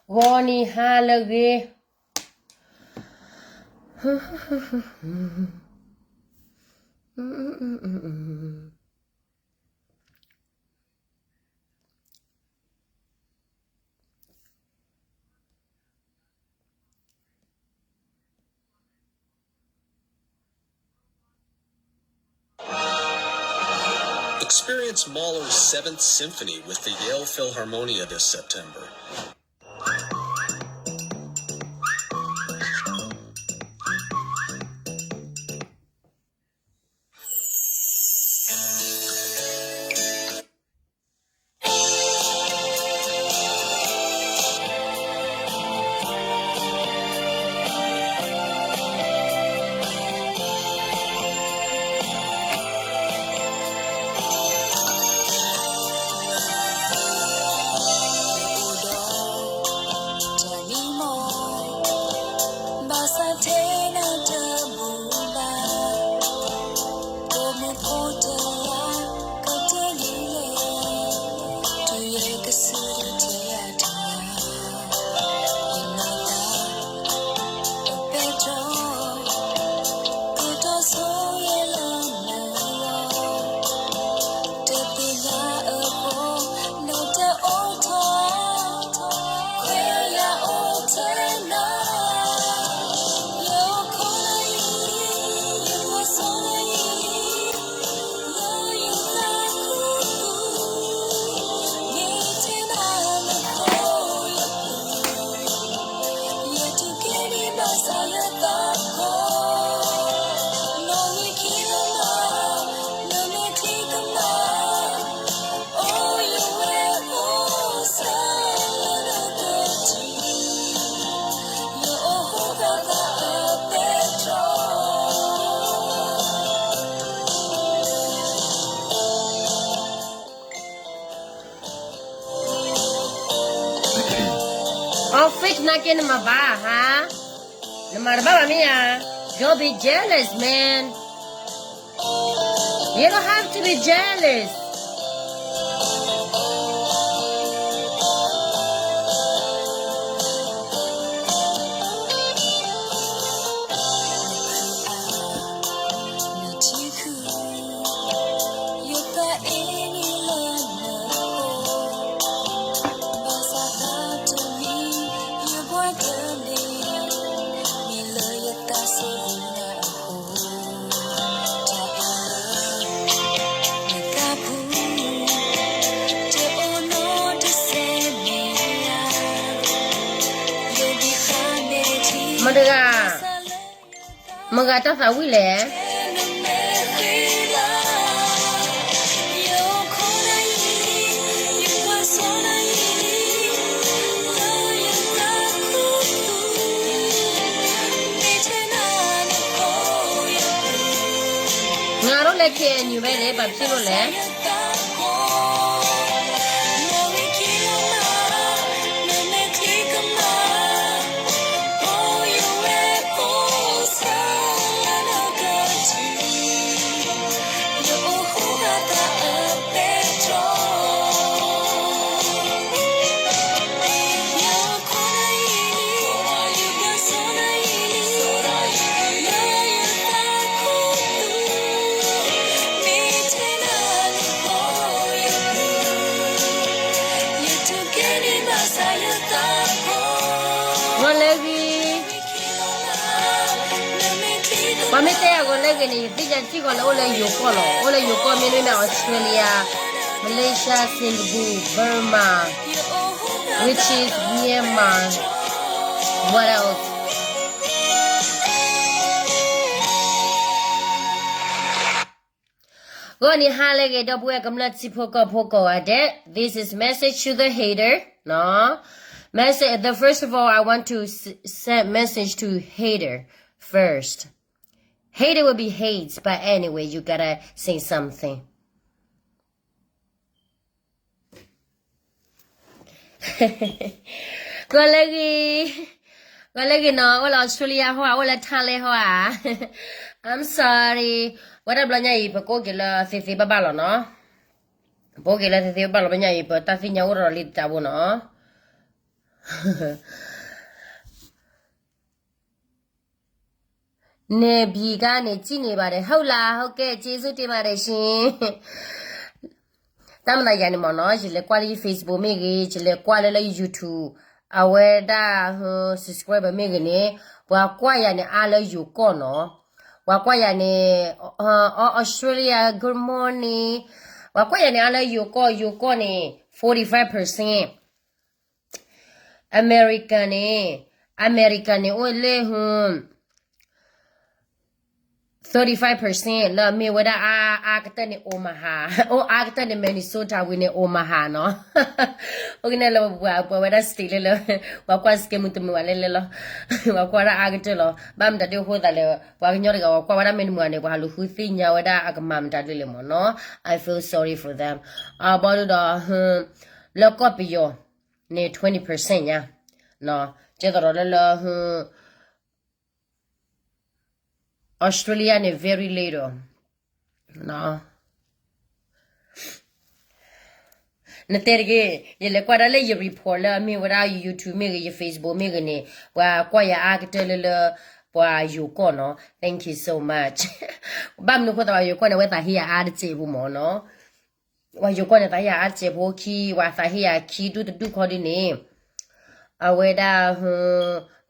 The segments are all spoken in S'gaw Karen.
ဂီၤနံၤဟါလၢအဂ့ၤ. Experience Mahler's Seventh Symphony with the Yale Philharmonia this September. Office နာ်က့နမၤဘၣ်ဟါ, နမၤတဘၣ်ဘၣ်မ့ၢ်ဧါ, don't be jealous, man, you don't have to be jealous. မတဂၤ, မတဂၤတၢ်သးဝံၣ်လဲၣ်. ငါထီၣ်လၢ K N U ဝဲန့ၣ် ဘၣ်ဖဲလိၣ်လဲၣ်. ဂီၤလၢအဂ့ၤ, ပှၤမ့ၢ်တဲယၤဂီၤလၢအဂ့ၤန့ၣ် ယသ့ၣ်ညါထံၣ်ဂီၤလၢအိၣ်လၢယိၤကီၢ်လီၤ. အိၣ်လၢယိၤကီၢ်မ့တမ့ၢ် Australia, Malaysia, Singapore, Burma, which is Myanmar, what else? ဂီၤနံၤဟါလၢအဂ့ၤ ဒီပုၢ်ဝဲၢ်ကမျၢၢ်ထံဖိကီၢ်ဖိကိးဂၤဒဲး, this is message to the hater, နီၤ. Message, the first of all, I want to s-, send message to hater first. Hater will be hate, but anyway, you gotta say something. ဂီၤလၢအဂ့ၤ, ဂီၤလၢအဂ့ၤနီၤ, အိၣ်လၢ Australia ဟီဧါ, အိၣ်လၢ Thailand ဟီဧါ. I'm sorry. ဝဲဒၣ်ဘျီညါအံၤ ပကအိၣ်က့ၤလၢသ့သ့ဘၣ်ဘၣ်လီၤနီၤ. ပအိၣ်က့ၤလၢသ့သ့ဘၣ်ဘၣ်လီၤ, ဘျီညါအံၤ ပတၢ်သ့ၣ်ညါအိၣ်ထီၣ်လံတၢ်ဘိနီၤ. န့ၣ်ဘံကါန့ၣ် စံၣ်န့ၢ်ဘၣ်ဒီး ဟုတ်လား ဟုတ်ကဲ့ ကျေးဇူးတင်ပါတယ်ရှင်. တၢ်မၤသးယၤန့ၣ်မ့ၢ်နီၤ ယလဲၤကွၢ်လၢယ Facebook မ့ၢ်ဂ့ၤ ယလဲၤကွၢ်လၢလၢ YouTube အဝဲဒၣ် subscriber မ့ၢ်ဂ့ၤန့ၣ် ပှၤကွၢ်ယၤန့ၣ်အါလၢယိၤကီၢ်နီၤ. ပှၤကွၢ်ယၤန့ၣ် Australia good morning. ပှၤကွၢ်ယၤန့ၣ်အါလၢယိၤကီၢ် ယိၤကီၢ်န့ၣ် forty five percent. American န့ၣ် American န့ၣ် အိၣ်လၢ သၢတံၢ်ဖၢၣ် percent လၢအမ့ၢ်ဝဲဒၣ်အါအါကတၢၢ်န့ၣ် Omaha, အိၣ်အါကတၢၢ်န့ၣ် Minnesota ဝံၤန့ၣ် Omaha နီၤ. အိၣ်ကနဲၣ်လၢပှၤပှၤဝဲဒၣ် state လၢလၢ ပှၤကွၢ် scam မုၢ်တမုာ်ဝဲလဲၣ်လဲၣ်လီၤ. ပှၤကွၢ်ဒၣ်အါကတၢၢ်လီၤ. ဘၣ်မတၤဒ်အဃိသတးလဲၣ် ပှၤကညီတဂၤ ပှၤကွၢ်ဝဲဒၣ်မ့ၢ်တမုာ်န့ၣ် ပှၤဟးလူၤဃုသ့ၣ်ညါဝဲဒၣ်အကမၤမတၤဒ်လဲၣ်မ့ၢ်နီၤ. I feel sorry for them. အဘီဒုဒီး လၢကီၢ်ပယီၤန့ၣ် twenty percent ညါ, ကဲသရီးလၢလၢ Australia န့ၣ် very little. နတဲတဂ့ၤ, ယလဲၤကွၢ်ဒၣ်လၢယ report လၢအမ့ၢ်ဝဲဒၣ် YouTube မ့ၢ်ဂ့ၤ ယ Facebook မ့ၢ်ဂ့ၤန့ၣ် ပှၤကွၢ်ယၤအါကတၢၢ်လၢလၢ ပှၤယိၤကီၢ်နီၤ. Thank you so much. ဘၣ်မနုၤအဃိသတး ပှၤယိၤကီၢ်န့ၣ် အဝဲသးဟ့ယၤအါတစဲးဖိမ့ၢ်နီၤ. ပှၤယိၤကီၢ်န့ၣ် သးဟ့ယၤအါတစဲးဖိခံ, ပှၤသးဟ့ယၤခံဒူၣ်တဒူၣ်ခီဒုန့ၣ် အဝဲဒၣ်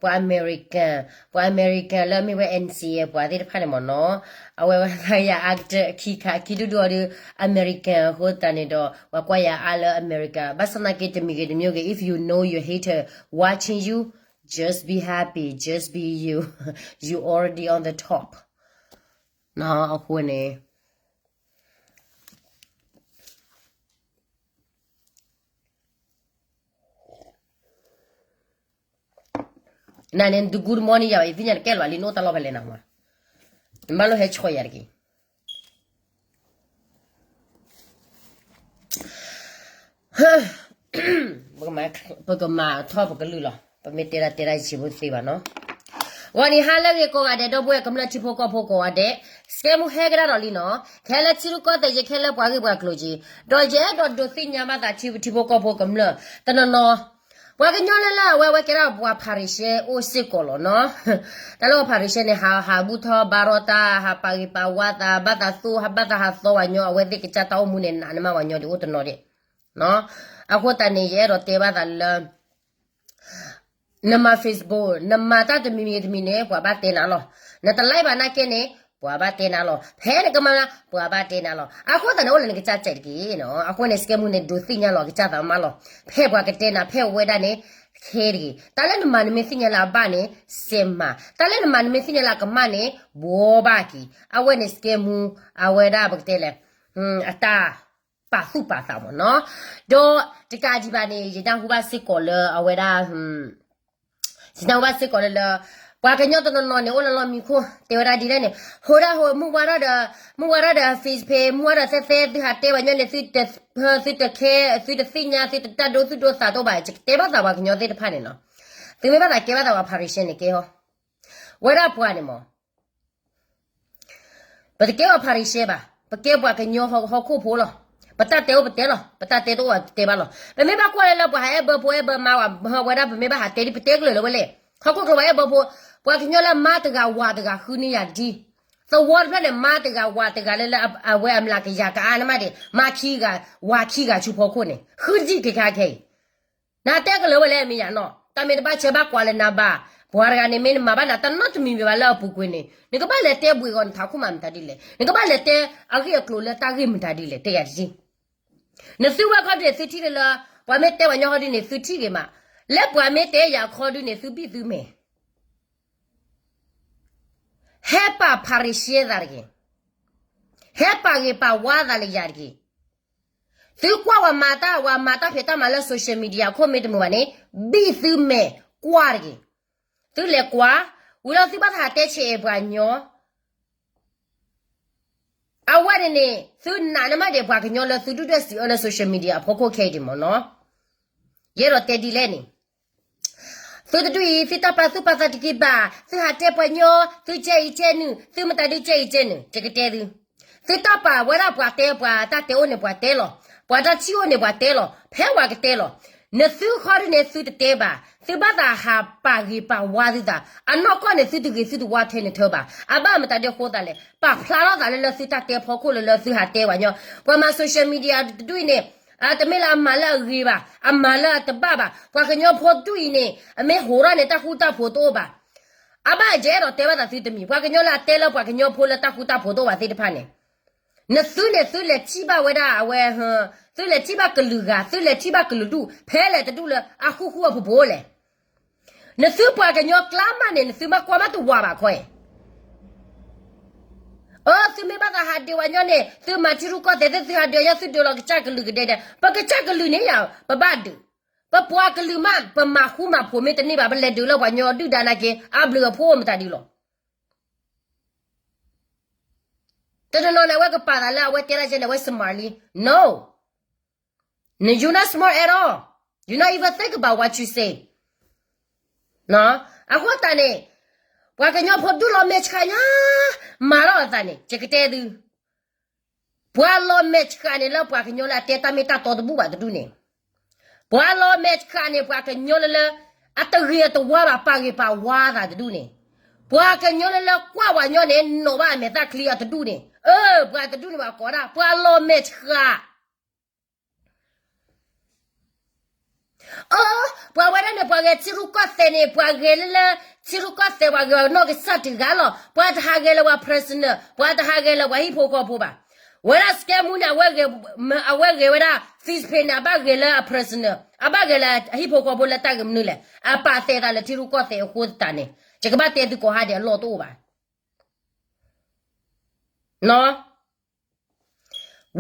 ပှၤ American, ပှၤ American လၢအမ့ၢ်ဝဲ N C A ပှၤသ့ၣ်တဖၣ်န့ၣ်မ့ၢ်နီၤ, အဝဲဝဲသးဟ့ယၤအါကတၢၢ်ခံခါ ခံဒူၣ်ဒူၣ်အီၤဒီး American အဃိသတးန့ၣ်ဒီး ပှၤကွၢ်ယၤအါလၢ American. ဘၣ်ဆၣ်သနာ်က့တမံၤဂ့ၤတမံၤဂ့ၤ if you know your hater watching you, just be happy, just be you, you already on the top. အဃိန့ၣ် နန့ၣ် နတ good morning ယၤဘၣ် ယသ့ၣ်ညါနကဲလီၤလံ နအိၣ်တၢ်လီၢ်ဖဲလဲၣ်နဝၤ, နဘၣ်လိၣ်ဟဲဆီၣ်ယၤတက့ၢ်. ပကမၤထီၣ်ပကလုၢ်လီၤ. ပမ့ၢ်တဲဒၣ်တဲဒၣ်ယဆံးဖိတသ့ဘၣ်နီၤ. ဂီၤနံၤဟါလၢအဂ့ၤကိးဂၤဒဲး ဒီပုၢ်ဝဲၢ်ကမျၢၢ်ထံဖိကီၢ်ဖိကိးဂၤဒဲး, စကဲမူဟဲကဒါဒီးလံနီၤ, ခဲလၢထံရူၢ်ကီၢ်သဲးယဲခဲလၢပှၤဂ့ၢ်ပှၤကျိၤက့ၤ, ဒီးယအဲၣ်ဒိးဒုးသ့ၣ်ညါဘၣ်သးထံဖိကီၢ်ဖိကမျၢၢ်တနီၤနီၤ, ပှၤကညီလၢလၢအဝဲဝဲကဲဒၣ်ပှၤဖၤရံၤၡဲအိၣ်စ့ၢ်ကီးလီၤနီၤ. တၢ်လၢပှၤဖၤရံၤၡဲန့ၣ် ဟးဟးဘူၣ်ထီၣ်ဘါရီတၢ် ဟးပာ်ဂ့ၤပာ်ဝါသး ဘၣ်သးသိၣ် ဘၣ်သးဟးသီပှၤကညီ အဝဲသ့ၣ်ကစၢ်တၢ်အိၣ်မူန့ၣ် နးနမးပှၤကညီဒ်အိၣ်တနီၤဒဲး. အဃိသတးန့ၣ် ယအဲၣ်ဒိးတဲဘၣ်သးလၢ နမၤ Facebook နမၤတၢ်တမံၤမံၤတမံၤန့ၣ် ပှၤဘၣ်တဲနၤလီၤ. နတlikeဘၣ်နာ်က့န့ၣ် ပှၤဘၣ်တဲနၤလီၤ. ဖဲနကမၤ ပှၤဘၣ်တဲနၤလီၤ. အဃိသတးန့ၣ် အိၣ်လၢနကစၢ်စဲးတက့ၢ်နီၤ. အဃိန့ၣ် စကဲမူန့ၣ် ဒုးသ့ၣ်ညါလီၤကစၢ်သးမးလီၤ. ဖဲပှၤကတဲနၤ ဖဲဝဲဒၣ်န့ၣ် ခဲတဂ့ၤ. တၢ်လၢနမၤနမ့ၢ်သ့ၣ်ညါလၢအဘၣ်န့ၣ် စဲးမၤ. တၢ်လၢနမၤနမ့ၢ်သ့ၣ်ညါလၢအကမၣ်န့ၣ် ဘှီဘၣ်က့ၤ. အဝဲန့ၣ် စကဲမူ အဝဲဒၣ်ပကတဲလဲၣ် အတၢ်ပာ်သူၣ်ပာ်သးမ့ၢ်နီၤ. ဒီးတကးဒံးဘၣ်န့ၣ် ယနၢ်ဟူဘၣ်စ့ၢ်ကီးလၢအဝဲဒၣ် ယနၢ်ဟူဘၣ်စ့ၢ်ကီးလၢလၢ ပှၤကညီတနီၤနီၤန့ၣ် အိၣ်လၢလီၢ်မံခိၣ် တဲဝဲဒၣ်ဒ်လဲၣ်န့ၣ် ဟိဒၣ်ဟိ မုၢ်ဝါထီၣ်ဒီး မုၢ်ဝါထီၣ်ဒီး Facebook မုၢ်ဝါထီၣ်သဲသဲ သုဟးတဲပှၤညီန့ၣ် သုတ သုတခဲ သုတသ့ၣ်ညါ သုတတၢ်ဒိသူၣ်ဒိသးတအိၣ်ဘၣ် ယကတဲဘၣ်သးပှၤကညီသ့ၣ်တဖၣ်န့ၣ်နီၤ. သုမ့ၢ်ဘၣ်သးကဲဘၣ်သးပှၤဖၤရံၤၡဲန့ၣ်ကဲဟီ ဝဲဒၣ်ပှၤန့ၣ်မ့ၢ် ပတကဲပှၤဖၤရံၤၡဲဘၣ်, ပကဲပှၤကညီဟီၣ်ခိၣ်ဖိလီၤ. ပတၢ်တဲအိၣ်ပတဲလီၤ, ပတၢ်တဲတအိၣ်ပတဲဘၣ်လီၤ. ပမ့ၢ်ဘၣ်ကွၢ်လၢလၢပှၤဟးအဲၣ်ဘၢဖိအဲၣ်ဘၢမါဝဲဒၣ် ပမ့ၢ်ဘၣ်ဟးတဲဒ်ပတဲကလုာ်လၢဝဲလဲၣ်, ဟီၣ်ခိၣ်ကျိၤပှၤအဲၣ်ဘၢဖိ, ပှၤကညီလၢမါတဂၤဝၤတဂၤဃုန့ၢ်ယၤဒ်, သဝီတဖျၢၣ်န့ၣ် မါတဂၤဝၤတဂၤလၢလၢအဝဲအမျးကယၤကအါန့ၣ်မးဒံး မါခံဂၤ ဝၤခံဂၤဆူဖီခိၣ်န့ၣ် ဃုဒံးက့ၤခဲခဲအံၤ နတဲကလၢၤဝဲလဲၣ်မ့ၢ်ယါနီၤ, တၢ်မ့ၢ်တဘၣ်ဆၢဘၣ်ကွၢ်လၢနၤဘၣ်, ပှၤတဂၤန့ၣ်မ့ၢ်နမၤဘၣ်နၤတၢ်နီတမံၤမံၤဘၣ်လၢအပူၤကွံာ်န့ၣ် နကဘၣ်လဲၤတဲဘှံးဂီၤနထးခိၣ်မးမတၤဒ်လဲၣ်, နကဘၣ်လဲၤတဲအဂ့ၢ်မတၤဒ်လဲၣ်တဂၤတက့ၢ်. နသုဝဲခီဒုန့ၣ်သုထံၣ်လၢလၢ ပှၤမ့ၢ်တဲပှၤညီခီဒုန့ၣ်သုထံၣ်ဂ့ၤမး, လၢပှၤမ့ၢ်တဲယၤခီဒုန့ၣ်သုဘံၣ်သုမဲာ် ဟဲပာ်ဖၤရံၤၡဲသးတဂ့ၤ, ဟဲပာ်ဂ့ၤပာ်ဝါသးလၢယၤတဂ့ၤ. သုကွၢ်ဝဲမၤတၢ် ဝဲမၤတၢ်ဖံးတၢ်မၤလၢ social media ခိၣ်မ့ၢ်တမုာ်ဘၣ်န့ၣ် ဘံၣ်သုမဲာ်ကွၢ်တဂ့ၤ. သုလဲၤကွၢ်, ဝံၤလီၤသုဘၣ်သးဟးတဲဆဲးအဲၣ်ပှၤညီ အဝဲန့ၣ်န့ၣ် သုနာ်န့ၢ်မးဒံးပှၤကညီလၢသုဒုၣ်ဒွဲၣ်စံးအၢလၢ social media အဖီခိၣ်ခဲအံၤဒံးမ့ၢ်နီၤ. ယအဲၣ်ဒိးတဲဒ်လဲၣ်န့ၣ် သုတဒုးအံၤ သုတၢ်ပာ်သူၣ်ပာ်သးတက့ၢ်ဘၣ်, သုဟးတဲပှၤညီ, သုကဲအံၤကဲနုာ်, သုမတၤဒုကဲအံၤကဲနုာ်, ယကတဲသု. သုတၢ်ပာ်ဝဲဒၣ်ပှၤတဲ ပှၤတၢ်တဲအိၣ်န့ၣ်ပှၤတဲလီၤ, ပှၤတၢ်ထံၣ်အိၣ်န့ၣ်ပှၤတဲလီၤ, ဖဲပှၤကတဲလီၤ နသုခီဒုန့ၣ်သုတတဲဘၣ်, သုဘၣ်သးဟးပာ်ဂ့ၤပာ်ဝါသုသး, အနီၢ်ကီၢ်န့ၣ်သုတဂ့ၤသုတဝါထဲန့ၣ်ထၢဘၣ်, အဘၣ်မတၤဒဲဃိသးလဲၣ်, ပာ်ဖျါထီၣ်သးလၢလၢသုတၢ်တဲဖီခိၣ်လၢလၢသုဟးတဲပှၤကညီ, ပှၤမၤ social media တဒူၣ်အံၤန့ၣ်, တမ့ၢ်လၢအမၤလၢအဂ့ၤဘၣ်, အမၤလၢအတဘၣ်ဘၣ်, ပှၤကညီဖိတဒူၣ်အံၤန့ၣ် အမ့ၢ်ဟိးထီၣ်န့ၣ်တၢ်ဃူတၢ်ဖိးတအိၣ်ဘၣ်, အဘၣ်ယအဲၣ်ဒိးတဲဘၣ်သးသုတမံၤ, ပှၤကညီလၢအတဲလၢပှၤကညီဖိလၢတၢ်ဃူတၢ်ဖိးတအိၣ်ဘၣ်သ့ၣ်တဖၣ်န့ၣ် နသုန့ၣ်သုလဲၤထံၣ်ဘၣ်ဝဲဒၣ်အဝဲ, သုလဲၤထံၣ်ဘၣ်ကလုာ်ဂၤ, သုလဲၤထံၣ်ဘၣ်ကလုာ်ဒူၣ် ဖဲလဲၣ်တဒူၣ်လၢအဃူဃူအဖိးဖိးလဲၣ်. နသုပှၤကညီကျါမးန့ၣ် နသုမၤကွၢ်မးတဝၤဘၣ်ခီအံၤ, အၢ သုမ့ၢ်ဘၣ်သးဟးဒုးပှၤကညီန့ၣ် သုမၤထံရူၢ်ကီၢ်သဲးသ့ၣ် သုဟးဒုးအညီ သုဒုးလီၤကစၢ်ကလုာ်ကဒဲဒဲ, ပကစၢ်ကလုာ်န့ၣ်ယၤ ပဘၣ်ဒုး, ပပှၤကလုာ်မး ပမၤဃူမၤဖိးမ့ၢ်တန့ၢ်ဘၣ် ပလဲၤဒုးလၢပှၤကညီဒုၣ်ဒါနာ်က့ အဘျုးအဖှိၣ်မတၤဒ်လီၤ. တနီၤနီၤန့ၣ် အဝဲကပာ်သးလၢအဝဲတဲဒၣ်ကဲန့ၣ် အဝဲ smart လံ. No, you not smart at all. You not even think about what you say. အဃိသတးန့ၣ် ပှၤကညီဖိဒူၣ်လီၤမဲာ်ဆှးညါ မၤထီၣ်အသးန့ၣ် ယကတဲသု, ပှၤလီၤမဲာ်ဆှးန့ၣ်လၢပှၤကညီလၢအတဲတၢ်မ့ၢ်တၢ်တီတဘူၣ်ဘၣ်တဒူၣ်န့ၣ်, ပှၤလီၤမဲာ်ဆှးန့ၣ် ပှၤကညီလၢလၢ အတဂ့ၤအတဝါဘၣ် ပာ်ဂ့ၤပာ်ဝါသးတဒူၣ်န့ၣ်, ပှၤကညီလၢလၢကွၢ်ပှၤကညီန့ၣ် နီၢ်ဘၣ်အမဲာ်သၣ်ချံအီၤတဒူၣ်န့ၣ်, အၢ ပှၤတဒူၣ်န့ၣ် ပှၤကိးဒၣ် ပှၤလီၤမဲာ်ဆှး အၢ ပှၤဝဲဒၣ်န့ၣ် ပှၤဂဲၤထံရူၢ်ကီၢ်သဲးန့ၣ် ပှၤဂဲၤလၢလၢ ထံရူၢ်ကီၢ်သဲး ပှၤဂဲၤအီၤနီၢ်ကစၢ်တဂၤလီၤ. ပှၤတဟးဂဲၤလၢၤပှၤ president, ပှၤတဟးဂဲၤလၢၤပှၤဟံၣ်ဖိဃီဖိဘၣ်. ဝဲဒၣ် scam မူန့ၣ် အဝဲဂဲၤဝဲဒၣ် Fishpay န့ၣ် အဘၣ်ဂဲၤလၢအ president, အဘၣ်ဂဲၤလၢအဟံၣ်ဖိဃီဖိလၢတၢ်ဂ့ၢ်မနုၤလဲၣ်. အပာ်သဲးသးလၢထံရူၢ်ကီၢ်သဲးအဃိသတးန့ၣ် ယကဘၣ်တဲသုကိးဟါဒဲးအလီၢ်တအိၣ်ဘၣ်.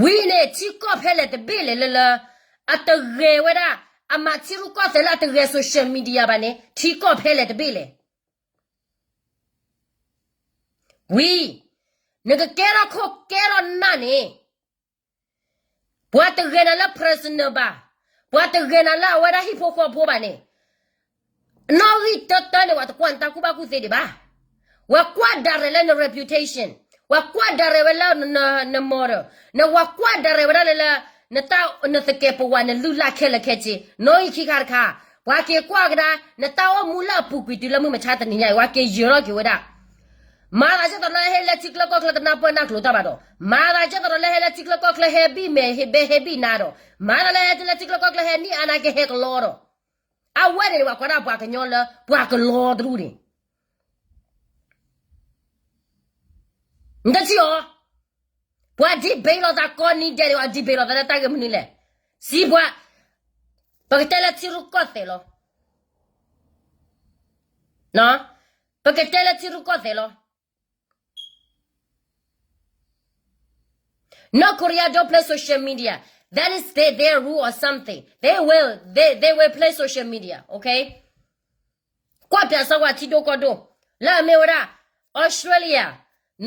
ဝံၤန့ၣ် ထံကီၢ်ဖဲလဲၣ်တဘ့ၣ်လဲၣ်လၢလၢ အတဂဲၤဝဲဒၣ် အမၤထံရူၢ်ကီၢ်သဲးလၢအတဂဲၤ social media ဘၣ်န့ၣ် ထံကီၢ်ဖဲလဲၣ်တဘ့ၣ်လဲၣ်. ဝံၤ နကကဲထီၣ်ခိၣ်ကဲထီၣ်နၢ်န့ၣ် ပှၤတဂဲၤနၤလၢ president ဘၣ်, ပှၤတဂဲၤနၤလၢအဝဲဒၣ်ဟံၣ်ဖိဃီဖိဘၣ်န့ၣ် နီၣ်ဂံၢ်တၢတၢန့ၣ် ပှၤတကွၢ်နတၢ်ကူၣ်ဘၣ်ကူၣ်သ့ဒံးဘၣ်. ပှၤကွၢ်ဒၣ်ရဲၣ်လၢန reputation, ပှၤကွၢ်ဒၣ်ရဲၣ်ဝဲလၢန model, နပှၤကွၢ်ဒၣ်ရဲၣ်ဝဲဒၣ်လၢလၢ နတၢ် နသကဲးပဝး နလုၢ်လၢ်ခဲလၢာ်ခဲဆ့, နီၣ်ဂံၢ်ခံခါတခါ, ပှၤက့ၤကွၢ်ကဒါ နတၢ်အိၣ်မူလၢအပူၤကွံာ်တုၤလၢမုၢ်မဆါတနံၤညါအံၤ ပှၤက့ၤယၢၤထီၣ်က့ၤဝဲဒၣ် မၤသးဒ်သိးလၢဟဲလၢထံကျၢကီၢ်ကျၢတနၢ်ပၢၢ်နၢ်ကျိၤတၢ်ဘၣ်ဒီး, မၤသးဒ်သိးလၢဟဲလၢထံကျၢကီၢ်ကျၢဟဲဘံၣ်မဲာ်ဟဲဘဲဟဲဘံၣ်နါဒီး, မၤသးလၢဟဲတုၤလၢထံကျၢကီၢ်ကျၢဟဲနံၣ်အါနါက့ဟဲကလီဒီး, အဝဲန့ၣ်န့ၣ် ပှၤကွၢ်ဒၣ်ပှၤကညီလၢပှၤကလီတဒူၣ်န့ၣ် နတထံၣ်အီၤ, ပှၤ debate လိာ်သးကိးနံၤဒဲးန့ၣ် ပှၤ debate လိာ်သးလၢတၢ်ဂ့ၢ်မနုၤလဲၣ်. စံးပှၤ, ပကတဲလၢထံရူၢ်ကီၢ်သဲးလီၤ. ပကတဲလၢထံရူၢ်ကီၢ်သဲးလီၤ. North Korea don't play social media. That is their, their rule or something. They will, they, they will play social media, okay? ကွၢ်ပၠးစၢၤဝဲထံဒိၣ်ကီၢ်ဒိၣ်, လၢအမ့ၢ်ဝဲဒၣ် Australia,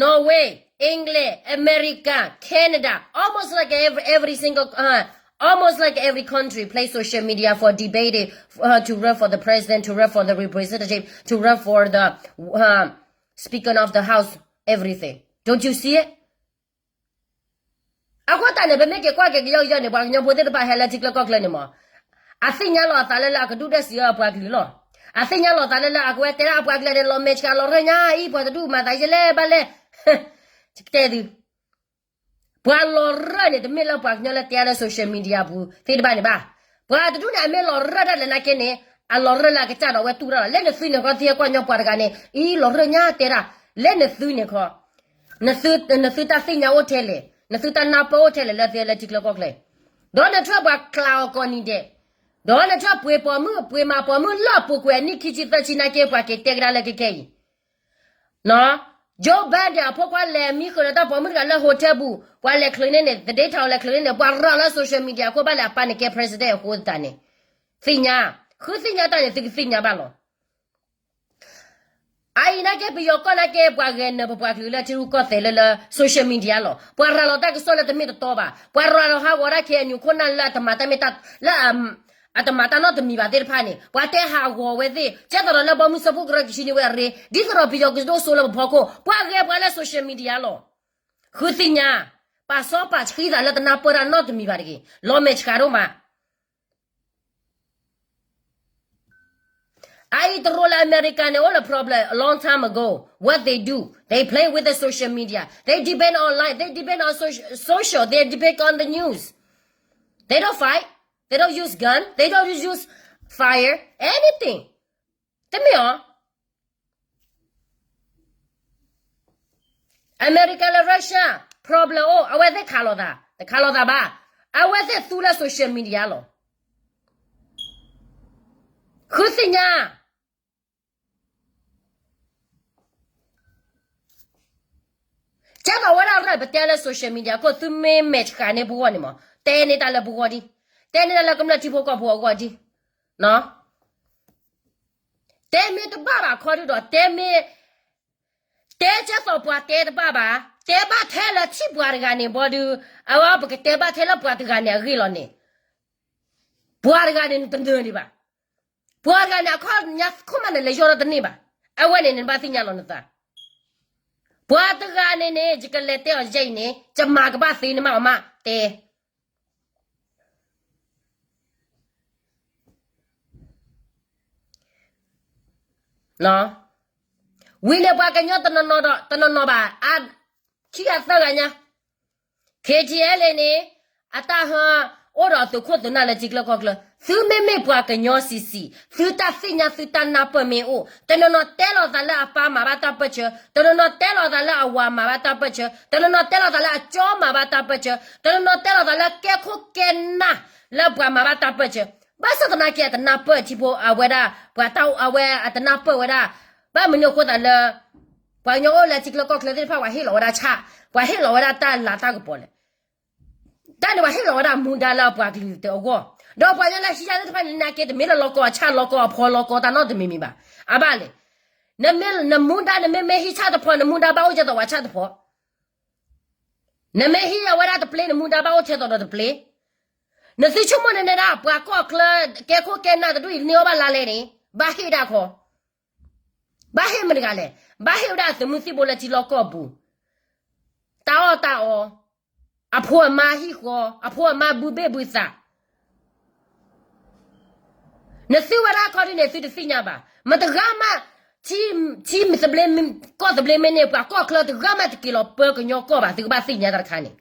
Norway, England, America, Canada, almost like every, every single, uh, almost like every country play social media for debating, uh, to run for the president, to run for the representative, to run for the, uh, speaker of the house, everything. Don't you see it? အဃိသတးန့ၣ် ပမ့ၢ်က့ၤကွၢ်က့ၤကယီကယီန့ၣ် ပှၤကညီဖိသ့ၣ်တဖၣ်ဟဲလၢထံကျၢကီၢ်ကျၢန့ၣ်မး, အသ့ၣ်ညါလီၤအသးလၢလၢအကဒုၣ်ဒွဲၣ်စံးအီၤအပှၤကလုာ်လီၤ. အသ့ၣ်ညါလီၤအသးလၢလၢအကဝဲတဲဒၣ်အပှၤကလုာ်န့ၣ် လီၤမဲာ်ဆှးလီၤရၢၢ်ညါအံၤ ပှၤတဒူၣ်မၤသးယဲလဲၣ်ဘၣ်လဲၣ်. ယကတဲသု ပှၤလီၤရၢၢ်န့ၣ် တမ့ၢ်လၢပှၤကညီလၢတဲအါလၢ social media ပူၤသ့ၣ်တဖၣ်န့ၣ်ဘၣ်. ပှၤတဒူၣ်န့ၣ် အမ့ၢ်လီၤရၢၢ်တၢ်လဲၣ်နာ်က့န့ၣ် အလီၤရၢၢ်လၢအကစၢ်ဒီးအဝဲတူၢ်တၢ်လီၤ. လၢနသုန့ၣ်ခီ သုဟဲကွၢ်ညီပှၤတဂၤန့ၣ် အံၤလီၤရၢၢ်ညါတဲဒၣ်, လၢနသုန့ၣ်ခီ နသုတၢ်သ့ၣ်ညါအိၣ်ထဲလဲၣ်, နသုတၢ်နၢ်ပၢၢ်အိၣ်ထဲလဲၣ် လၢသုဟဲလၢထံကျၢကီၢ်ကျၢအံၤ. ဒီးနထွဲပှၤကျးအီၤကိးနံၤဒဲး, ဒီးနထွဲပှ့ၤပိာ်မုၣ် ပှ့ၤမၤပိာ်မုၣ်လၢအပူၤကွံာ်အနံၣ်ခံဆံသၢဆံနာ်က့ ပှၤက့ၤတဲကဒါလၢခဲခဲအံၤ Joe Biden အဖိခွါလဲၤမံဃုာ်ဒီးတၢ်ပိာ်မုၣ်တဂၤလၢ hotel ပူၤ, ပှၤလဲၤချုးန့ၢ်န့ၣ် သဒ့ထီၣ်လဲၤချုးန့ၢ်န့ၣ် ပှၤရၤလၢ social media အဃိဘၣ်လဲၣ် အပၢ်န့ၣ်ကဲ president အဃိသတးန့ၣ်, သ့ၣ်ညါ, ဃုသ့ၣ်ညါတၢ်န့ၣ် သုကသ့ၣ်ညါဘၣ်လီၤ. အအံၤနာ်က့ ပယီၤကီၢ်နာ်က့ ပှၤဂဲၤနၢၤပပှၤကလုာ်လၢထံရူၢ်ကီၢ်သဲးလၢလၢ social media လီၤ. ပှၤရၤလီၤတၢ်ကစီၣ်လၢတမ့ၢ်တတီဘၣ်. ပှၤရၤလီၤဟးဂီၤဒၣ် KNU ခိၣ်နၢ်လၢအတမၤတၢ်မ့ၢ်တၢ်, လၢအ အတမၤတၢ်နီတမံၤဘၣ်သ့ၣ်တဖၣ်န့ၣ် ပှၤတဲဟးဂီၤဝဲသ့ၣ် ကဲသရၣ်လၢဘီမုၢ်စၢဖှိၣ်ကရၢကဆံန့ၣ်ဝဲအရ့ ဒ်သိးဒီးပယီၤကဒိၣ်စိလၢပဖီခိၣ် ပှၤဂဲၤပှၤလၢ social media လီၤ. ဃုသ့ၣ်ညါ, ပာ်စီပာ်ဆှံသးလၢတနၢ်ပၢၢ်တၢ်နီတမံၤဘၣ်တဂ့ၤ. လီၤမဲာ်ဆှးဒိၣ်မး. အအံၤတရူးလၢအမဲရကၤန့ၣ် အိၣ်လၢ problem a long time ago. What they do, they play with the social media, they debate online, they debate on social, social, they debate on the news. They don't fight, they don't use gun, they don't use fire, anything. တမ့ၢ်အီၤ အမဲရကၤလၢ Russia problem အိၣ် အဝဲသ့ၣ်ခးလိာ်သး တခးလိာ်သးဘၣ်. အဝဲသ့ၣ်သူလၢ social media လီၤ. ဃုသ့ၣ်ညါ ကဲသိးဝဲဒၣ်ရၢၢ် ပတဲလၢ social media ခိၣ် သုမ့ၢ်မဲာ်ဆှးန့ၢ်ပဂီၢ်န့ၣ်မး တဲန့ၢ်တၢ်လၢပဂီၢ်ဒံး, တဲန့ၢ်တၢ်လၢကမျၢၢ်ထံဖိကီၢ်ဖိအဂီၢ်ဒံး. တဲမ့ၢ်တဘၣ်ဘၣ်ခီဒုဒီး တဲမ့ၢ် တဲကဲသိးပှၤတဲတဘၣ်ဘၣ်, တဲဘၣ်ထဲလၢထံၣ်ပှၤတဂၤန့ၣ်ဘီဒု, အဝဲပကတဲဘၣ်ထဲလၢပှၤတဂၤန့ၣ်အဂ့ၢ်လီၤန့ၣ်, ပှၤတဂၤန့ၣ်နတနၢၤဒံးဘၣ်. ပှၤတဂၤန့ၣ်အခီၣ်ညါခိၣ်မးန့ၣ် လဲၤယီၢ်ထီၣ်တန့ၢ်ဘၣ်. အဝဲန့ၣ်န့ၣ်နဘၣ်သ့ၣ်ညါလီၤနသး. ပှၤတဂၤန့ၣ်န့ၣ် ယကလဲၤတဲအီၤယဲအံၤန့ၣ် ယမၤကဘၣ်သ့နမးအီၤမး တဲ ဝံၤန့ၣ်ပှၤကညီတနီၤနီၤဒီး တနီၤနီၤဘၣ် အခံဂၤသၢဂၤညါ KTLA န့ၣ် အတၢ်ဟၢအိၣ်ဒီးသုးခိၣ်သုးနၢ်လၢထံချၢကီၢ်ချၢ, သုမ့မ့ၢ်ပှၤကညီဆံးဆံး, သုတၢ်သ့ၣ်ညါသုတၢ်နၢ်ပၢၢ်မ့ၢ်အိၣ်, တနီၤနီၤတဲလီၤသးလၢအပၢ်မၤဘၣ်တၢ်ပၢၢ်ဆၢ, တနီၤနီၤတဲလီၤသးလၢအဝၤမၤဘၣ်တၢ်ပၢၢ်ဆၢ, တနီၤနီၤတဲလီၤသးလၢအကၠီမၤဘၣ်တၢ်ပၢၢ်ဆၢ, တနီၤနီၤတဲလီၤသးလၢကဲခိၣ်ကဲနၢ်လၢပှၤမၤဘၣ်တၢ်ပၢၢ်ဆၢ, ဘၣ်ဆၣ်သနာ်က့အတနၢ်ပၢၢ်ထံဖိအဝဲဒၣ် ပှၤတၢ်အဝဲအတနၢ်ပၢၢ်ဝဲဒၣ်, ဘၣ်မနုၤအဃိသးလၢ ပှၤကညီအိၣ်လၢထံချၢကီၢ်ချၢသ့ၣ်တဖၣ် ပှၤဟ့ၣ်လီၤဝဲဒၣ်ဆၣ်, ပှၤဟ့ၣ်လီၤဝဲဒၣ်တၢ်လၤတၢ်ကပီၤလဲၣ်. တၢ်န့ၣ်ပှၤဟ့ၣ်လီၤဝဲဒၣ်မူဒါလၢအပှၤကလုာ်တအဂီၢ်, ဒီးပှၤကညီလၢဟံးယါသ့ၣ်တဖၣ်န့ၣ် နာ်က့တမ့ၢ်လၢလီၤကီအဆၣ် လီၤကီအဖီလီၤကီတၢ်နီတမံၤမံၤဘၣ်. အဘၣ်လဲၣ်, နမ့ၢ်နမူဒါနမ့မ့ၢ်ဟံးဆၣ်တဖီ နမူဒါဘၣ်အိၣ်ကဲသိးပှၤဆၣ်တဖီ, နမ့ၢ်ဟံးအဝဲဒၣ်တပျ့ နမူဒါဘၣ်အိၣ်ထဲသိးဒီးတပျ့, နသုဆိကမိၣ်န့ၣ်န့ၣ်ဒၣ် ပှၤကီၢ်ချၢ ကဲခိၣ်ကဲနၢ်တဒူၣ်အံၤ န့ၢ်အီၣ်ဘၣ်လါလဲန့ၣ် ဘၣ်ဟ့ၣ်ဒၣ်ခီ ဘၣ်ဟ့ၣ်မတၤတဂၤလဲၣ်, ဘၣ်ဟ့ၣ်ဝဲဒၣ်သုးမုၢ်သံၣ်ဘိလၢထံလီၢ်ကီၢ်ပူၤ, တၢ်အီၣ်တၢ်အီ, အဖိအမါဟံၣ်ဃီ, အဖိအမါဘုဘ့ၣ်ဘုသး, နသုဝဲဒၣ်ခီဒုန့ၣ် သုတသ့ၣ်ညါဘၣ်. မတဂၤမး, ထံသဘျ့, ကီၢ်သဘျ့မ့ၢ်န့ၢ် ပှၤကီၢ်ချၢတဂၤမးတက့ၤလီၤပၢကညီကီၢ်ဘၣ်, သုကဘၣ်သ့ၣ်ညါတၢ်တခါန့ၣ်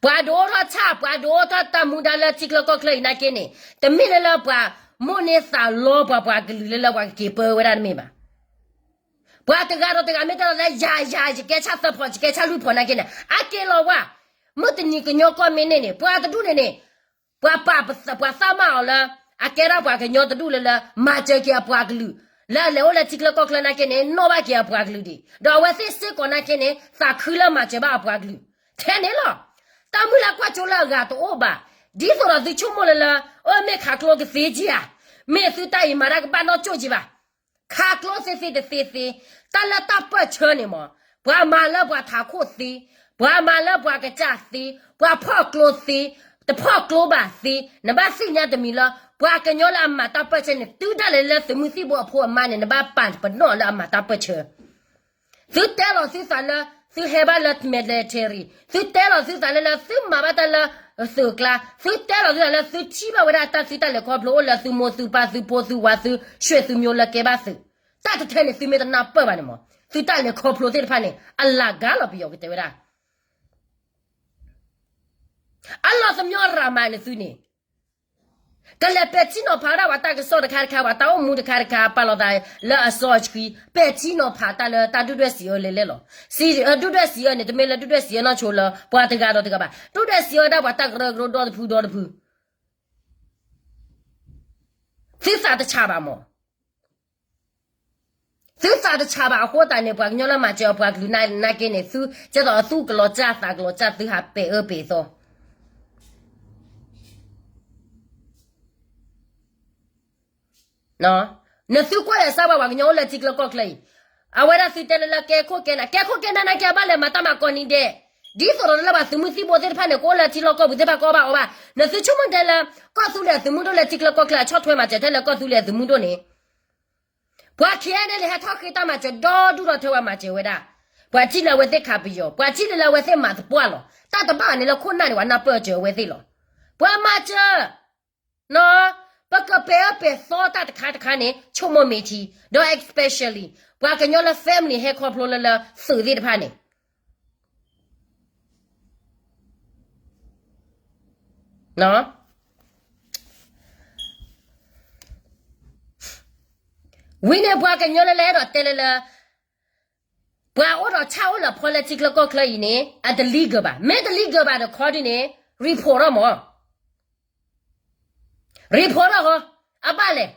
ပှၤဒုးအိၣ်ထီၣ်ဆၣ်, ပှၤဒုးအိၣ်ထီၣ်တၢ်မူဒါလၢထံချၢကီၢ်ချၢအံၤနာ်က့န့ၣ်, တမ့ၢ်လၢလၢပှၤမိၣ်န့ၢ်သးလီပှၤပှၤကလုာ်လၢလၢပှၤကက့ၤပၢဝဲဒၣ်တမ့ၢ်ဘၣ်. ပှၤတဂၤဒီးတဂၤမ့ၢ်တဲလီၤလၢ ယၤယၤ ယကဲဆၣ်သၢဖီ ယကဲဆၣ်လွံၢ်ဖီနာ်က့န့ၣ် အက့ၤလီၤဝဲ, မုၢ်တနံၤကညီကီၢ်မ့ၢ်န့ၢ်န့ၣ် ပှၤတဒူၣ်န့ၣ်န့ၣ် ပှၤပာ်ပသးမးအီၤလၢ အကဲဒၣ်ပှၤကညီတဒူၣ်လၢလၢ မၤစၢၤက့ၤအပှၤကလုာ်, လၢအလဲၤအိၣ်လၢထံချၢကီၢ်ချၢနာ်က့န့ၣ် နီၣ်ဘၣ်က့ၤအပှၤကလုာ်ဒံး, ဒီးအဝဲသ့ၣ်စ့ၢ်ကီးနာ်က့န့ၣ် သးခုလၢမၤစၢၤဘၣ်အပှၤကလုာ်, ထဲန့ၣ်လီၤ. တၢ်မုၢ်လၢ်ကွၢ်စိလၢအဂၤတအိၣ်ဘၣ်, ဒ်သိးဒီးသုဆိကမိၣ်လၢလၢ အၢ မ့ၢ်ခးကျိကသ့က့ၤဧါ, မ့ၢ်သုတၢ်အံၤမၤတၢ်ကဘၣ်နီၢ်ကၠိၣ်က့ၤဘၣ် ခးကျိသ့သ့တသ့သ့, တၢ်လၢတၢ်ပၢၢ်ဆၢန့ၣ်မး, ပှၤမၤလၢပှၤထးခိၣ်သ့, ပှၤမၤလၢပှၤကစၢ်သ့, ပှၤဖီၣ်ကျိသ့, တဖီၣ်ကျိဘၣ်သ့, နဘၣ်သ့ၣ်ညါတမံၤလၢ ပှၤကညီလၢအမၤတၢ်ပၢၢ်ဆၢန့ၣ် သုဒၣ်လဲာ်လၢသုးမုၢ်သံၣ်ဘိအဖိအမါန့ၣ် နဘၣ်ပာ်ပနီၣ်လၢအမၤတၢ်ပၢၢ်ဆၢ သုတဲလီၤသုသးလၢ သုဟဲဘၣ်လၢ military, သုတဲလီၤသုသးလၢလၢ သုမၤဘၣ်တၢ်လၢသုးကျါ, သုတဲလီၤသုသးလၢ သုထံၣ်ဘၣ်ဝဲဒၣ်တၢ်သုတၢ်လဲၤခီဖျိအိၣ်လၢသုမိၢ်သုပၢ်သုဖိသုဝၤသု ဆွေသုမျိုး လၢကဲဘၣ်သုး, တၢ်တထဲန့ၣ် သုမ့ၢ်တနၢ်ပၢၢ်ဘၣ်န့ၣ်မး, သုတၢ်လဲၤခီဖျိသ့ၣ်တဖၣ်န့ၣ် အလၤကၤလီၤပယီၤကတဲဝဲဒၣ် အလီၤသမံရၤမးန့ၣ်သုန့ၣ် ကလဲၤပဲာ်ထံနီၤဖးဝဲဒၣ်ပှၤတၢ်ကစီၣ်တခါတခါ ပှၤတၢ်အိၣ်မူတခါတခါ ပာ်လီၤသးလၢအစီအဆှံ ပဲာ်ထံနီၤဖးတၢ်လၢတၢ်ဒုၣ်ဒွဲၣ်စံးအၢလဲၤလဲၣ်လီၤ. စံး, ဒုၣ်ဒွဲၣ်စံးအၢန့ၣ် တမ့ၢ်လၢဒုၣ်ဒွဲၣ်စံးအၢနီၢ်ဆိလၢ ပှၤတဂၤဒီးတဂၤဘၣ်. ဒုၣ်ဒွဲၣ်စံးအၢဒၣ်ပှၤတၢ်ကရၢကရိဒီတဖုဒီတဖု သုသးတဆးဘၣ်မး သုသးတဆးဘၣ်အဃိသတးန့ၣ် ပှၤကညီလၢမၤစၢၤအပှၤကလုာ်နာ်က့န့ၣ် သုကဲသိးအသူၣ်ကလီၤစၢ်သးကလီၤစၢ် သုဟးပဲာ်အၢပဲာ်သီ နသုကွၢ်လဲၤစၢ်ဘၣ်ပှၤကညီအိၣ်လၢထံချၢကီၢ်ချၢအံၤ, အဝဲဒၣ်သုတဲလၢလၢကဲခိၣ်ကဲနၢ်, ကဲခိၣ်ကဲနၢ်နာ်က့ အဘၣ်လဲၤမၤတၢ်မၤကိးနံၤဒဲး, ဒ်သိးဒီးလၢပှၤသုးမုၢ်သံၣ်ဘိသ့ၣ်တဖၣ်န့ၣ် ကအိၣ်လၢထံလီၢ်ကီၢ်ပူၤသ့ၣ်တဖၣ် ကအီၣ်ဘၣ်အီဘၣ်. နသုဆိကမိၣ်တဲလၢ ကီၢ်သူလ့ၤအသုးမုၢ်ဒိၣ်လၢထံချၢကီၢ်ချၢ အဆီၣ်ထွဲမၤစၢၤထဲလၢကီၢ်သူလ့ၤအသုးမုၢ်ဒိၣ်န့ၣ် ပှၤ KNLA ဟဲထီၣ်ဃ့တၢ်မၤစၢၤဒီဒူၣ်ဒီထၢဝဲမၤစၢၤဝဲဒၣ်, ပှၤထံၣ်လၢအဝဲသ့ၣ်ခးပယီၤ, ပှၤထံၣ်လၢလၢအဝဲသ့ၣ်မၤသပှၢ်လီၤ. တၢ်တဘၣ်န့ၣ်လၢခိၣ်နၢ်န့ၣ် ပှၤနၢ်ပၢၢ်စၢၤအဝဲသ့ၣ်လီၤ. ပှၤမၤစၢၤ, နီၢ်, ပကပဲာ်အၢပဲာ်သီတၢ်တခါတခါန့ၣ် ဆိကမိၣ်မ့ၢ်ထံ, ဒီး especially ပှၤကညီလၢ family ဟဲခီဖျိလၢလၢသုးသ့ၣ်တဖၣ်န့ၣ် ဝံၤန့ၣ် ပှၤကညီလၢလၢအဲၣ်ဒိးတဲလၢလၢ ပှၤအိၣ်ဒီးဆၣ်အိၣ်လၢဖီလၢထံချၢကီၢ်ချၢအံၤန့ၣ် အတ legal ဘၣ်. မ့ၢ်တ legal ဘၣ်ဒီးခီဒုန့ၣ် report ထီၣ်မး report ထီၣ်ဃီ, အဘၣ်လဲၣ်,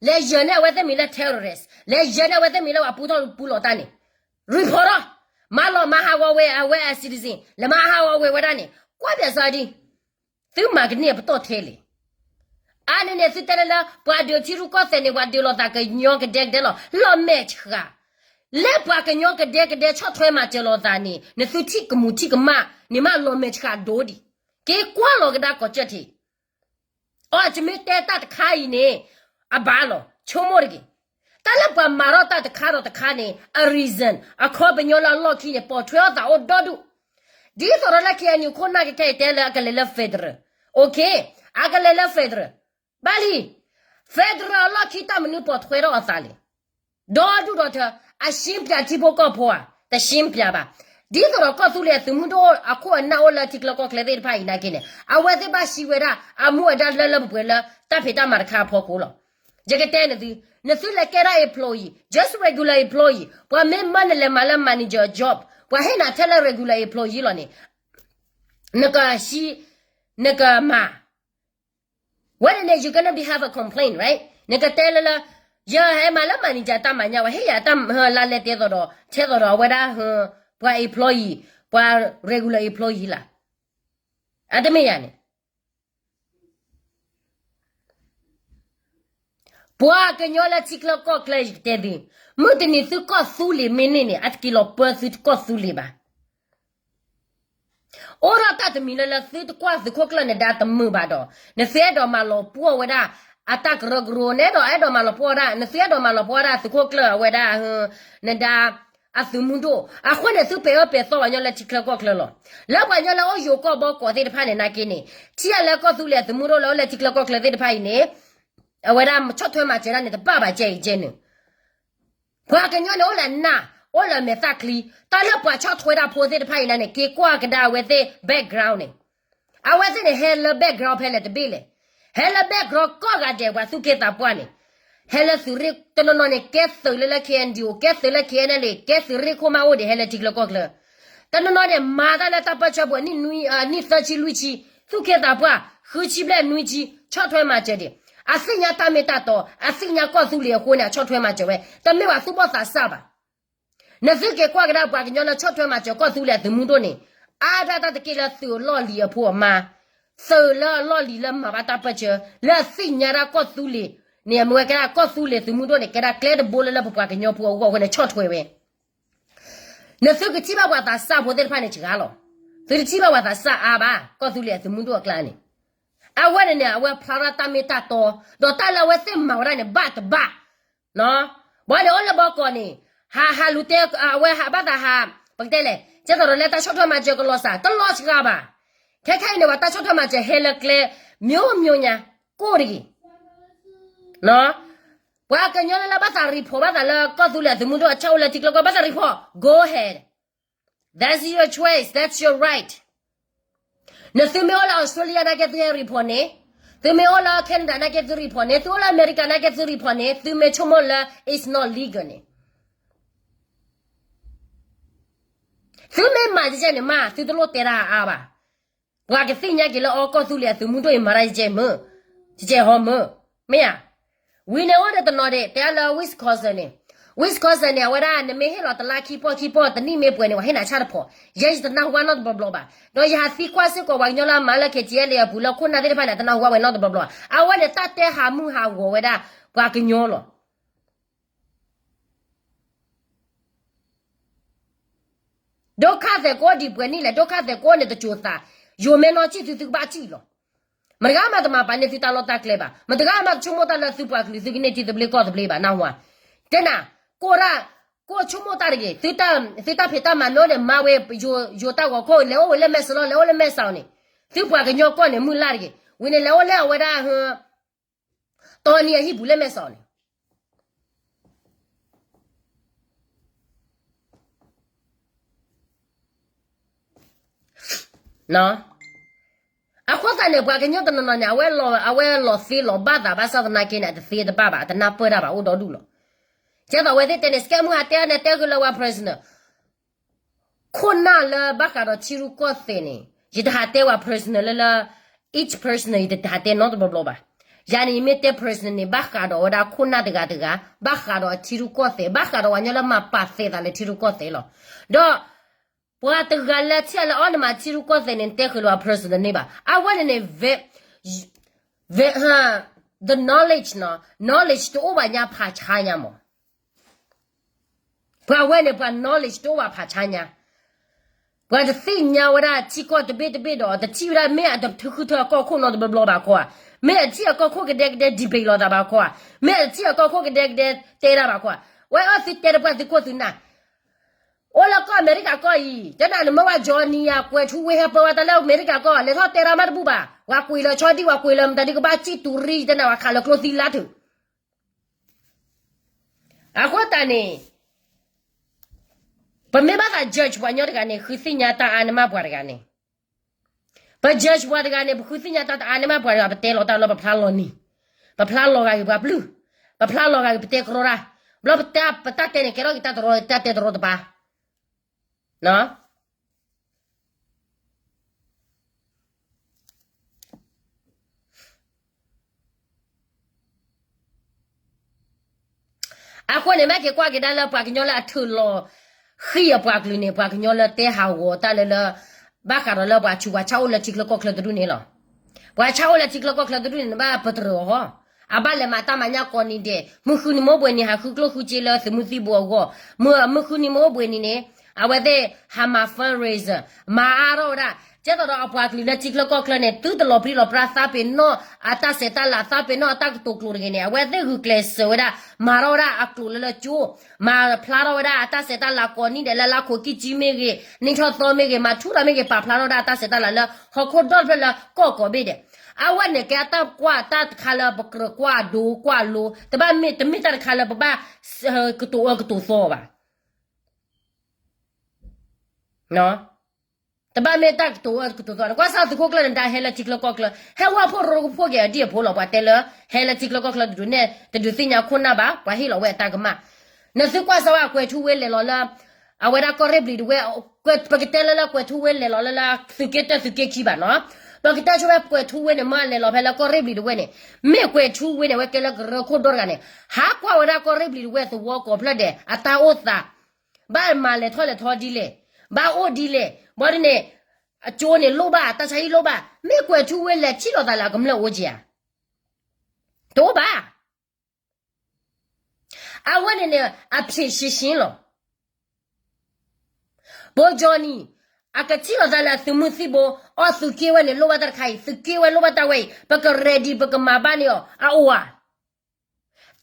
လဲၤယၢၤန့ၢ်အဝဲသ့ၣ်မံၤလၢ terrorist, လဲၤယၢၤန့ၢ်အဝဲသ့ၣ်မံၤလၢပှၤပူထီၣ်ပူလီၤတၢ်န့ၣ် report ထီၣ်, မၤလီၤမၤဟးဂီၤဝဲအဝဲအ citizen, လဲၤမၤဟးဂီၤဝဲဝဲဒၣ်န့ၣ် ကွၢ်ပြးစၢ်ဒံး, သုမၤကန့ၢ်အပတီၢ်ထဲလဲၣ်. အါန့ၣ်န့ၣ် သုတဲလၢလၢ ပှၤဒုးထံရူၢ်ကီၢ်သဲးန့ၣ် ပှၤဒုးလိာ်သးကညီကဒဲကဒဲလီၤ, လီၤမဲာ်ဆှး လၢပှၤကညီကဒဲကဒဲဆီၣ်ထွဲမၤစၢၤလိာ်သးန့ၣ် နသုထံၣ်ကမူးထံၣ်ကမၣ်န့ၣ်မး လီၤမဲာ်ဆှးဒိၣ်ဒံး, က့ၤကွၢ်လီၤကဒါကိးကၠၢၢ်ထံး အီၤတမ့ၢ်တဲတၢ်တခါအံၤန့ၣ် အဘၣ်လီၤ, ဆိကမိၣ်တဂ့ၤ. တၢ်လၢပှၤမၤထီၣ်တၢ်တခါဒီးတခါန့ၣ် အ reason အခီပညီလၢအလီၢ်ခံန့ၣ် ပိာ်ထွဲအီၣ်သးအိၣ်ဒီဒူၣ်, ဒ်သိးဒီးလၢ K N U ခိၣ်နၢ်ကခဲအံၤတဲလၢအကလဲၤလၢ federal, okay, အကလဲၤလၢ federal, ဘၣ်လံ, federal အလီၢ်ခံတၢ်မနုၤပိာ်ထွဲထီၣ်အသးလဲၣ်. ဒီဒူၣ်ဒီးထၢ အရှင်းပြထံဖိကီၢ်ဖိဧါ, တရှင်းပြဘၣ်. ဒ်သိးဒီးကီၢ်သူလ့ၤအသုးမုၢ်ဒိၣ်အခိၣ်အနၢ်အိၣ်လၢထံချၢကီၢ်ချၢသ့ၣ်တဖၣ်အံၤနာ်က့န့ၣ် အဝဲသ့ၣ်ဘၣ်စံးဝဲဒၣ် အမူအဒါလၢလၢပှဲၤပှဲၤလၢတၢ်ဖံးတၢ်မၤတခါအဖီခိၣ်လီၤ. ယကတဲနသု, နသုလဲၤကဲဒၣ် employee, just regular employee, ပှၤမ့ၢ်မၢနလဲၤမၤလၢ manager job, ပှၤဟ့ၣ်နၤထဲလၢ regular employee လီၤန့ၣ်, နကဟံး, နကမၤ ဝဲန့ၣ်န့ၣ် you gonna be have a complaint, right? နကတဲလၢလၢ ယဟဲမၤလၢ manager တၢ်မၤညါ ပှၤဟ့ၣ်ယၤတၢ်လါလဲတဲသိးဒီး ထဲသိးဒီးအဝဲဒၣ် ပှၤ employee, ပှၤ regular employee လၢ်, အတမ့ၢ်ယၤန့ၣ် ပှၤကညီလၢထံချၢကီၢ်ချၢယကတဲသု, မုၢ်တနံၤသုကီၢ်သူလ့ၤမ့ၢ်န့ၢ်န့ၣ် အတက့ၤလီၤပၢသုကီၢ်သူလ့ၤဘၣ်. အိၣ်ဒီးတၢ်တမံၤလၢလၢသုတကွၢ်သုးခိၣ်ကျၢၢ်နဒါတမုာ်ဘၣ်ဒီး နသုအဲၣ်ဒိးမၤလီၤပှီၢ်ဝဲဒၣ် အတၢ်ကရၢကရိ နအဲၣ်ဒိးအဲၣ်ဒိးမၤလီၤပှီၢ်ဝဲဒၣ် နသုအဲၣ်ဒိးမၤလီၤပှီၢ်ဝဲဒၣ်သုးခိၣ်ကျၢၢ်အဝဲဒၣ် နဒါ အသုးမုၢ်ဒိၣ် အဃိန့ၣ် သုပဲာ်အၢပဲာ်သီပှၤကညီလၢထံချၢကီၢ်ချၢလီၤ. လၢပှၤကညီလၢအိၣ်ယိၤကီၢ်ဘီကီးသ့ၣ်တဖၣ်န့ၣ်နာ်က့န့ၣ် ထံၣ်အလၢကီၢ်သူလ့ၤအသုးမုၢ်ဒိၣ်လၢအိၣ်လၢထံချၢကီၢ်ချၢသ့ၣ်တဖၣ်အံၤန့ၣ် အဝဲဒၣ်ဆီၣ်ထွဲမၤစၢၤဒၣ်န့ၣ် တဘၣ်ဘၣ်ကဲအံၤကဲန့ၣ် ပှၤကညီန့ၣ်အိၣ်လၢနၢ် အိၣ်လၢမဲာ်သၣ်ချံ, တၢ်လၢပှၤဆီၣ်ထွဲတၢ်ဖိသ့ၣ်တဖၣ်အံၤန့ၣ် က့ၤကွၢ်ကဒါအဝဲသ့ၣ် background န့ၣ်, အဝဲသ့ၣ်န့ၣ် ဟဲလၢ background ဖဲလဲၣ်တဘ့ၣ်လဲၣ်, ဟဲလၢ background ကိးဂၤဒဲး ပှၤသူၣ်က့သးပှၢ်န့ၣ်, ဟဲလၢသုးရ့ၣ်တနီၤနီၤန့ၣ် ကဲသုးလၢလၢ K N D O ကဲသုးလၢ K N L A ကဲသုးရ့ၣ်ခိၣ်မးအိၣ်ဒံး ဟဲလၢထံချၢကီၢ်ချၢ, တနီၤနီၤန့ၣ် မၤတၢ်လၢတၢ်ပၢၢ်ဆၢပူၤ နံၣ်သၢဆံလွံၢ်ဆံ, သူၣ်က့သးပှၢ် ဃုဆံဘျဲၣ်နွံဆံ ဆီၣ်ထွဲမၤစၢၤဒံး, အသ့ၣ်ညါတၢ်မ့ၢ်တၢ်တီ, အသ့ၣ်ညါကီၢ်သူလ့ၤအဃိန့ၣ် အဆီၣ်ထွဲမၤစၢၤဝဲ, တမ့ၢ်ဘၣ်သူၣ်ဘီၣ်သးစၢ်ဘၣ်. နသုက့ၤကွၢ်ကဒါပှၤကညီလၢဆီၣ်ထွဲမၤစၢၤကီၢ်သူလ့ၤအသုးမုၢ်ဒိၣ်န့ၣ်, အါဒၣ်တၢ်တက့ၢ်လၢသုးအလီၢ်လံၤအဖိအမါ, သုးလၢအလီၢ်လံၤလၢမၤဘၣ်တၢ်ပၢၢ်ဆၢ, လၢအသ့ၣ်ညါဒၣ်ကီၢ်သူလ့ၤန့ၣ် အမ့ၢ်ဝဲကဲဒၣ်ကီၢ်သူလ့ၤသုးမုၢ်ဒိၣ်န့ၣ် ကဲဒၣ်ကျဲတဘိလၢလၢပပှၤကညီဖိအဂီၢ်အဃိန့ၣ် ဆီၣ်ထွဲဝဲ နသုကထံၣ်ဘၣ်ပှၤသးစၢ်ဖိသ့ၣ်တဖၣ်န့ၣ်စှၤလီၤ. သုတထံၣ်ဘၣ်ပှၤသးစၢ်အါဘၣ် ကီၢ်သူလ့ၤအသုးမုၢ်ဒိၣ်အကျါန့ၣ်, အဝဲန့ၣ်န့ၣ် အဝဲဖျါထီၣ်တၢ်မ့ၢ်တၢ်တီ, ဒီးတၢ်လၢအဝဲသ့ၣ်မၤဝဲဒၣ်န့ၣ် ဘၣ်တဘၣ်, ဘၣ်န့ၣ်အိၣ်လၢဘီကီးန့ၣ်, ဟးဟးလူၤတဲ အဝဲဟးဘၣ်သးဟး, ပကတဲလဲၣ် ကဲသိးဒီးလၢတၢ်ဆီၣ်ထွဲမၤစၢၤကလီၤစှၤ တလီၤစှၤဘၣ်. ခဲခဲအံၤန့ၣ် ပှၤတၢ်ဆီၣ်ထွဲမၤစၢၤဟဲလၢကျဲ မျိုးမျိုးညါ ကိၣ်တဂ့ၤ ပှၤကညီလၢလၢဘၣ်သး report ဘၣ်သးလၢကီၢ်သူလ့ၤအသုးမုၢ်ဒိၣ်အဆၣ်အိၣ်လၢထံကျၢကီၢ် ဘၣ်သး report, go ahead, that's your choice, that's your right. နသုမ့ၢ်အိၣ်လၢ Australia နာ်က့ သုဟဲ report န့ၣ်, သုမ့ၢ်အိၣ်လၢ Canada နာ်က့ သု report န့ၣ်, သုအိၣ်လၢ America နာ်က့ သု report န့ၣ်, သုမ့ၢ်ဆိကမိၣ်လၢ it's not legal န့ၣ် သုမ့ၢ်မၤကဲကဲန့ၣ်မး သုတလိၣ်တဲတၢ်အါဘၣ်. ပှၤကသ့ၣ်ညါက့ၤလၢအီကီၢ်သူလ့ၤအသုးမုၢ်ဒိၣ်အံၤမၤတၢ်ကဲကဲမ့ၢ်, ကဲကဲဟီမ့ၢ်, မ့ၢ်ဧါ. ဝံၤန့ၣ်အိၣ်ဒီးတနီၤဒဲး တဲအါလၢ Wisconsin န့ၣ်, Wisconsin န့ၣ် အဝဲဒၣ် နမ့ၢ်ဟ့ၣ်လီၤတလါခံပီၢ်ခံပီၢ် တနံၣ်မ့ၢ်ပှဲၤန့ၣ် ပှၤဟ့ၣ်နၤဆၣ်တဖီၣ်, ယဲယတနၢ်ဟူဘၣ်နီတဘျီဘျီဘၣ်. ဒီးယဟးသံကွၢ်စ့ၢ်ကီးပှၤကညီလၢအမၤလၢ K T L A အပူၤလၢခိၣ်နၢ်သ့ၣ်တဖၣ်န့ၣ် တနၢ်ဟူဘၣ်ဝဲနီတဘျီဘျီဘၣ်. အဝဲန့ၣ်တၢ်တဲဟးမုၢ်ဟးဂီၤဝဲဒၣ် ပှၤကညီလီၤ. ဒုက္ခသည်ကိးဒံးပှဲၤနံၣ်လဲၣ်, ဒုက္ခသည်ကိးန့ၣ်တစိၤသး, ယိၤမ့ၢ်နီၢ်စံၣ်သု သုကဘၣ်စံၣ်လီၤ. မတဂၤမးတမၤပာ်န့ၢ်သုတၢ်လီၢ်တၢ်ကျဲဘၣ်, မတဂၤမးတဆိကမိၣ်တၢ်လၢသုပှၤကလုာ်သုကန့ၢ်ထံသဘျ့ကီၢ်သဘျ့ဘၣ်, နၢ်ဟူဧါ. တဲနၤ, ကိးဒၣ်, ကိးဆိကမိၣ်တၢ်တဂ့ၤ, သုတၢ်ဖံးတၢ်မၤမ့ၢ်အိၣ်န့ၣ် မၤဝဲယိၤတၢ်ဂီၤခိၣ်, လဲၤအိၣ်ဝဲလၢမဲၢ်စလီၤ, လဲၤအိၣ်လၢမဲၢ်စးအီၤန့ၣ်, သုပှၤကညီကီၢ်န့ၣ်မုၢ်လၢ်တဂ့ၤ, ဝံၤန့ၣ် လဲၤအိၣ်လၢအဝဲဒၣ်ဟ တီနံၤအဟံၣ်ပူၤလၢမဲၢ်စီးန့ၣ် အဃိသတးန့ၣ် ပှၤကညီတနီၤနီၤန့ၣ် အဝဲလီၤသ့လီၤဘၣ်သးဘၣ်ဆၣ်သနာ်က့န့ၣ် အတသ့တဘၣ်ဘၣ် အတနၢ်ပၢၢ်တၢ်ဘၣ် အိၣ်ဒီဒူၣ်လီၤ. ကဲသိးအဝဲသ့ၣ်တဲန့ၣ် စကဲမုၢ်ဟးတဲန့ၣ် တဲဃုာ်လၢပှၤ personal ခိၣ်နၢ်လၢဘၣ်ဃးဒီးထံရူၢ်ကီၢ်သဲးန့ၣ် ယတဟးတဲပှၤ personal လၢလၢ each personal ယတဟးတဲနီတဘျီဘျီဘၣ်. ယၤန့ၣ် ယမ့ၢ်တဲ personal န့ၣ် ဘၣ်ဃးဒီးဝဲဒၣ်ခိၣ်နၢ်တဂၤတဂၤ, ဘၣ်ဃးဒီးအထံရူၢ်ကီၢ်သဲး, ဘၣ်ဃးဒီးပှၤကညီလၢမၤပာ်သဲးသးလၢထံရူၢ်ကီၢ်သဲးလီၤ. ဒီး ပှၤတဂၤလၢထံၣ်လၢအီၣ်နမၤထံရူၢ်ကီၢ်သဲးန့ၣ် တဲဃုာ်လၢပှၤ personal န့ၣ်ဘၣ်. အဝဲန့ၣ်န့ၣ် the knowledge နီၤ knowledge တအိၣ်ဘၣ်ညါဖးဆါညါမး. ပှၤဝဲန့ၣ် ပှၤ knowledge တအိၣ်ဘၣ်ဖးဆါညါ, ပှၤတသ့ၣ်ညါဝဲဒၣ်ထံကီၢ်တဘ့ၣ်တဘ့ၣ်ဒီး တထံၣ်ဝဲဒၣ် မ့ၢ်အတထုးဃုထၢအကီၢ်ခိၣ်နီတဘျီဘျီဘၣ်ခီဧါ, မ့ၢ်အထံၣ်အကီၢ်ခိၣ်ကဒဲကဒဲ debate လိာ်သးဘၣ်ခီဧါ, မ့ၢ်အထံၣ်အကီၢ်ခိၣ်ကဒဲကဒဲတဲဒၣ်ဘၣ်ခီဧါ, ဝဲအီၣ်သုတဲတပှၢ်သုခိၣ်သုနၢ် အိၣ်လၢကီၢ်အမဲရကၤကီၢ်အံၤ တဲနၤနမ့ၢ်ဝဲ Johnny ယၤ ကွဲၤထူဝ့ ဟဲပၢဝဲတၢ်လၢအမဲရကၤကီၢ် လဲၤထီၣ်တဲဒၣ်မးတဘူၣ်ဘၣ်, ပှၤကွံာ်လီၤဆီဒံၣ် ပှၤကွံာ်လီၤမတၤဒုကဘၣ်စံၣ်တူၤရံၣ် တဲနၤပှၤခးလီၤကျိသံလါထုး အဃိသတးန့ၣ် ပမ့ၢ်ဘၣ်သး judge ပှၤညီတဂၤန့ၣ် ဃုသ့ၣ်ညါတၢ်အါန့ၢ်မးပှၤတဂၤန့ၣ်, ပ judge ပှၤတဂၤန့ၣ် ပဃုသ့ၣ်ညါတၢ်တအါန့ၢ်မးပှၤတဂၤ ပတဲလီၤတၢ်လၢပဖျါလီၤနံၤ, ပဖျါလီၤဂာ်က့ၤပှၤပျုၢ်, ပဖျါလီၤဂာ်က့ၤပတဲကရီတၢ်, ဘျီပတၢ်တဲန့ၣ် ကဲထီၣ်က့ၤတၢ်တရီတၢ်တဲတရီတပါ အဃိန့ၣ် မ့ၢ်က့ၤကွၢ်က့ၤဒၣ်လၢပှၤကညီလၢအထုးလီၤဃံၢ်အပှၤကလုာ်န့ၣ် ပှၤကညီလၢတဲဟးဂီၤတၢ်လၢလၢ ဘၣ်ဃးဒီးလၢပှၤဆူးပှၤဆါအိၣ်လၢထံချၢကီၢ်ချၢတဒူၣ်န့ၣ်လီၤ. ပှၤဆါအိၣ်လၢထံချၢကီၢ်ချၢတဒူၣ်န့ၣ် နဘၣ်ပတြၢၤအီၤ, အဘၣ်လဲၤမၤတၢ်မၤညၣ်ကိးနံၤဒဲး, မုၢ်ဃုနံၤမ့ၢ်အိၣ်ဘှံးနံၤ ဟးဃုကျိၣ်ဃုစ့လၢသုးမုၢ်သံၣ်ဘိအဂီၢ်, မုၢ်ဃုနံၤမ့ၢ်အိၣ်ဘှံးနံၤန့ၣ် အဝဲသ့ၣ်ဟးမၤ fundraiser မၤအါထီၣ်ဝဲဒၣ်, ကဲသိးဒီးအပှၤကလုာ်လၢထံချၢကီၢ်ချၢန့ၣ် သုတလီၤပြံလီၤပြါသးပ့ၤနီၣ်အတၢ်ဆဲးတၢ်လၤ သးပ့ၤနီၣ်အတၢ်ကတိၤကျိာ်တဂ့ၤန့ၣ် အဝဲသ့ၣ်ဂုာ်ကျဲးစၢးဝဲဒၣ် မၤထီၣ်ဝဲဒၣ်အကျိာ်လၢလၢကၠိ, မၤဖျါထီၣ်ဝဲဒၣ်အတၢ်ဆဲးတၢ်လၤကိးနံၤဒဲးလၢလါခိးကံၢ်ကံမ့ၢ်ဂ့ၤ, နံၣ်ထီၣ်သီမ့ၢ်ဂ့ၤ, မၤထူၣ်ထီၣ်မ့ၢ်ဂ့ၤ, ပာ်ဖျါထီၣ်ဝဲဒၣ်အတၢ်ဆဲးတၢ်လၤလၢဟီၣ်ခိၣ်ဒီတဖျၢၣ်လၢကီၢ်ကိးဘ့ၣ်ဒဲး, အဝဲန့ၣ်ကဲတၢ်ကွၢ်တၢ်တခါလၢပကြၢးကွၢ်ဒိကွၢ်လိ, တဘၣ်မ့ၢ်တမ့ၢ်တၢ်တခါလၢပဘၣ် ကတိၤအၢကတိၤသီဘၣ် တဘၣ်မ့ၢ်တၢ်ကတိၤအၢကတိၤသီန့ၣ် ကွၢ်စၢ်သုးခိၣ်ကျၢၢ်န့ၣ် ဒၣ်ဟဲလၢထံချၢကီၢ်ချၢ, ဟဲဝဲဖိရိကဖိက့ၤအဒံၣ်အဖိလီၤ, ပှၤတဲလၢ ဟဲလၢထံချၢကီၢ်ချၢတဒူၣ်န့ၣ် တဒုးသ့ၣ်ညါခိၣ်နၢ်ဘၣ်, ပှၤဟ့ၣ်လီၤဝဲအတၢ်ကမၣ်. နသုကွၢ်စၢ်ဝဲကွဲၤထူဝ့လဲၤလီၤလၢ အဝဲဒၣ်ကီၢ်ရ့ၣ်ဘျံၤတဝ့ၢ်, ပကတဲလၢလၢကွဲၤထူဝ့လဲၤလီၤလၢလၢ သုးက့တၢၢ်သုးက့ခံဘၣ်နီၤ, ပကတဲဆိဝဲကွဲၤထူဝ့န့ၣ် မ့ၢ်အလဲၤလီၤဖဲလၢကီၢ်ရ့ၣ်ဘျံၤတဝ့ၢ်န့ၣ်, မ့ၢ်ကွဲၤထူဝ့န့ၣ် အဝဲကဲလၢကရၢခိၣ်ဒီတဂၤန့ၣ် ဟးကွၢ်ဝဲဒၣ်ကီၢ်ရ့ၣ်ဘျံၤတဝ့ၢ်သဝီကိးဖျၢၣ်ဒဲး အတၢ်အိၣ်သး ဘၣ်မၤလဲၤထီၣ်လဲၤထီဒ်လဲၣ်, ဘၣ်အိၣ်ဒ်လဲၣ်, ဘၣ်ဒ်န့ၣ် အကၠိန့ၣ်လိၣ်ဘၣ်, တၢ်ဆါဟံၣ်လိၣ်ဘၣ်, မ့ၢ်ကွဲၤထူဝ့လဲၤထံၣ်လိာ်သးလၢအကမျၢၢ်အိၣ်က့ၤဧါ, တအိၣ်ဘၣ်. အဝဲန့ၣ်န့ၣ် အဖြေရှင်းရှင်းလီၤ. ဘိကၠီနံၤ အကထံၣ်လိာ်သးလၢအသုးမုၢ်သံၣ်ဘိ, အီၣ်သုးက့ဝဲန့ၣ် လိၣ်ဘၣ်တၢ်တခါအံၤ, သုးက့ဝဲလိၣ်ဘၣ်တၢ်ဝဲအံၤ, ပက ready ပကမၤဘၣ်န့ၢ်အီၤ, အအိၣ်ဧါ.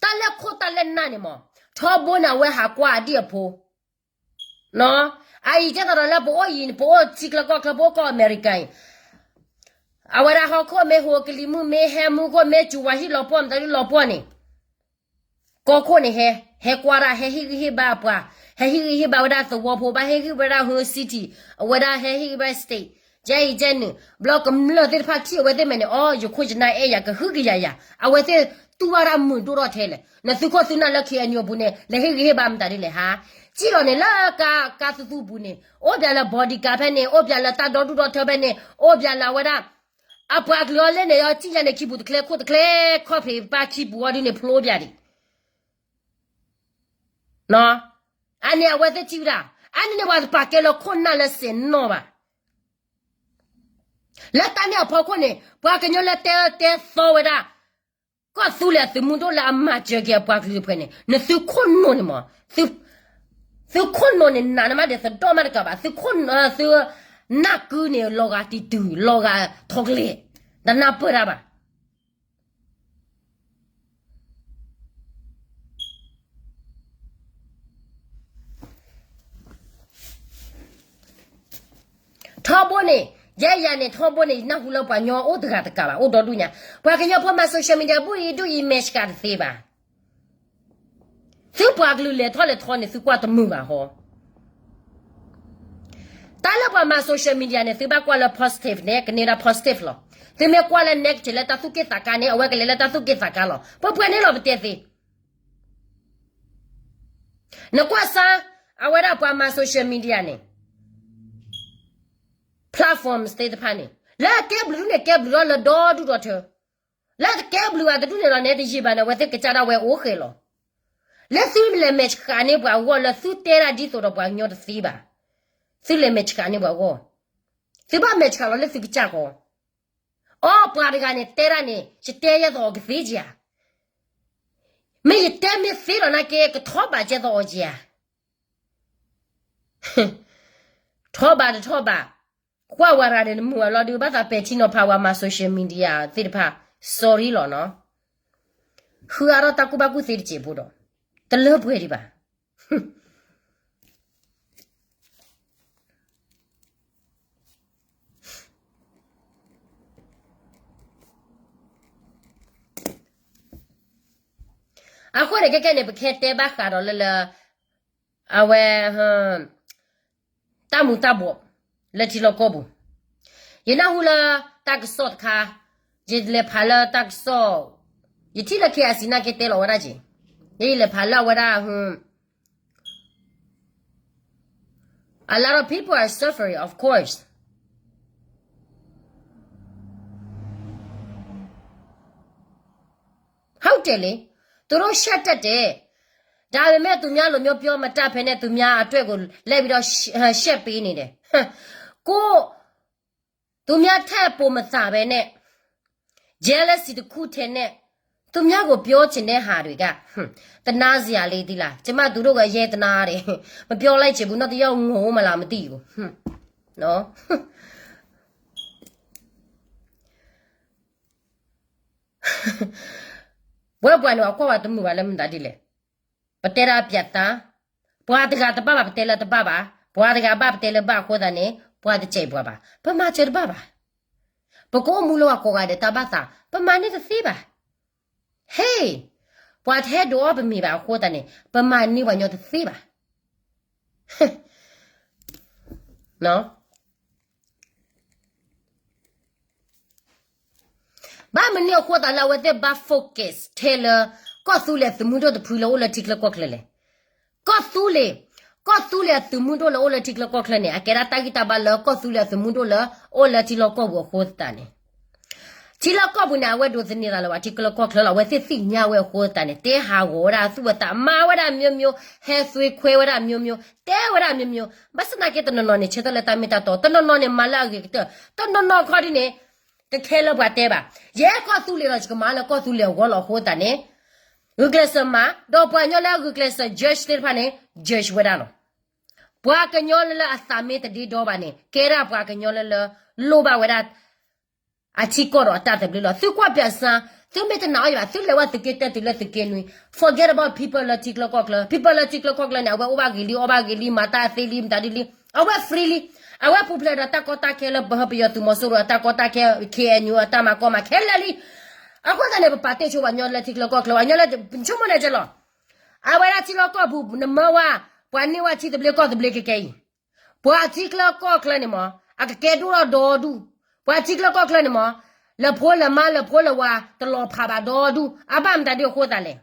တၢ်လၢခိၣ်တၢ်လၢနၢ်န့ၣ်မး, ထီဘိန့ၣ် အဝဲဟးကွၢ်အဒံၣ်အဖိ အအံၤကဲသိးဒီးလၢပအိၣ်အံၤန့ၣ် ပအိၣ်ထံချၢကီၢ်ချၢ ပအိၣ်ကီၢ်အမဲရကၤအံၤ, အဝဲဒၣ်ဟီၣ်ခိၣ်မ့ၢ်ဟိးကလံၤမုၢ်မ့ၢ်ဟဲမူခိၣ်မ့ၢ်စူၤဝၤဟံၣ်လီၤပှီၢ်မတၤဒုလီၤပှီၢ်န့ၣ်, ကီၢ်ခိၣ်န့ၣ်ဟဲ, ဟဲကွၢ်တၢ် ဟဲဟ့ၣ်ဂံၢ်ဟ့ၣ်ဘါအပှၤ, ဟဲဟ့ၣ်ဂံၢ်ဟ့ၣ်ဘါဝဲဒၣ်သဝီဖိ, ဘၣ်ဟ့ၣ်ဂံၢ်ဝဲဒၣ်ဟၢ city, အဝဲဒၣ်ဟဲဟ့ၣ်ဂံၢ်ဘါ state, ကဲအံၤကဲနုာ်, ဘျီကမျၢၢ်သ့ၣ်တဖၣ်ထံၣ်အဝဲသ့ၣ်မဲာ်န့ၣ် အိ ယခိၣ်ယနၢ်အဲၣ်ယၤ ကဟုကယာ်ယၤ, အဝဲသ့ၣ်တူၢ်ဘၣ်တၢ်မုာ်ဒိၣ်ထီၣ်ထဲလဲၣ်, နသုးခိၣ်သုးနၢ်လၢ K N U အပူၤန့ၣ် လဲၤဟ့ၣ်ဂံၢ်ဟ့ၣ်ဘါမတၤဒ်လဲၣ်ဟါ, စံၣ်လီၤန့ၣ်လၢကါသူသူပူၤန့ၣ် အိၣ်ပၠးလၢ bodyguard ဖဲန့ၣ်, အိၣ်ပၠးလၢတၢ်ဒီဒူၣ်ဒီထၢဖဲန့ၣ်, အိၣ်ပၠးလၢအဝဲဒၣ် အပှၤကလုာ်အီၤလဲၣ်န့ၣ် အစံၣ်ယၤန့ၣ် ခံပူၤတချဲခိၣ်တချဲခီၣ်ဖံးပၢ်ခံပူၤအီၤဒ်န့ၣ် ဖျိပၠးဒံး အန့ၣ်အဝဲသ့ၣ်ထံၣ်ဝဲဒၣ်, အန့ၣ်န့ၣ်ပှၤတပာ်ကဲလၢခိၣ်နၢ်လၢစဲးနီၣ်ဘၣ်. လၢတၢ်န့ၣ်အဖီခိၣ်န့ၣ် ပှၤကညီလၢတဲအၢတဲသီဝဲဒၣ် ကီၢ်သူလ့ၤအသုးမုၢ်ဒိၣ်လၢအမၤစၢၤက့ၤအပှၤကလုာ်တဖၣ်န့ၣ် နသုးခိၣ်နူာ်န့ၣ်မး, သုးခိၣ်နူာ်န့ၣ် နးနမးဒဲးသဒီၣ်မးတကးဘၣ်, သုးခိၣ်နူာ် သုးနၢ်ကုန့ၣ် လီၤဂာ်တံၢ်တုၤ လီၤဂာ်ထီၣ်ကလဲာ်, တနၢ်ပၢၢ်တၢ်ဘၣ်. ထီဘိန့ၣ် ယဲယၤန့ၣ်ထီဘိန့ၣ် ယနၢ်ဟူလၢပှၤကညီအိၣ်တဂၤတကးဘၣ် အိၣ်ဒီဒူၣ်ညါ, ပှၤကညီဖိမၤ social media ဘူၣ်အံၤဒူၣ်အံၤ match ဃာ်တသ့ဘၣ်. သုပှၤကလုာ်လဲၤထီၣ်လဲၤထီန့ၣ် သုကွၢ်တမုာ်ဘၣ်ဟီ. တၢ်လၢပှၤမၤ social media န့ၣ် သုဘၣ်ကွၢ်လၢ positive န့ၣ် ကန့ၢ်ဒၣ် positive လီၤ. သုမ့ၢ်ကွၢ်လၢ negative လၢတၢ်သူၣ်က့ၣ်သးကါန့ၣ် အဝဲကလဲၤလၢတၢ်သူၣ်က့ၣ်သးကါလီၤ. ပှဲၤပှဲၤန့ၣ်လီၤ ပတဲသ့. နကွၢ်စါ အဝဲဒၣ်ပှၤမၤ social media န့ၣ် platforms သ့ၣ်တဖၣ်န့ၣ် လၢအကဲဘျုးဒူၣ်န့ၣ် ကဲဘျုးထီၣ်လၢဒီဒူၣ်ဒီထၢ, လၢအတကဲဘျုးဘၣ်တဒူၣ်န့ၣ်လီၤန့ၣ် တယံာ်ဘၣ်န့ၣ် အဝဲသ့ၣ်ကစၢ်ဒၣ်ဝဲအိၣ်ဃဲၤလီၤ. လၢသုလဲၤ match ဃာ်န့ၢ်ပှၤအဂီၢ်လၢသုတဲဒၣ်ဒ်သိးဒီးပှၤကညီတသ့ဘၣ်. သုလဲၤ match ဃာ်န့ၢ်ပှၤအဂီၢ်, သုဘၣ် match ဃာ်လီၤလၢသုကစၢ်ဃီ. အိ ပှၤတဂၤန့ၣ်တဲဒၣ်န့ၣ် ယတဲယဲသိးအီၤကသ့ဧါ. မ့ၢ်ယတဲမ့ၢ်သ့လီၤနာ်က့ ကထီၣ်ဘးကဲသိးအီၤဧါ. ထီၣ်ဘးတထီၣ်ဘး, ကွၢ်ဝဲရၤန့ၣ် နမုာ်အလီၢ်ဒုး ဘၣ်သးပဲာ်ထံနီၤဖးဝဲ မၤ social media သ့ၣ်တဖၣ် sorry လီၤနီၤ. ဃုအါထီၣ်တၢ်ကူၣ်ဘၣ်ကူၣ်သ့တစဲးဖိဒီး တလၢပှဲၤဒံးဘၣ်. အဃိန့ၣ် ခဲကဲန့ၣ် ပကဟဲတဲဘၣ်ဃးဒီးလၢလၢ အဝဲ တၢ်မူၤတၢ်ဘှီး လၢထံလီၢ်ကီၢ်ပူၤ, ယနၢ်ဟူလၢတၢ်ကစီၣ်တခါ, ယလဲၤဖးလၢတၢ်ကစီၣ်, ယထံၣ်လၢ K I C နာ်က့တဲလီၤဝဲဒၣ်က့ၤ, ယလဲၤဖးလၢအဝဲဒၣ် a lot of people are suffering, of course. ဟုတ်တယ်လေ, သူတို့ရှက်တတ်တယ်, ဒါပေမဲ့ သူများလိုမျိုးပြောမတတ်ဖဲနဲ့ သူများအတွက်ကို လိုက်ပြီးတော့ ရှ- ရှက်ပေးနေတယ်. ကိုယ့် သူများထက်ပိုမသးပဲနဲ့ jealousy တစ်ခုထဲနဲ့ သူများကိုပြောချင်တဲ့ဟာတွေက ဟွန်း, သနားစရာလေးသီးလား, ကျမသူတို့ကို အရမ်းသနားတယ်, မပြောလိုက်ချင်ဘူး, နောက်တစ်ယောက်ငိုမလား မသိဘူး, ဟွန်း, နော်. ဝဲပှၤန့ၣ် အကွၢ်ဝဲတမုာ်ဘၣ်လၢမတၤဒ်လဲၣ်. ပတဲဒၣ်ပြတ်သား, ပှၤတဂၤတဘၣ်ဘၣ် ပတဲလၢတဘၣ်ဘၣ်, ပှၤတဂၤဘၣ်ပတဲလၢဘၣ်အဃိသတးန့ၣ် ပှၤတစဲးပှၤဘၣ်, ပမၤစၢၤတဘၣ်ဘၣ်. ပကအိၣ်မူလၢပှၤကိးဂၤဒဲးတၢ်ဘၣ်သး ပမၤန့ၢ်တသ့ဘၣ်. ဟ့ၣ်, ပှၤတဟဲဒိးအီၣ်ပမ့ၤဘၣ်အဃိသတးန့ၣ် ပမၤန့ၢ်ပှၤညီတသ့ဘၣ်. ဘၣ်မနုၤအဃိသတးလၢအဝဲသ့ၣ်ဘၣ် focus ထဲလၢ ကီၢ်သူလ့ၤအသုးမုၢ်ဒိၣ်တဖုလၢအိၣ်လၢထံချၢကီၢ်ချၢလဲၣ်. ကီၢ်သူလ့ၤ, ကီၢ်သူလ့ၤအသုးမုၢ်ဒိၣ်လၢအိၣ်လၢထံချၢကီၢ်ချၢန့ၣ် အကဲဒၣ်တၢ်ဂံၢ်တၢ်ဘါလၢကီၢ်သူလ့ၤအသုးမုၢ်ဒိၣ်လၢအိၣ်လၢထံလီၢ်ကီၢ်ပူၤအဃိသတးန့ၣ် ထံလီၢ်ကီၢ်ပူၤန့ၣ် အဝဲဒိးသန့ၤသးလၢပှၤထံချၢကီၢ်ချၢလီၤ. အဝဲသ့ၣ်သ့ၣ်ညါဝဲအဃိသတးန့ၣ် တဲဟးဂီၤဝဲဒၣ်သူၣ်ဝဲသး မၤဝဲဒၣ်မျိုးမျိုး, ဟဲသွေးခွဲဝဲဒၣ်မျိုးမျိုး, တဲဝဲဒၣ်မျိုးမျိုး, ဘၣ်ဆၣ်သနာ်က့တနီၤနီၤန့ၣ် ဆၢထၢၣ်လၢတၢ်မ့ၢ်တၢ်တီ, တနီၤနီၤန့ၣ် မၤလၢအဂ့ၤကတၢၢ်, တနီၤနီၤခီဒ်န့ၣ် ကခဲလၢပှၤတဲဘၣ်. ယဲကီၢ်သူလ့ၤလီၤ ယကမၤလၢကီၢ်သူလ့ၤအဂီၢ်လီၤအဃိသတးန့ၣ် ဂုာ်ကျဲးစၢးမၤ, ဒီးပှၤကညီလၢအဂုာ်ကျဲးစၢး judge သ့ၣ်တဖၣ်န့ၣ် judge ဝဲဒၣ်လီၤ. ပှၤကညီလၢလၢအသးမ့ၢ်တဒ့ဒီဘၣ်န့ၣ် ကဲဒၣ်ပှၤကညီလၢလၢ လိၣ်ဘၣ်ဝဲဒၣ် အထံကီၢ်ဒီးအတၢ်သဘျ့လီၤ. သုကွၢ်ပြးစါ, သုမ့ၢ်တနာ်အီၤဘၣ် သုလဲၤဝဲသုးက့တၢတုၤလၢသုးက့နွံ, forget about people လၢထံချၢကီၢ်ချၢ, people လၢထံချၢကီၢ်ချၢန့ၣ် အဝဲအိၣ်ဘၣ်ဂ့ၤလံ အီၣ်ဘၣ်ဂ့ၤလံ မၤတၢ်သ့လံ မတၤဒ်လံ, အဝဲ free လံ, အဝဲပူၤဖျဲးဒီးတၢ်ကီတၢ်ခဲလၢပဟၢပယီၤသုးမီၤစိရိၤအတၢ်ကီတၢ်ခဲ K N U အတၢ်မၤကီမၤခဲလၢာ်လံ. အဃိသတးန့ၣ် ပပာ်တ့ၢ်ဆိပှၤကညီလၢထံချၢကီၢ်ချၢ ပှၤကညီလၢ ဆိကမိၣ်န့ၣ်ကလီၤ. အဝဲဒၣ်ထံလီၢ်ကီၢ်ပူၤ နမၢဝဲ ပှၤန့ၢ်ဝဲထံသဘျ့ကီၢ်သဘျ့ကကဲအံၤ, ပှၤထံချၢကီၢ်ချၢန့ၣ်မး အကကဲဒိၣ်ထီၣ်ဒီဒူၣ်, ပှၤထံချၢကီၢ်ချၢန့ၣ်မး လၢဖိလၢမါလၢဖိလၢဝၤ တလီၤဖးဘၣ်ဒီဒူၣ်, အဘၣ်မတၤဒ်အဃိသတးလဲၣ်.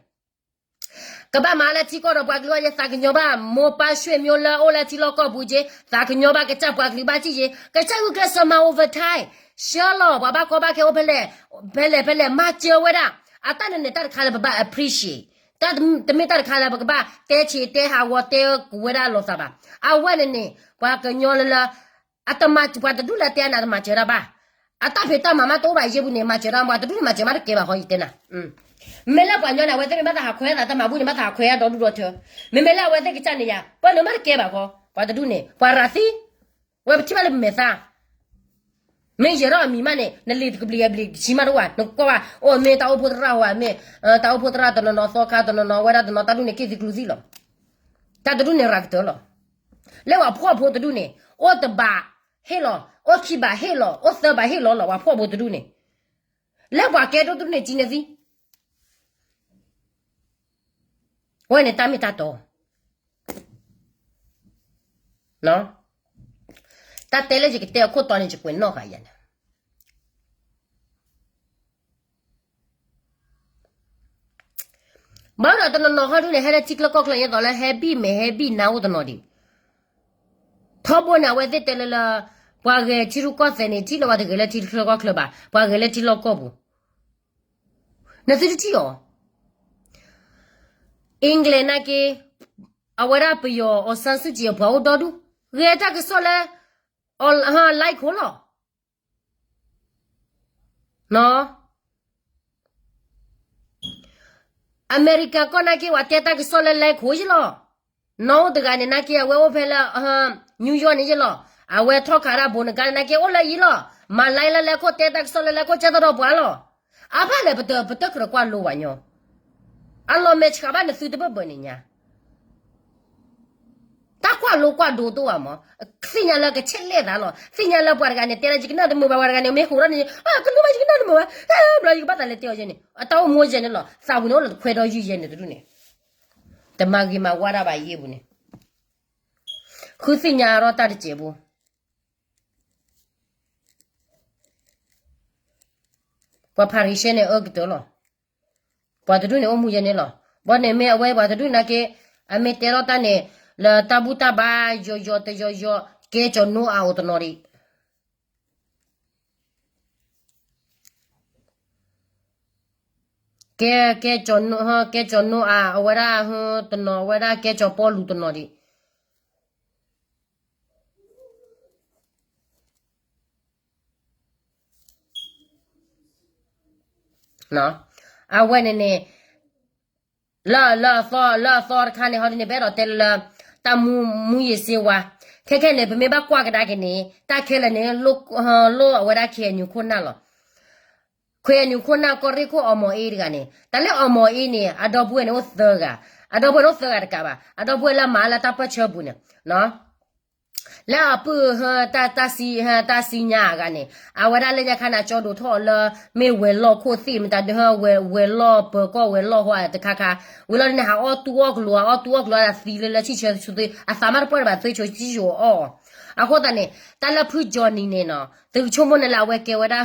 ကဘၣ်မၤလၢထံကီၢ်ဒီးပှၤကလုာ်အီၤ ယသးကညီၤဘၣ် မိၢ်ပၢ်ဆွေမျိုးလၢအိၣ်လၢထံလီၢ်ကီၢ်ပူၤက့, သးကညီၤဘၣ်ကစၢ်ပှၤကလုာ်ဘၣ်စံၣ်က့, ကစၢ်ဂုာ်ကျဲးစၢးမၤ overtime, ဆှၢလီၤ ပှၤဘၣ်ကီဘၣ်ခဲအိၣ်ဖဲလဲၣ်, ဖဲလဲၣ်ဖဲလဲၣ် မၤစၢၤဝဲဒၣ်, အတၢ်န့ၣ်န့ၣ် တၢ်တခါလၢပဘၣ် appreciate, တၢ်တမ့ၢ်တၢ်တခါလၢပကဘၣ်တဲဆံးတဲဟးဂီၤတဲကဝဲဒၣ်လိာ်သးဘၣ်. အဝဲန့ၣ်န့ၣ် ပှၤကညီလၢလၢ အတမၤ ပှၤတဒူၣ်လၢတဲအနၤတမၤစၢၤတၢ်ဘၣ်, အတၢ်ဖံးတၢ်မၤမးတအိၣ်ဘၣ်ယ့ၢ်ပူၤန့ၣ် မၤစၢၤတၢ် ပှၤတဒူၣ်န့ၣ်မၤစၢၤမးတကဲဘၣ်ဃီ ယတဲနၤ. မ့ၢ်လၢပှၤညီန့ၣ် အဝဲသ့ၣ်မ့ၢ်ဘၣ်သးဟးခွဲးသးတၢ်မၤဘူၣ်န့ၣ် ဘၣ်သးဟးခွဲးအါဒီဒူၣ်ဒီထၢ, မ့မ့ၢ်လၢအဝဲသ့ၣ်ကစၢ်န့ၣ်ယၤ ပၢၢ်န့ၣ်မးတကဲဘၣ်ဃီ, ပှၤတဒူၣ်န့ၣ် ပှၤရၤသံ, ဝဲပထံၣ်ဘၣ်လၢပမဲာ်သၣ် မ့ၢ်ယဲၤထီၣ်အမံၤမးန့ၣ် နလံာ်တကဘျံးအဘျံးတဆံမးတအိၣ်ဘၣ်, နကွၢ်ဘၣ် အိၣ်မ့ၢ်တၢ်အိၣ်ဖှိၣ်သရၣ်ဟီမ့ၢ်, တၢ်အိၣ်ဖှိၣ်သရၣ်တနီၤနီၤသီခါတနီၤနီၤ ဝဲဒၣ်တနီၤတၢ်ဒူၣ်န့ၣ် က့ၢ်သံကျူသံလီၤ. တၢ်တဒူၣ်န့ၣ်ရၤကတၢၢ်လီၤ. လၢပှၤဖှီၣ်ဖိတဒူၣ်န့ၣ် အိၣ်တဘး ဟ့ၣ်လီၤ, အိၣ်ခံဘးဟ့ၣ်လီၤ, အိၣ်သၢဘးဟ့ၣ်လီၤလီၤ, ပှၤဖှီၣ်ဖိတဒူၣ်န့ၣ်, လၢပှၤကဲဒိၣ်တဒူၣ်န့ၣ် ကံန့ၣ်သံ, ဝဲန့ၣ်တၢ်မ့ၢ်တၢ်တီ, တၢ်တဲလၢယကတဲအခိၣ်တီန့ၣ် ယကွဲးနီၣ်ဃာ်ယၤန့ၣ် ဘၣ်ဒီးတနီၤနီၤဟီဒုန့ၣ် ဟဲလၢထံချၢကီၢ်ချၢ ယဲသိးလၢဟဲဘံၣ်မဲာ်ဟဲဘံၣ်နါအိၣ်တနီၤဒံး, ထီဘိန့ၣ် အဝဲသ့ၣ်တဲလၢလၢ ပှၤဂဲၤထံရူၢ်ကီၢ်သဲးန့ၣ် ထံၣ်လၢပှၤတဂဲၤလၢထံချၢကီၢ်ချၢဘၣ်, ပှၤဂဲၤလၢထံလီၢ်ကီၢ်ပူၤ, နသုတထံၣ်အီၤ, England နာ်က့ အဝဲဒၣ်ပယီၤ အောင်ဆန်းစုကြည် အပှၤအိၣ်ဒီဒူၣ် ဂဲၤတၢ်ကစီၣ်လၢ online ခိၣ်လီၤ. အမဲရကၤကီၢ်နာ်က့ ပှၤတဲတၢ်ကစီၣ်လၢ line ခိၣ်ယဲလီၤ. နီၢ်အိၣ်တဂၤန့ၣ် နာ်က့ အဝဲအိၣ်ဖဲလၢ New York န့ၣ်ယဲလီၤ. အဝဲထီၣ်ခးဒၣ်ဘိးနကါန့ၣ် နာ်က့ အိၣ်လၢအံၤလီၤ. မၤ live လၢ line ခိၣ် တဲတၢ်ကစီၣ်လၢ line ခိၣ် ကဲသဒီးပှၤလီၤ. အါဖဲလဲၣ် ပတကြၢးကွၢ်လိဝဲညီ, အလီၤမဲာ်ဆှးဘၣ်နသုတဘၢၣ်ဘၢၣ်န့ၣ်ညါ တၢ်ကွၢ်လိကွၢ်ဒိတအိၣ်ဘၣ်မး, သ့ၣ်ညါလၢကဆဲးလဲၣ်သးလီၤ. သ့ၣ်ညါလၢပှၤတဂၤန့ၣ် တဲလၢယကနၣ်တမုာ်ဘၣ်, ပှၤတဂၤန့ၣ် မ့ၢ်ဟူးထီၣ်န့ၣ် ကနၣ်ဘၣ်ယကနၣ်တမုာ်ဘၣ်, ဘျီယကဘၣ်သးလဲၤတဲအီၤယဲန့ၣ် အတၢ်အိၣ်မူယဲန့ၣ်လီၤ. သးပူၤန့ၣ်အိၣ်လၢတခွဲးဒီးယုၢ်ယဲန့ၣ်တဒူၣ်န့ၣ်, တမၤဂ့ၤမၤဝါဒၣ်ဘၣ်ယဲပူၤန့ၣ်, ဃုသ့ၣ်ညါထီၣ်တၢ်တစဲးဖိ, ပှၤဖၤရံၤၡဲန့ၣ်အၢကတၢၢ်လီၤ. ပှၤတဒူၣ်န့ၣ်အိၣ်မူယဲန့ၣ်လီၤ. ဘၣ်န့ၣ်မ့ၢ်အဝဲပှၤတဒူၣ်နာ်က့ အမ့ၢ်တဲထီၣ်တၢ်န့ၣ် လၢတၢ်ဘူၣ်တၢ်ဘါယိယိတယိယိ, ကဲကၠီၤနိအၤအိၣ်တနီၤဒံး, ကဲ, ကဲကၠီၤနိအၤ အဝဲဒၣ်တနီၤ, အဝဲဒၣ်ကဲကၠီၤပီလူးတနီၤဒံး အဝဲန့ၣ်န့ၣ် လၢ လၢအသီ လၢအသီတခါန့ၣ် ဟီဒ်န့ၣ် ပအဲၣ်ဒိးတဲလၢ တၢ်မူ မူယ့ၤစ့ဝါ, ခဲခဲန့ၣ် ပမ့ၢ်ဘၣ်ကွၢ်ကဒါက့ၤန့ၣ် တၢ်ခဲလၢာ်န့ၣ် လိၣ်အဝဲဒၣ် KNU ခိၣ်နၢ်လီၤ. KNU ခိၣ်နၢ် ကီၢ်ရ့ၣ်ခိၣ် အီမီၤအ့တဂၤန့ၣ်, တၢ်လၢအီမီၤအ့န့ၣ် အဒီပုၢ်ဝဲၢ်န့ၣ်အိၣ်သၢဂၤ, အဒီပုၢ်ဝဲၢ်န့ၣ်အိၣ်သၢဂၤတကးဘၣ်, အဒီပုၢ်ဝဲၢ်လၢအမၤလၢတၢ်ပၢၢ်ဆၢပူၤန့ၣ် လၢအပုၢ် တၢ်စံညါအဂၤန့ၣ် အဝဲဒၣ်လၢညါခါန့ၣ် ကၠီဒိၣ်ထီၣ်အီၤလၢ မ့ၢ်ဝဲၤလီၢ်ခိၣ်သ့ၣ် မတၤဒုး ဝဲၤလီၢ်ပၢၤကီၢ်ဝဲၤလီၢ်ဟီတခါခါ, ဝံၤလီၤန့ၣ် ဟးအီၣ်တူၢ်အီၣ်ကလိၤ အီၣ်တူၢ်အီၣ်ကလိၤ အသံလၢလၢဆံၣ်ဆၢဆူသ့ အသးမ့ၢ်တပှၢ်တဘၣ် သွ့ၣ်ဆိတဆံၣ်ဆိအီၣ်အီၤ, အဃိသတးန့ၣ် တၢ်လၢဖုကၠီၤနံၤန့ၣ်နီၤ သုကဆိကမိၣ်န့ၣ်လၢအဝဲကဲဝဲဒၣ်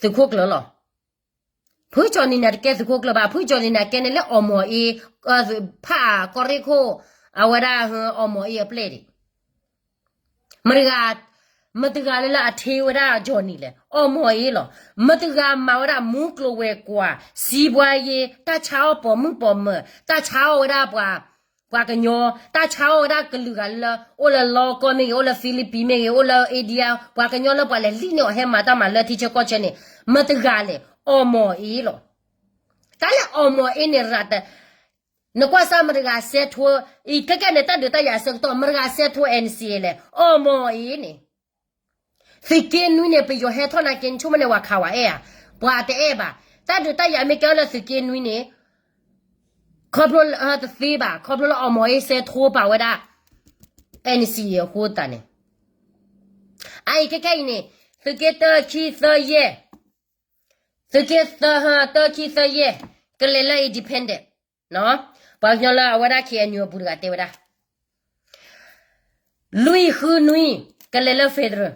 သုးခိၣ်ကျၢၢ်လီၤ. ဖုကၠီၤနံၤန့ၣ်တကဲသုးခိၣ်ကျၢၢ်ဘၣ်, ဖုကၠီၤနံၤန့ၣ်ကဲန့ၣ်လၢအီမီၤအ့, ဖးကီၢ်ရ့ၣ်ခိၣ် အဝဲဒၣ်အီမီၤအ့အပျဲၢ်ဒံး, မတဂၤ, မတဂၤလၢလၢအထ့ဝဲဒၣ်ကၠီၤနံၤလဲၣ်, အီမီၤအ့လီၤ. မတဂၤမၤဝဲဒၣ်မူကျိၤဝဲၤကွာ် စံးဘှါယ့ တၢ်ဆါအီၣ်ပိာ်မုၣ်ပိာ်မၢၤ တၢ်ဆါအီၣ်ဝဲဒၣ်ပှၤ ပှၤကညီ, တၢ်ဆါအီၣ်ဝဲဒၣ်ကလုာ်ဂၤလၢ အိၣ်လၢလီကီၢ်မ့ၢ်ဂ့ၤ, အိၣ်လၢ Philippines မ့ၢ်ဂ့ၤ, အိၣ်လၢ India ပှၤကညီလၢပှၤလဲၤလံၣ်န့ၢ်အီၤဟဲမၤတၢ်မၤလၢထံဆၢကီၢ်ဆၢန့ၣ် မတဂၤလဲၣ်, အီမီၤအ့လီၤ. တၢ်လၢအီမီၤအ့န့ၣ်ရၤတ, နကွၢ်စၢ်မတဂၤစဲးထိ, အံၤခဲကဲန့ၣ် တၢ်ဒုးတၢ်ယၤအဆၢကတီၢ် မတဂၤစဲးထိ NCA လဲၣ်, အီမီၤအ့န့ၣ် သုးက့နွံန့ၣ် ပယီၤဟဲထီၣ်နာ်က့ နဆိကမိၣ်န့ၣ် ပှၤခးဝဲအဲၣ်ဧါ, ပှၤတအဲၣ်ဘၣ်. တၢ်ဒုးတၢ်ယၤမ့ၢ်ကဲထီၣ်လၢသုးက့နွံန့ၣ် ခီဖျိလၢတသ့ဘၣ်, ခီဖျိလၢအီမီၤအ့စဲးထိပာ်ဝဲဒၣ် NCA အဃိသတးန့ၣ်, အအံၤခဲခဲအံၤန့ၣ် သုးက့တၢ ခံ သၢ ယဲၢ်, သုးက့တၢ တၢ ခံ သၢ ယဲၢ် ကလဲၤလၢ independent ပှၤကညီလၢအဝဲဒၣ် KNU အပူၤတဂၤတဲဝဲဒၣ် လွံၢ်ဃုနွံ ကလဲၤလၢ federal,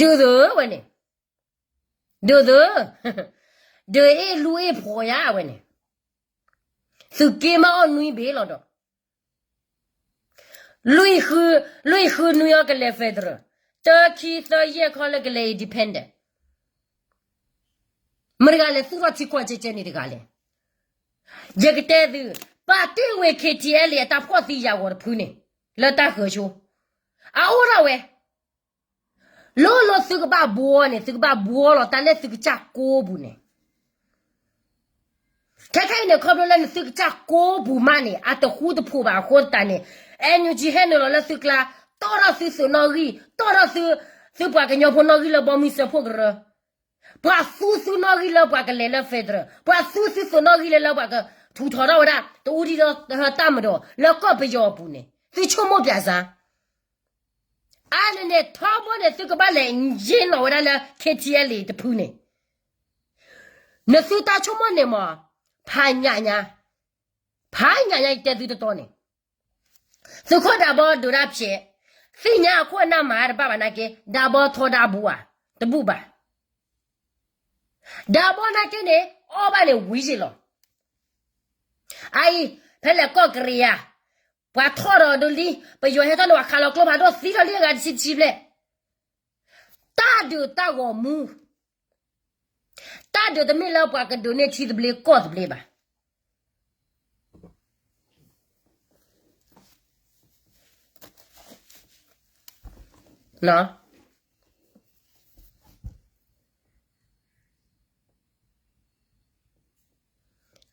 ဒုးသၢဝဲန့ၣ်, ဒုးသၢ, ဒုးအ့ၣ်လူအ့ၣ်ဖှီၣ်ယါဝဲန့ၣ်, သုးက့မ့ၢ်အီၣ်နွံဘ့ၣ်လီၤဒီး လွံၢ်ဃု, လွံၢ်ဃုနွံအီၤကလဲၤ federal, တၢ ခံ သၢ ယဲၢ် ခီလၢကလဲၤ independent, မတဂၤလဲၤသူၣ်ထီၣ်ထံကီၢ်ကဲကဲန့ၣ်တဂၤလဲၣ်. ယကတဲသု, ပာ်တ့ၢ်ဝဲ KTLA အတၢ်ဖှီၣ်သံယာ်ဂီၤတဖုန့ၣ် လၢတၢ်ဃၢၤဆိ, အအိၣ်ဒၣ်ဝဲ လိၣ်လိၣ်သုကဘၣ်ဘှီန့ၣ် သုကဘၣ်ဘှီလီၤ တၢ်လၢသုကစၢ်ကိးပူၤန့ၣ်, ခဲခဲအံၤန့ၣ် ခီဖျိလၢနသုကစၢ်ကိးပူၤမးန့ၣ် အတဃူတဖိးဘၣ်အဃိသတးန့ၣ်, NUG ဟဲနုာ်လီၤလၢသုကျါ, တီၣ်ထီၣ်သုသုးနီၣ်ဂံၢ်, တီၣ်ထီၣ်သု, သုပှၤကညီဖိနီၣ်ဂံၢ်လၢဘီမုၢ်စၢဖှိၣ်ကရၢ, ပှၤသူသုနီၣ်ဂံၢ်လၢပှၤကလဲၤလၢ federal, ပှၤသူသုသုးနီၣ်ဂံၢ်လၢလၢပှၤကထူးထီၣ်ထီၣ်ဝဲဒၣ် တအူဒံဒီးတၢ်မၤဒီး လၢကီၢ်ပယီၤအပူၤန့ၣ်, သုဆိကမိၣ်ပၠးစါ အါန့ၣ်န့ၣ် ထီဘိန့ၣ် သုကဘၣ်လဲၤယ့ၢ်နီၣ်ဝဲဒၣ်လၢ K T L A တဖုန့ၣ်, နသုတၢ်ဆိကမိၣ်န့ၣ်မး, ဖးညၣ်ညါ, ဖးညၣ်ညါ ယတဲသုတတီန့ၣ်, သုးခိၣ်ဒးဘီဒုးဒၣ်ဖျဲး, သ့ၣ်ညါအခိၣ်အနၢ်မၤတဘၣ်ဘၣ်နာ်က့ ဒးဘီထီဒါဘူးဧါ, တဘူးဘၣ်. ဒးဘီနာ်က့န့ၣ် အီၣ်ဘၣ်န့ၣ်ဝံၤယ့ၢ်လီၤ. အအံၤ ဖဲလဲၣ်ကီၢ်ကရံယါ, ပှၤထီၣ်ဒီးဒိလံ, ပယီၤဟဲထီၣ်န့ၣ် ပှၤခးလီၤကျိဖးဒိၣ်သံထီၣ်လံအဂၤတဆံဆံဘျဲၣ်, တၢ်ဒုးတၢ်ဂီၤမူ, တၢ်ဒုးတမ့ၢ်လၢပှၤကဒုးန့ၢ်ထံသဘျ့ကီၢ်သဘျ့ဘၣ်.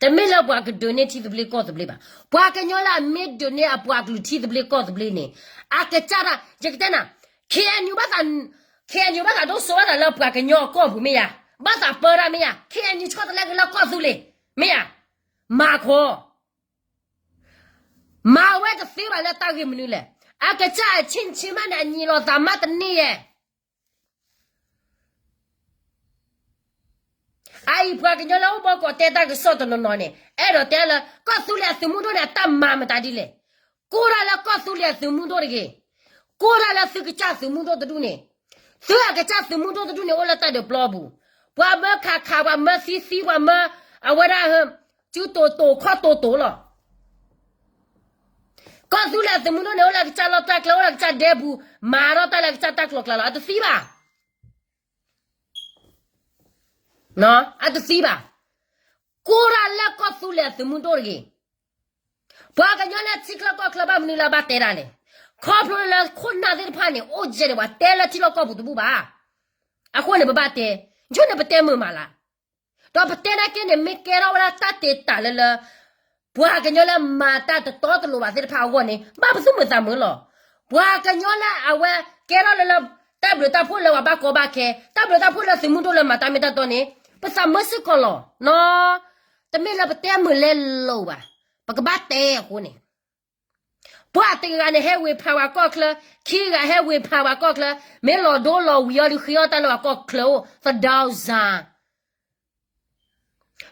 တမ့ၢ်လၢပှၤကဒုးန့ၢ်ထံသဘျ့ကီၢ်သဘျ့ဘၣ်. ပှၤကညီလၢအမ့ၢ်ဒုးန့ၢ်အပှၤကလုာ်ထံသဘျ့ကီၢ်သဘျ့န့ၣ်, အကစၢ်ဒၣ် ယကတဲနၤ, K N U ဘၣ်သး, K N U ဘၣ်သးဒိၣ်စိဘၣ်သးလၢပှၤကညီအကီၢ်ပူၤမ့ၢ်ယါ, ဘၣ်သးပၢတၢ်မ့ၢ်ယါ, K N U ဆီတလဲက့ၤလၢကီၢ်သူလ့ၤ, မ့ၢ်ယါ, မၤခီ မၤဝဲတသ့ဘၣ်လၢတၢ်ဂ့ၢ်မနုၤလဲၣ်. အကစၢ်အဆ့ၣ်ဆ့ၣ်မးန့ၣ် အညံးလီၤသးမးတန့ၢ်ယဲၢ်. အအံၤပှၤကညီလၢအိၣ်ဘီကီးတဲတၢ်ကစီၣ်တနီၤနီၤန့ၣ် အဲၣ်ဒိးတဲလၢ ကီၢ်သူလ့ၤအသုးမုၢ်ဒိၣ်န့ၣ် အတၢ်မၤမတၤဒ်လဲၣ်. ကိးဒၣ်လၢကီၢ်သူလ့ၤအသုးမုၢ်ဒိၣ်တဂ့ၤ. ကိးဒၣ်လၢသုကစၢ်သုးမုၢ်ဒိၣ်တဒူၣ်န့ၣ်, သုအကစၢ်သုးမုၢ်ဒိၣ်တဒူၣ်န့ၣ် အိၣ်လၢတၢ်ဒုးပျီပူၤ, ပှၤမၢခးခး ပှၤမၢသံသံ ပှၤမၢအဝဲဒၣ် စုတိာ်တိာ်ခီၣ်တိာ်တိာ်လီၤ. ကီၢ်သူလ့ၤအသုးမုၢ်ဒိၣ်န့ၣ် အိၣ်လၢအကစၢ်လီၢ်တၢ်ကျဲ အိၣ်လၢအကစၢ်ဒဲပူၤ, မၤထီၣ်တၢ်လၢအကစၢ်တၢ်ကျီကျါလီၤ. အတသံဘၣ်. အတသံဘၣ်. ကိးဒၣ်လၢကီၢ်သူလ့ၤအသုးမုၢ်ဒိၣ်တဂ့ၤ. ပှၤကညီလၢထံချၢကီၢ်ချၢဘၣ်မနုၤလၢဘၣ်တဲဒၣ်လဲၣ်. ခီဖျိလၢခိၣ်နၢ်သ့ၣ်တဖၣ်န့ၣ် အိၣ်ကဲန့ၣ် ပှၤတဲလၢထံလီၢ်ကီၢ်ပူၤတဘူၣ်ဘၣ်. အဃိန့ၣ် ပဘၣ်တဲ, ဆိန့ၣ် ပတဲမုာ်မးလၢ ဒီးပတဲနာ်က့န့ၣ် မ့ၢ်ကဲထီၣ်ဝဲဒၣ်တၢ်တ့တၢ်လၢလၢ ပှၤကညီလၢမၤတၢ်တတီတလိၤဘၣ်သ့ၣ်တဖၣ်အဂီၢ်န့ၣ် ဘၣ်ပသူၣ်မုာ်သးမုာ်လီၤ. ပှၤကညီလၢအဝဲကဲထီၣ်လၢလၢ တၢ်ဘျုးတၢ်ဖှိၣ်လၢပှၤဘၣ်ကီဘၣ်ခဲ, တၢ်ဘျုးတၢ်ဖှိၣ်လၢသုးမုၢ်ဒိၣ်လၢမၤတၢ်မ့ၢ်တၢ်တီန့ၣ် ပသးမုာ်စ့ၢ်ကီးလီၤ. တမ့ၢ်လၢပတဲမုာ်လဲၤလိာ်ဘၣ်. ပကဘၣ်တဲအဃိန့ၣ် ပှၤတဂၤန့ၣ်ဟဲဝ့ၤဖးဝဲကီၢ်ချၢ, ခံဂၤဟဲဝ့ၤဖးဝဲကီၢ်ချၢ, မ့ၢ်လီၤဒိလီၤဝံၤအီၤဒီး ဃ့အီၣ်တၢ်လၢပှၤကီၢ်ချၢအိၣ် သဒါစၢ်.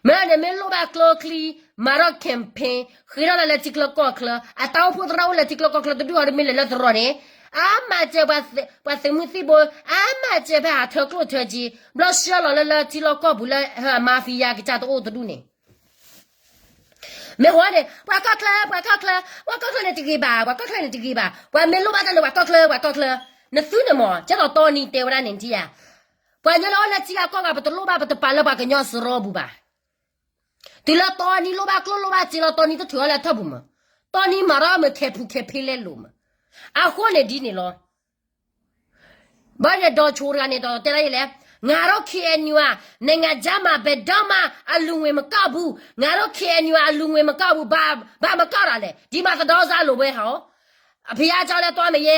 မ့ၢ်န့ၣ်မ့ၢ်လိၣ်ဘၣ်ကျိချံ, မၤထီၣ် campaign, ဃ့ထီၣ်တၢ်လၢထံချၢကီၢ်ချၢ, အတၢ်အိၣ်ဖှိၣ်သရၣ်အိၣ်လၢထံချၢကီၢ်ချၢတဒူၣ်အီၤ တမ့ၢ်လဲၤလၢသရိာ်န့ၣ်, အါမးစၢၤ ပှၤသုးမုၢ်သံၣ်ဘိ, အါမးစၢၤဖဲဟးထၢကျိၣ်ထၢစ့, ဘျီဆှၢလီၤလၢလၢထံလီၢ်ကီၢ်ပူၤလၢ mafia ကစၢ်တအိၣ်တဒူၣ်န့ၣ် မ့ၢ်ဝဲန့ၣ် ပှၤကီၢ်ချၢ, ပှၤကီၢ်ချၢ, ပှၤကီၢ်ချၢန့ၣ်တဂ့ၤဘၣ်, ပှၤကီၢ်ချၢန့ၣ်တဂ့ၤဘၣ်, ပှၤမ့ၢ်လိၣ်ဘၣ်တၢ်န့ၣ် ပှၤကီၢ်ချၢ, ပှၤကီၢ်ချၢ, နသုန့ၣ်မ့ၢ် ကဲသိးတီနံၤတဲဝဲဒၣ်န့ၣ်ထံဧါ, ပှၤကညီလၢအိၣ်လၢထံဂၤကီၢ်ဂၤ ပတလိၣ်ဘၣ် ပတပာ်လၢပှၤကညီစရီပူၤဘၣ်. တုၤလၢတီနံၤလိၣ်ဘၣ်ကျိၣ်လိၣ်ဘၣ်စ့လီၤ တီနံၤတထုးအီၤလၢအထၢၣ်ပူၤမး, တီနံၤမၤထီၣ်မ့ၢ်ထဲးဖူးခဲဖ့လဲလိာ်မး, အဃိန့ၣ်ဒ်န့ၣ်လီၤ. ဘၣ်န့ၣ်ဒီးဆိတဂၤန့ၣ်ဒီးတဲဒ်လဲၣ်, ငါတို့ K N U နိုင်ငံခြားမှာ ဘယ်တော့မှ အလှူငွေမကောက်ဘူး, ငါတို့ K N U အလှူငွေမကောက်ဘူး, ဘာမကောက်တာလဲ, ဒီမှာသဒါစၢ်လိာ်ဝဲဟီ, ဘုရားကျောင်းလည်းသွားမရဲ,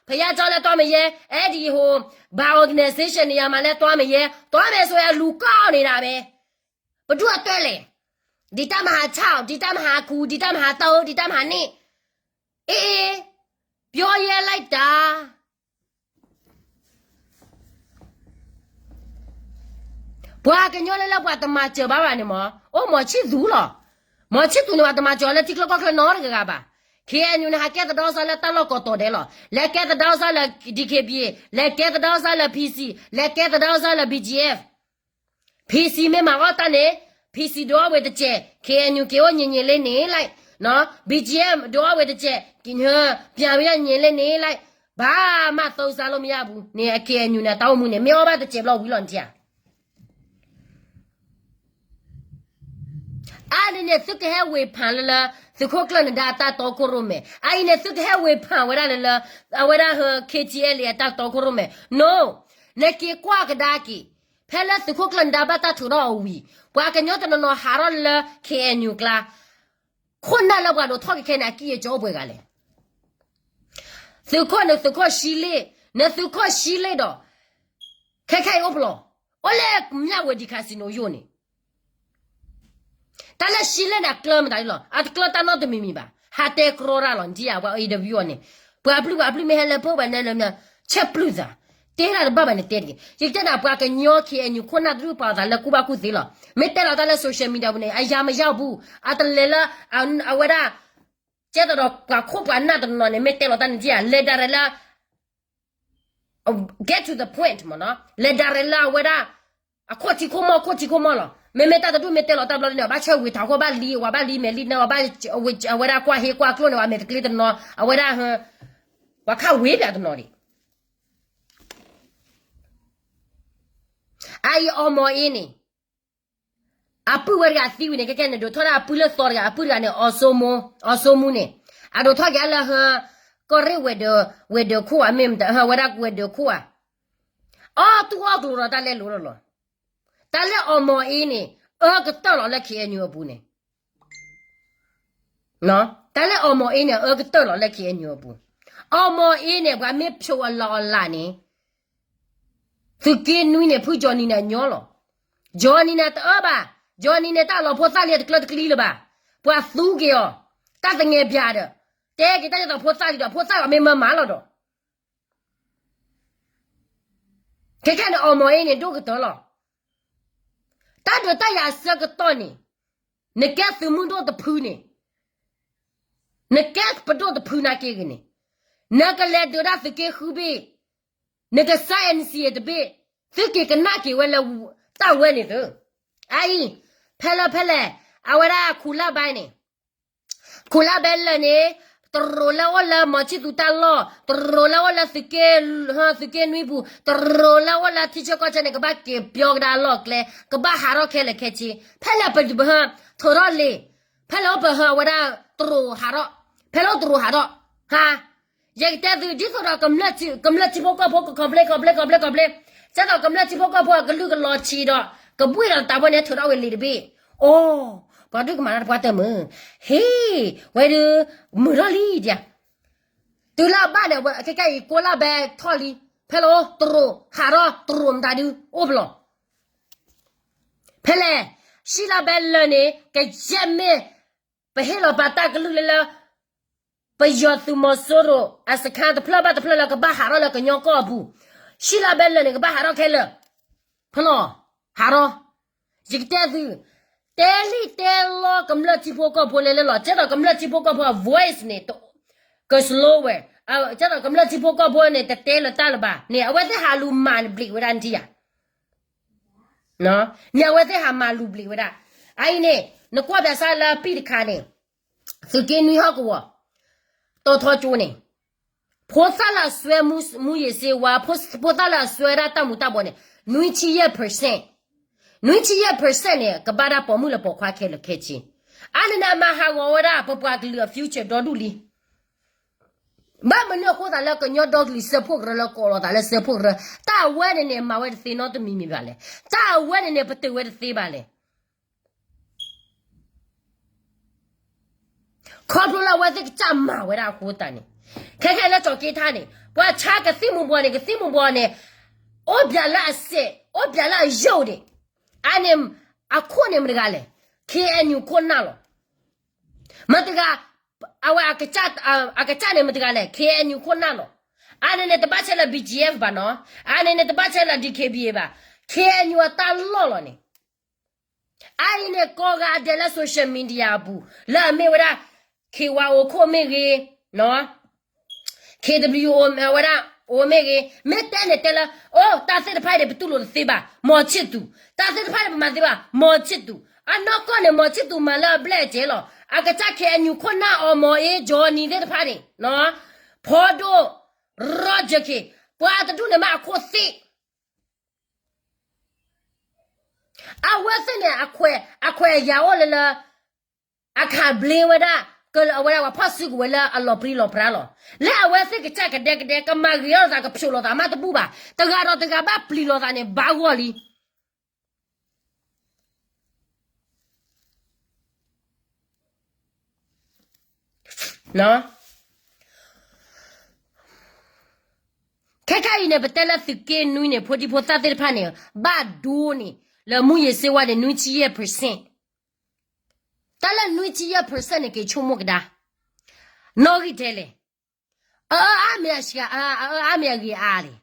ဘုရားကျောင်းလည်းသွားမရဲ, အဲဒီဟို ဘာ organization နေရာမှာလည်းသွားမရဲ, သွားမယ်ဆိုရင် အလှူကောက်နေတာပဲ, ဘယ်သူအတွက်လဲ, ဒီတပ်မဟာခြောက်, ဒီတပ်မဟာကိုး, ဒီတပ်မဟာသုံး, ဒီတပ်မဟာနှစ်, အေးအေး, ပြောရဲလိုက်တာ. ပှၤကညီလၢလၢပှၤတမၤစၢၤဘၣ်ဘၣ်န့ၣ်မး, အိၣ်မီၤဆံၣ်သူလီၤ. မီၤဆံၣ်သူန့ၣ် ပှၤတမၤစၢၤအီၤလၢထံချၢကီၢ်ချၢနီတဂၤဘၣ်. K N U န့ၣ် ဟးကဲသဒါစၢ်လၢတၢ်လီၢ်ကိးတီၤဒဲးလီၤ. လဲၤကဲသဒါစၢ်လၢ D K B A, လဲၤကဲသဒါစၢ်လၢ P C, လဲၤကဲသဒါစၢ်လၢ B G F. P C မ့ၢ်မၤအီၣ်တၢ်န့ၣ်, P C ဒုးအီၣ်ဝဲတစဲး, K N U က့ၤအိၣ်ညံၤညံၤလၢန့ၣ်လၢ, B G F ဒုးအီၣ်ဝဲတစဲး, ကညၢ ပြန်ပြီးတော့ ညံၤလၢန့ၣ်လၢ, ဘာမှသုံးစားလို့မရဘူးန့ၣ်, အ K N U န့ၣ် အတၢ်အိၣ်မူန့ၣ် မ့ၢ်အီၣ်ဘၣ်တစဲးဘျီဝံၤလီၤန့ၣ်ဧါ. အါန့ၣ်န့ၣ် သုကဟဲဝ့ၤဖးလၢလၢ သုးခိၣ်ကျၢၢ်နဒါအတၢ်တီခိၣ်ရိၣ်မဲာ်, အအံၤန့ၣ် သုကဟဲဝ့ၤဖးဝဲဒၣ်လၢလၢ အဝဲဒၣ် K T L A အတၢ်တီခိၣ်ရိၣ်မဲာ်, no, နက့ၤကွၢ်ကဒါက့ၤ, ဖဲလၢသုးခိၣ်ကျၢၢ်နဒါဘၣ်တၢ်ထုးထီၣ်အဝံၤ, ပှၤကညီတနီၤနီၤဟးထီၣ်လၢ K N U ကျါ, ခိၣ်နၢ်လၢပှၤဒိးထီၣ်က့ၤခဲန့ၣ် အကံၢ်အကီအိၣ်ပှဲၤဂၤလဲၣ်. သုးခိၣ်န့ၣ် သုးခိၣ်ရှံလ့ၣ်, နသုးခိၣ်ရှံလ့ၣ်ဒီး ခဲခဲအံၤအိၣ်ပလီၢ်, အိၣ်လၢ မြဝတီ casino ယိာ်န့ၣ်, တၢ်လၢရှံလ့ၣ်န့ၣ် အကျၢၤမတၤဒ်လီၤ, အတကျၢၤတၢ်နီတမံၤမံၤဘၣ်, ဟးတဲကြီတၢ်လီၤ, နထံၣ်ဧါ, ပှၤ A W အီၤန့ၣ်, ပှၤအပျုၢ်ပှၤအပျုၢ်မ့ၢ်ဟဲလၢပၢဝဲန့ၣ်လၢ ဆဲးပျုၢ်သး, တဲတၢ်တဘၣ်ဘၣ်န့ၣ်တဲတဂ့ၤ. ယကတဲနၤ ပှၤကညီ ခ့ၣ်အဲၣ်ယူၣ် ခိၣ်နၢ်တဒူၣ်ပာ်အသးလၢကူၣ်ဘၣ်ကူၣ်သ့လီၤ. မ့ၢ်တဲလီၤတၢ်လၢ social media ပူၤန့ၣ် အယၤမယၤပူၤ အတလဲၤလၢ အဝဲဒၣ် ကဲသိးဒီးပှၤခိၣ်ပှၤနၢ်တနီၤန့ၣ် မ့ၢ်တဲလီၤတၢ်န့ၣ် လဲၤဒၣ်ရဲၣ်လၢ get to the point မ့ၢ်နီၤ, လဲၤဒၣ်ရဲၣ်လၢအဝဲဒၣ် အခိၣ်ထံခိၣ်မီၢ် ခိၣ်ထံခိၣ်မီၢ်လီၤ. မ့မ့ၢ်တၢ်တဒူၣ်မ့ၢ်တဲလီၤတၢ်ဘျီန့ၣ် အဘၣ်ဆၢဝံၤထးခိၣ် ဘၣ်လံ ဝဲဘၣ်လံမဲာ်လံနၢ အဝဲဒၣ်ကွၢ်ဟ့ကွၢ်ကျိၣ်န့ၣ် ဝဲမဲာ်တကျ့တနီၤ အဝဲဒၣ် ပှၤခးဝ့ၢ်ပၠးတနီၤဒံး အအံၤအီၣ်မီၢ်အ့န့ၣ် အပုၢ်ဝဲတဂၤသံဝံၤန့ၣ် ခဲကဲန့ၣ် ဒိးထီၣ်ဒၣ်အပုၢ်လၢသီတဂၤ အပုၢ်တဂၤန့ၣ် အီၤစိမူ အီၤစိမူန့ၣ် အဒိးထီၣ်က့ၤအလၢဟၢ ကီၢ်ရ့ၣ်ဝဲၤဒၢး ဝဲၤဒၢးခိၣ်ဧါ မ့ၢ်မတၤ ဟၢ ဝဲဒၣ်ဝဲၤဒၢးခိၣ်ဧါ အီၣ်တူၢ်အီၣ်ကျိၤဒီးတၢ်လဲလိၤလီၤလီၤ. တၢ်လၢအီၣ်မီၢ်အ့န့ၣ် အၢကတၢၢ်လီၤလၢ ခ့ၣ်အဲၣ်ယူၣ် အပူၤန့ၣ် တၢ်လၢအီၣ်မီၢ်အ့န့ၣ် အၢကတၢၢ်လီၤလၢ ခ့ၣ်အဲၣ်ယူၣ် အပူၤ. အီၣ်မီၢ်အ့န့ၣ် ပှၤမ့ၢ်ဖျိးအလီၢ်အလၢ်န့ၣ် သုးက့နွံန့ၣ် ဖုကၠီၤနံၤန့ၣ်အညီလီၤ. ကၠီၤနံၤန့ၣ်တအၢဘၣ်. ကၠီၤနံၤန့ၣ် တၢ်လီၤဖိသၣ်လံတကျၢတကျံလၢၤဘၣ်. ပှၤသူက့ၤအီၤ တၢ်သငဲးဘၠၣ်ဒီး တဲက့ၤတၢ်ဒ်သိးဖိသၣ်လံဒီး ဖိသၣ်အီၤမ့ၢ်မၤမၤလီၤဒီး ခဲခဲန့ၣ် အီၣ်မီၢ်အ့န့ၣ် ဒိၣ်ကတၢၢ်လီၤ. တၢ်ဒုးတၢ်ယၤအဆၢကတီၢ်န့ၣ် နကဲသုးမုၢ်ဒိၣ်တဖုန့ၣ် နကဲပဒိၣ်တဖုနာ်က့ဂ့ၤန့ၣ် နကလဲၤဒုးဒၣ်သုးက့ဃုဘ့ၣ်, နကဆါ N C A တဘ့ၣ်, သုက့ၤကနၣ်က့ၤဝဲလၢတၢ်ဝဲန့ၣ်သု. အအံၤ ဖဲလၢဖဲလဲၣ် အဝဲဒၣ်ခူၣ်လၢ်ဘဲန့ၣ် ခူၣ်လၢ်ဘဲလၢာ်န့ၣ် တရူးလၢအိၣ်လၢမီၤဆံၣ်သူတၢ်လီၢ်, တရူးလၢအိၣ်လၢသုးက့, သုးက့နွံပူၤ, တရူးလၢအိၣ်လၢထံဆၢကီၢ်ဆၢန့ၣ် ကဘၣ်က့ၤပၠီကဒါအလီၢ်အကျဲ, ကဘၣ်ဟးထီၣ်ခဲလၢာ်ခဲဆ့, ဖဲလဲၣ်ပဟၢ ထုးထီၣ်လံ, ဖဲလဲၣ်အိၣ်ပဟၢအဝဲဒၣ်တရူးဟးထီၣ်, ဖဲလဲၣ်အိၣ်တရူးဟးထီၣ်, ဟါ, ယကတဲသု ဒ်သိးဒီး ကမျၢၢ်ထံဖိကီၢ်ဖိက complain complain complain complain, ကဲသိးကမျၢၢ်ထံဖိကီၢ်ဖိအကလုၢ်ကလီၤဆံးဒီး ကဘှံးဒီးတၢ်ဖိန့ၣ် ထုးထီၣ်ဝဲလံာ်တဘ့ၣ်, အိ, ပှၤဒုးကမၤတၢ်တပှၢ်တၢၢ်မုၢ်, ဟ့, ဝဲဒုး, မုာ်ထီၣ်လံဒံး, တုၤလၢအဘၣ်န့ၣ် အဝဲခဲကဲအံၤ ကိးလၢ်ဘဲထီၣ်လံ, ဖဲလဲၣ်အိၣ်တရူးဟးထီၣ် တရူးမတၤဒုး အိၣ်ပလီၢ် ဖဲလဲၣ်, ဆံလၢ်ဘဲလၢာ်န့ၣ် ကယဲၢ်မ့ၢ် ပဟ့ၣ်လီၤပာ်တၢ်ကလုၢ်လၢလၢ ပယီၤသုးမီၤစိရိၤအစခါတဖျၢၣ်ဘၣ်တဖျၢၣ်လၢကဘၣ်ဟးထီၣ်လၢကညီကီၢ်အပူၤ, ဆံလၢ်ဘဲလၢာ်န့ၣ် ကဘၣ်ဟးထီၣ်ခဲလၢာ်, ဖဲလဲၣ်, ဟးထီၣ်, ယကတဲသု, တဲလံတဲလီကမျၢၢ်ထံဖိကီၢ်ဖိလဲၤလၢလီၤ, ကဲသိးကမျၢၢ်ထံဖိကီၢ်ဖိအ voice န့ၣ် က slow ဝဲ, ကဲသိးကမျၢၢ်ထံဖိကီၢ်ဖိန့ၣ် တတဲလၢတၢ်လၢၤဘၣ်န့ၣ် အဝဲသ့ၣ်ဟးလူၤမၤဘျံးဝဲဒၣ်နထံၣ်ဧါ န့ၣ်အဝဲသ့ၣ်ဟးမၤလူၤဘျံးဝဲဒၣ်, အအံၤန့ၣ် နကွၢ်ပၠးစၢ်လၢပံၣ်တခါန့ၣ်, သုးက့နွံဟီၣ်ကဝီၤ, တီၤထီကၠိန့ၣ်, ဖိသၣ်လၢအစွဲမူ, မူယ့ၤစ့ဝါ, ဖိသၣ်လၢအစွဲဒၣ်တၢ်မူၤတၢ်ဘှီးန့ၣ်, နွံဆံယဲၢ် percent, နွံဆံယဲၢ် percent န့ၣ် ကဘၣ်ဒၣ်ပိာ်မုၣ်လၢပိာ်ခွါခဲလၢာ်ခဲဆ့, အါန့ၣ်န့ၣ် အမၤဟးဂီၤဝဲဒၣ် ပပှၤကလုာ်အ future ဒီဒူၣ်လံ ဘၣ်မနုၤအဃိသးလၢကညီဒီကလုာ်စၢဖှိၣ်ကရၢလၢကိးလီၤသးလၢစၢဖှိၣ်ကရၢ, တၢ်အဝဲန့ၣ်န့ၣ် မၤဝဲတသ့နီတမံၤမံၤဘၣ်လဲၣ်, တၢ်အဝဲန့ၣ်န့ၣ် ပတုာ်ဝဲတသ့ဘၣ်လဲၣ်, ခီဖျိလၢအဝဲသ့ၣ်ကစၢ်မၤဝဲဒၣ်အဃိသတးန့ၣ်, ခဲခဲလၢကၠီၤက့ထါန့ၣ် ပှၤဆါကသံၣ်မူၤဘှီးန့ၣ် ကသံၣ်မူၤဘှီးန့ၣ်, အိၣ်ပၠးလၢအစဲး အိၣ်ပၠးလၢအယိာ်ဒံး, အါန့ၣ်, အခိၣ်န့ၣ်မတဂၤလဲၣ်, ခ့ၣ်အဲၣ်ယူၣ် ခိၣ်နၢ်လီၤ မတဂၤ, အဝဲ, အကစၢ်န့ၣ်မတဂၤလဲၣ်, ခ့ၣ်အဲၣ်ယူၣ် ခိၣ်နၢ်လီၤ, အါန့ၣ်န့ၣ်တဘၣ်ဆဲးလၢ B G F ဘၣ်နီၤ, အါန့ၣ်န့ၣ်တဘၣ်ဆဲးလၢ D K B A ဘၣ်, ခ့ၣ်အဲၣ်ယူၣ် အတၢ်လီၢ်လီၤန့ၣ်, အအံၤန့ၣ် ကိးဂၤဒဲးလၢ social media အပူၤ လၢအမ့ၢ်ဝဲဒၣ် K Y O ခိၣ်မ့ၢ်ဂ့ၤ, K W O ဝဲဒၣ် အိၣ်မ့ၢ်ဂ့ၤ, မ့ၢ်တဲန့ၣ်တဲလၢ အိၣ်တၢ်သ့ၣ်တဖၣ်အံၤန့ၣ် ပတူၢ်လိာ်တသ့ဘၣ်, မီၤဆံၣ်သူ, တၢ်သ့ၣ်တဖၣ်န့ၣ် ပမၤသ့ဘၣ်, မီၤဆံၣ်သူ, အနီၢ်ကီၢ်န့ၣ် မီၤဆံၣ်သူမၤလၢအဘျဲၣ်အစဲးလီၤ, အကစၢ် ခ့ၣ်အဲၣ်ယူၣ် ခိၣ်နၢ် အီၣ်မီၣ်အ့ ကၠီၤနံၤသ့ၣ်တဖၣ်န့ၣ်, ဖီဒိၣ်, ရီကၠၢၣ်ခ့ၣ်, ပှၤတဒူၣ်န့ၣ်မ့ၢ်အခိၣ်သ့ၣ် အဝဲသ့ၣ်န့ၣ် အခွဲးအယာ်အိၣ်လၢလၢ အခးဘျ့ဝဲဒၣ် ကဝဲဒၣ်ပှၤဖီၣ်စုကဝဲၤလၢအလီၤပြံလီၤပြါလီၤ. လၢအဝဲသ့ၣ်ကစၢ်ကဒဲကဒဲ ကမၤဂ့ၤထီၣ်လိာ်သး ကဖျိးလိာ်သးမးတဘူၣ်ဘၣ်. တဂၤဒီးတဂၤဘၣ်ပျံၤလိာ်သးန့ၣ် ဘၣ်ဂီၢ်လံ. ခဲခါအံၤန့ၣ် ပတဲလၢသုးက့နွံန့ၣ် ဖိဒံဖိသၣ်သ့ၣ်တဖၣ်န့ၣ် ဘၣ်ဒိန့ၣ် လၢမူယ့ၤစ့ဝါန့ၣ် နွံဆံယဲၢ် percent. တၢ်လၢနွံဆံယဲၢ် percent န့ၣ် က့ၤဆိကမိၣ်ကဒါ နီၣ်ဂံၢ်ထဲလဲၣ်. အအၢအါမ့ၢ်အဂ့ၤအါလံ.